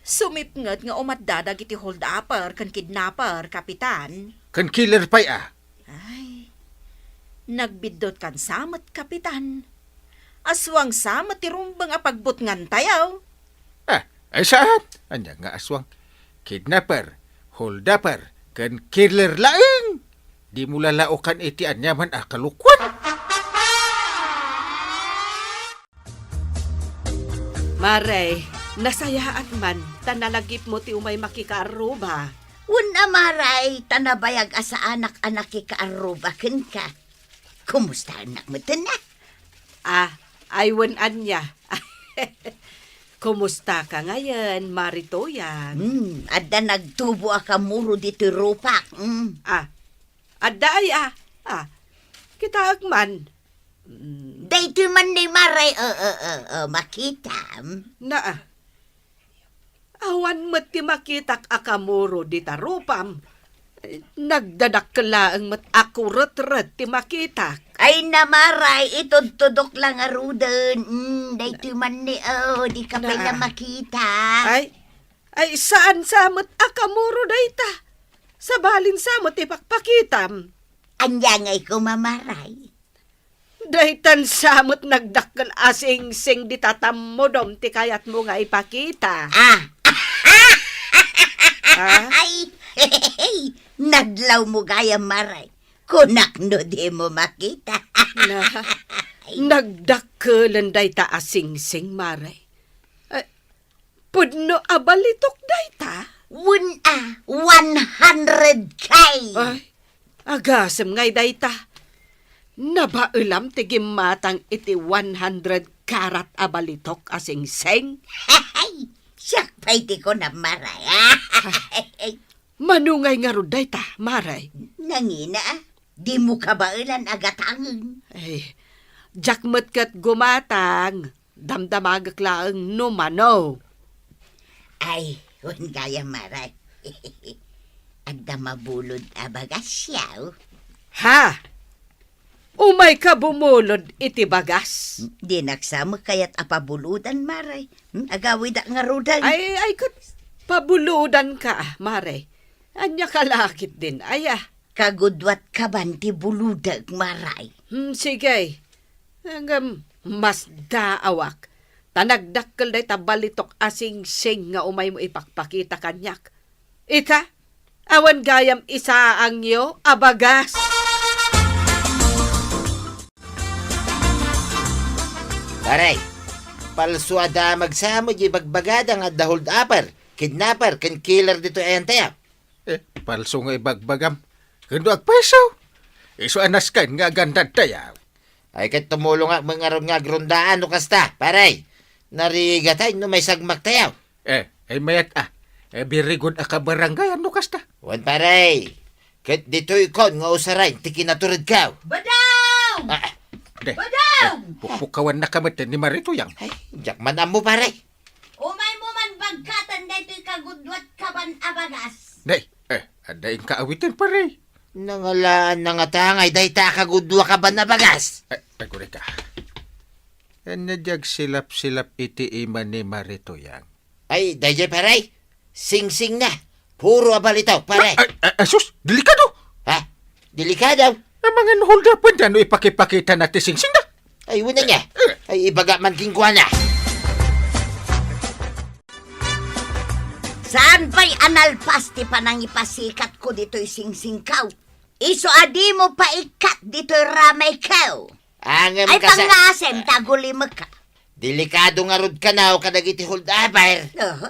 Sumipnget nga umadda dagiti hold-upper ken kidnapper, Kapitan. Ken killer pay, a? Ay, nagbiddutkan sa met, Kapitan. Aswang sa met ti rumbeng a pagbutngantayo. Ah, ay saan? Ania nga aswang? Kidnapper, hold-upper, ken killer laeng. Dimo lalaokan iti aniaman a kalokuan. Mare, nasayaat man, ta nalagipmo ti umay makikaarruba. Wen a, Mare, ta nabayag a saanak a nakikaarruba kenka. Kumustaennak metten a? Ah, ay wen ania. Kumustaka ngayen, Mare Tuyang? Hmm, adda nagtubo a kamuro ditoy rupak. Hmm. Ah, adda aya? Ah, kitaek man. Mm. Daytoy man ni Mare, eh, eh, eh, eh, makitam. Naa. Awan met ti makitak a kamuro dita rupam. Nagdadakkel laeng met a kuretret ti makitak. Ay, na, Mare, itudtudok la ngaruden. Mm, daytoy man ni, oh, dika pay la makita. Ay, ay, saan sa met a kamuro dayta. Sabalin sa met ti pakpakitam. Ania ngay koma, Mare? Daytan sa met nagdakkel a singsing dita tammudom ti kayatmo nga ipakita. Ah. Ah? Ay, nadlawmo gayam, Mare. Kunak no dimo makita. Na, nagdakkelen dayta a singsing, Mare. Eh, pudno a balitok dayta? Wen a, one hundred K. Ay, agasem ngay dayta. Nabaelam ti gimmatang iti one hundred karat a balitok a singsing. Siak pay ti kunam, Mare. Mano ngay ngarud dayta, Mare? Nangina, a. Dimo kabaelan a gatangen. Ay, diak met ket gumatang. Damdamagek laeng no mano. Ay, wen gayam, Mare. Adda mabulod a bagas, yaw. Ha? Umayka bumulod iti bagas? Dinak sa met kayat a pabulodan, Mare. Hmm, agawidak ngaruden. Ay, ay, ket pabulodanka, Mare. Ania ka la ketdin, aya? Kagudua ti kaban ti bulodek, Mare. Hmm, sige. Ngem, masdaawak. Ta nagdakkel dayta balitok a singsing nga umaymo ipakpakita kaniak. Ita, awan gayam isaangyo a bagas. Pare, palso a damag sa met diay ibagbagada nga adda hold-upper, kidnapper, ken killer ditoy ayantayo. Eh, palso nga ibagbagam. Ken no agpayso, isu a nasken nga agannadtayo. Ay, ket tumulongak met ngarud nga agrondaan no kasta, pare. Narigatay no maisagmaktayo. Eh, ay mayat a. Eh, very good a kabarangay no kasta. Wen, pare. Ket ditoykon nga usaren ti kinaturedko. Badaw! Ah, De, Badaw! Eh, pukpukawannaka met ni Mare Tuyang. Ay, diak man ammo, pare. Umaymo man bagkaten daytoy kagudua ti kaban a bagas. Nay, eh, adda inka awiten, pare. Nangalaan na ngata ngay dayta a kagudua kaban a bagas. Eh, aguray ka. Ania diay agsilap-silap iti ima ni Mare Tuyang? Ay, daydiay, pare. Singsingna. Puro a balitok, pare. Ay, ay, ay, sus, delikado. Ha? Delikado? Amangan hold-upen da no ipakipakitana ti singsingda. Ay, wen ania. Ay, ibaga man kenkuana. Saan pay a nalpas ti panangipasikatko ditoy singsingko? Isu a dimo paikkat ditoy ramayko. Ngem ay, kasa-, pangngasem ta agulimekka. Delikado ngarud kano kadagiti hold-upper. Oho.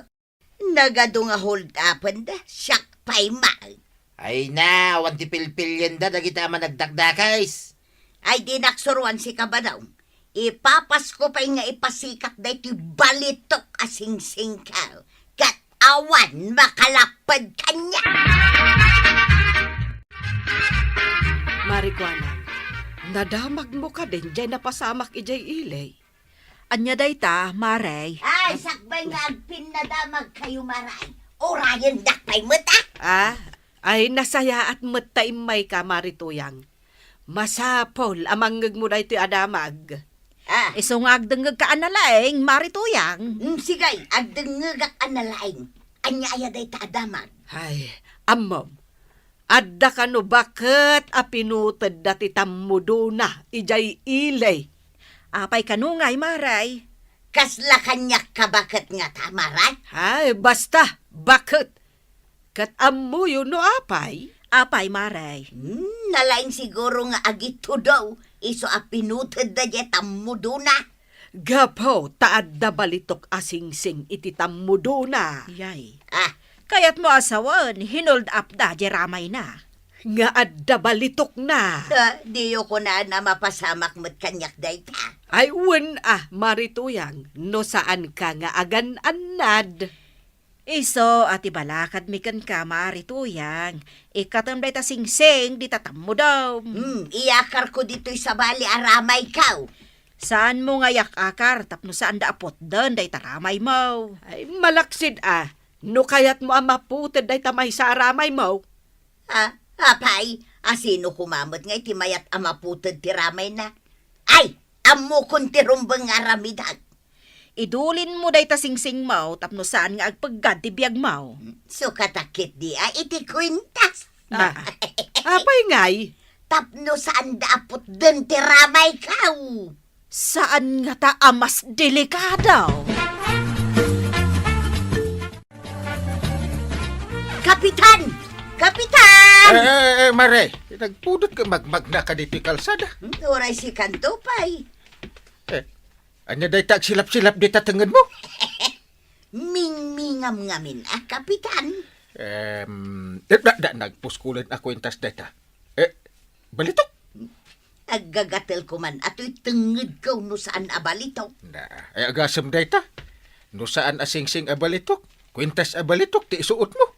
Nagadu nga hold-upenda, siak pay met. Ay na, awan ti pilpilienda dagiti a managdakdakes. Ay, dinak suroan sika, Badaw. Ipapasko pay nga ipasikat daytoy balitok a singsingko. Ket awan makalapped kaniak. Mare Kuanang, nadamagmo kadin diay napasamak idiay ili? Ania dayta, Mare? Ay, sakbay nga agpinnadamagkayo, Mare. Urayendak pay met, a? Ah, ay, nasayaat met ta immayka, Mare Tuyang. Masapul a mangngegmo daytoy a damag. Ah. Isu nga agdengngegka a nalaing, Mare Tuyang. Mm, sige, agdengngegak a nalaing. Ania aya dayta a damag? Ay, ammom. Adda kano baket a pinutedda ti tammudona idiay ili. Apay kano ngay, Mare? Kasla kaniak ka baket ngata, Mare? Ay, basta, baket. Ket ammoyo no apay? Apay, Mare? Hmm, nalaing siguro nga agitudo, isu a pinutedda diay tammudona. Gapu ta adda balitok a singsing iti tammudona. Yay. Ah. Kayatmo a sawen, hinold-upda diay ramayna. Nga adda balitokna. Ah, diyo kunana mapasamak met kaniak dayta. Ay, wen a, Mare Tuyang, no saanka nga agan-annad. Isu a ti balakadmi kenka, Mare Tuyang, ikkatem dayta singsing dita tammudom. Hmm, iyakarko ditoy sabali a ramayko. Saanmo nga iyak-akar tapno saanda a putden dayta ramaymo. Ay, malaksid a, no kayatmo a maputed dayta maysa a ramaymo. Ah, apay, a sino koma met nga iti mayat a maputed ti ramayna? Ay, ammokon ti rumbeng nga aramidek. Idulinmo dayta singsingmo tapno saan nga agpeggad ti biagmo. Sukatak ketdi a iti kuentas. Ah, apay ngay? Tapno saanda a putden ti ramayko. Saan ngata a mas delikado? Kapitan! Kapitan! Eh, eh, eh, Mare, nagpudot ka, magmagna ka ditoy kalsada. Hmm, uray sikanto pay. Eh, ania dayta agsilap-silap dita tengngedmo? Mingming Ngamngamin a, Kapitan. Em, eh, da, da, nagpuskulen a kuentas dayta. Eh, balitok? Aggagatelko man a toy tengngedko no saan a balitok. Na, ay agasem dayta. No saan a singsing a balitok, kuentas a balitok ti isuotmo.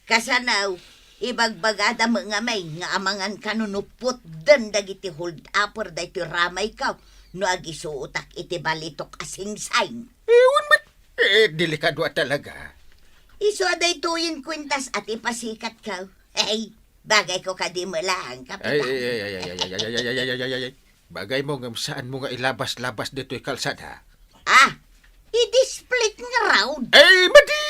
Kasano, ibagbagada met ngamin nga amangan kano no putden dagiti hold-upper daytoy ramayko no agisuotak iti balitok a singsing. Eh, wen met. Eh, delikado a talaga. Isu a daytoyen kuentas a ti pasikatko. Hey, bagayko kadi met laeng, Kapitan. Ay, ay, ay, ay, ay, ay, ay, ay, ay, ay, ay, ay, ay, ay, ay. Bagaymo ngem saanmo nga ilabas-labas ditoy kalsada. Ah, i-display ngarud. Ay, madi!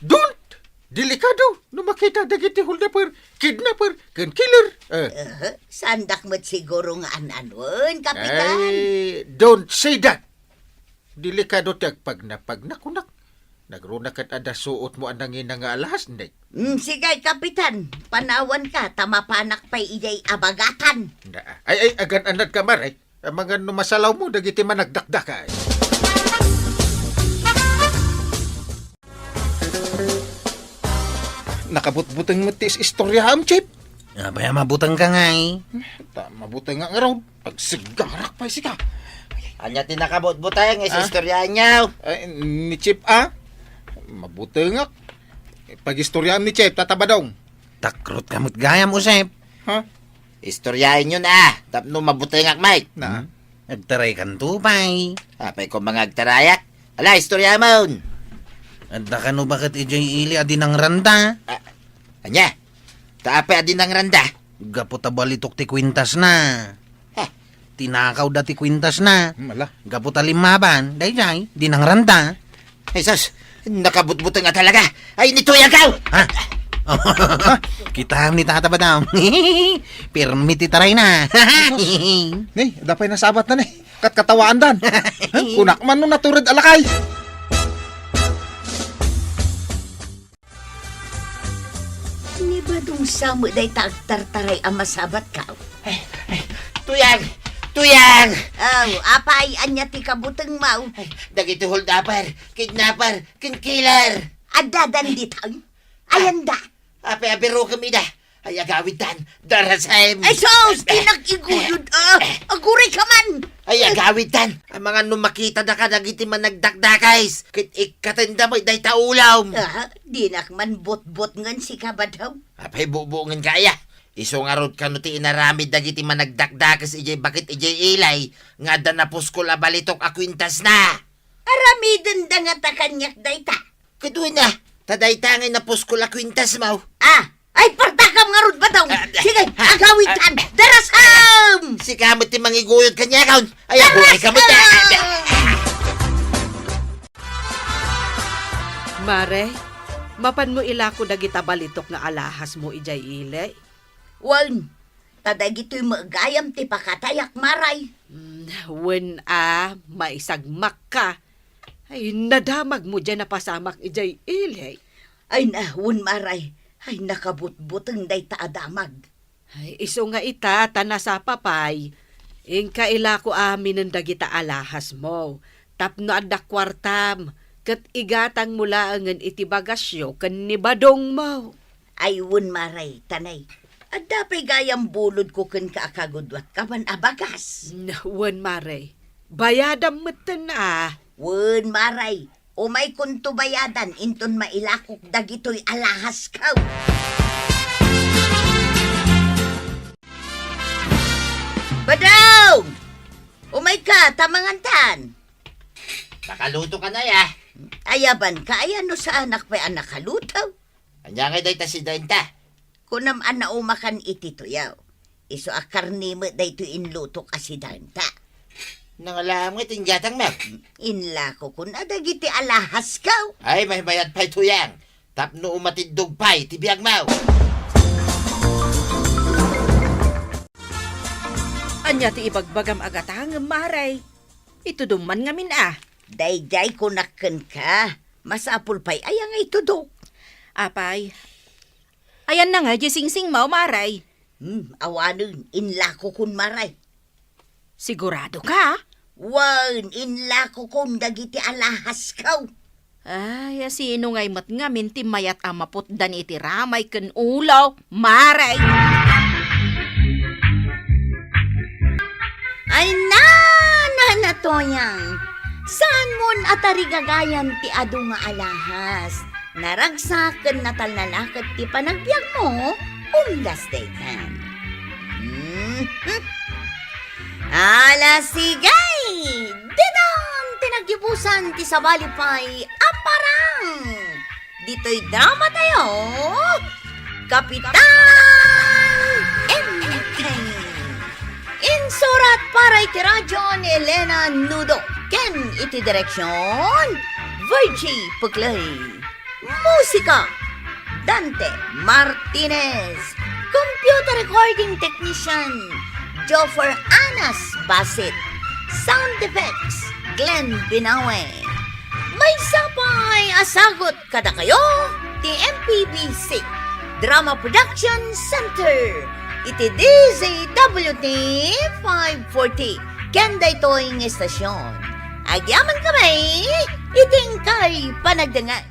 Don't! Delikado no makita dagiti holdaper, kidnapper, ken killer. Eh. Aha, saandak met siguro nga an-anuen, Kapitan. Ay, don't say that! Delikado ti agpagnapagna kunak. Nagruna ket adda suotmo a nangina nga alahas, Nick. Mm, sige, Kapitan. Panawanka, ta mapanak pay idiay abagatan. Na, ay, ay, agan-anadka, Mare. Amangan no masalawmo dagiti managdakdakay. Nakabutbuteng met ti is-, istoryaam, Chief. Apay a mabutengka ngay? Ta mabutengak ngarud. Agsigarak pay sika. Ania ti nakabutbuteng nga Ah? istoryaanyo? Ay, ni Chief, ah? Mabutengak. Pagistoryaam ni Chief, Tata Badong. Takrotka met gayam, Josep. Ha? Istoryaenyo na, tapno mabutengak, Mike. Na? Hmm? Agtaraykanto pay. Apay ko mga agtarayak? Ala, istorya mon. Adda kano baket idiay ili a dinangranda? Ah, ania? Ta apay a dinangranda? Gapu ta balitok ti kuentasna. Heh. Tinakawda ti kuentasna. Hmm, ala. Gapu ta limmaban, daydiay, dinangranda. Jesus, nakabutbuteng a talaga. Ay, nituyagaw! Ha? Kitaem ni Tata Badong. Pirmi ti tarayna. Ni, adda pay nasabatna ni. Katkatawaandan. Ha? Kunak man no natured a lakay. Ni Badong sa met dayta agtartaray a masabatka. Ay, ay, tuyag! Tuyag! Aw, apay, ania ti kabutengmo? Ay, dagiti hold-upper, kidnapper, ken killer. Addadan ditoy? Ayanda? Apay a birokem ida? Ay, agawidtan, darasem. Ay, sus! Ti nag-iguyod, ah! Aguray ka man! Ay, agawidtan! Amangan no makitada kadagiti managdakdakes, ket ikkatenda met dayta ulom. Ah, dinak man butbutngen sika, Badong. Apay butbutngenka aya? Isu ngarud kano ti inaramid dagiti managdakdakes idiay baket idiay ili nga adda napuskol a balitok a kuentasna? Aramidenda ngata kaniak dayta. Ket wen a, ta dayta ngay napuskol a kuentasmo. Ah, ay, partakam ngarud, Badong. Ah, sige, ah, agawidtan. Ah, darasem! Sika met ti mangiguyod kaniakon. Ay, aguray ka met. Darasem! Mare, mapanmo ilako dagita balitok nga alahasmo idiay ili? Wen, ta dagitoy met gayam ti pakatayak, Mare. Mm, wen a, maisagmakka. Ay, nadamagmo diay napasamak idiay ili. Ay na, wen, Mare. Ay, nakabutbuteng dayta a damag. Ay, isu nga ita, ta nasapa pay. Inka ilako aminen dagita alahasmo. Tapno adda kuartam, ket igatangmo laengen iti bagasyo ken ni Badongmo. Ay, wen, Mare, ta nay, adda pay gayam bulodko kenka a kagudua ti kaman a bagas. N-, wen, Mare, bayadam metten a. Wen, Mare, umaykonto bayadan inton mailakok dagitoy alahasko. Badong! Umayka, ta mangantan. Nakaluto ka na, ya. Ayabanka, aya no saanak pay a nakaluto? Ania ngay dayta si Denta? Kunam a naumakan iti tuyaw. Isu a karne met daytoy inlutok a si Denta. Nangalaam nga ti inggatangmo? Inlakokon a dagiti alahasko. Ay, maymayat pay tuyang. Tapno umatiddog pay ti biagmo. Ania ti ibagbagam a gatangem, Mare? Itudom man ngamin a. Daydiay kunak kenka, masapul pay aya nga itudok. Apay, ayanna nga diay singsingmo, Mare? Hmm, awanen, inlakokon, Mare. Sigurado ka? Wen, inlakokon dagiti alahasko. Ay, a sino ngay met ngamin ti mayat a maputdan iti ramay ken ulo, Mare? Ay, na, na, na, Toyang. Saanmon a tarigagayan ti adu nga alahas. Naragsak ken natalnalaket ti panagbiagmo, umdas daytan. Mhm. Ala, sige! Ditan ti naggibusan ti sabali pay a parang! Ditoy drama tayo, Kapitan Enteng. Insurat para iti radyo ni Elena Nudo ken iti direksyon, Virgie Puclay. Musika, Dante Martinez. Computer recording technician, Joffer Anas Basit. Sound effects, Glenn Binawe. Maysa pay a sagut kadakayo ti M P B C Drama Production Center iti D Z W T five forty ken daytoy nga estasyon. Agyaman kami iti inkay panagdengngeg.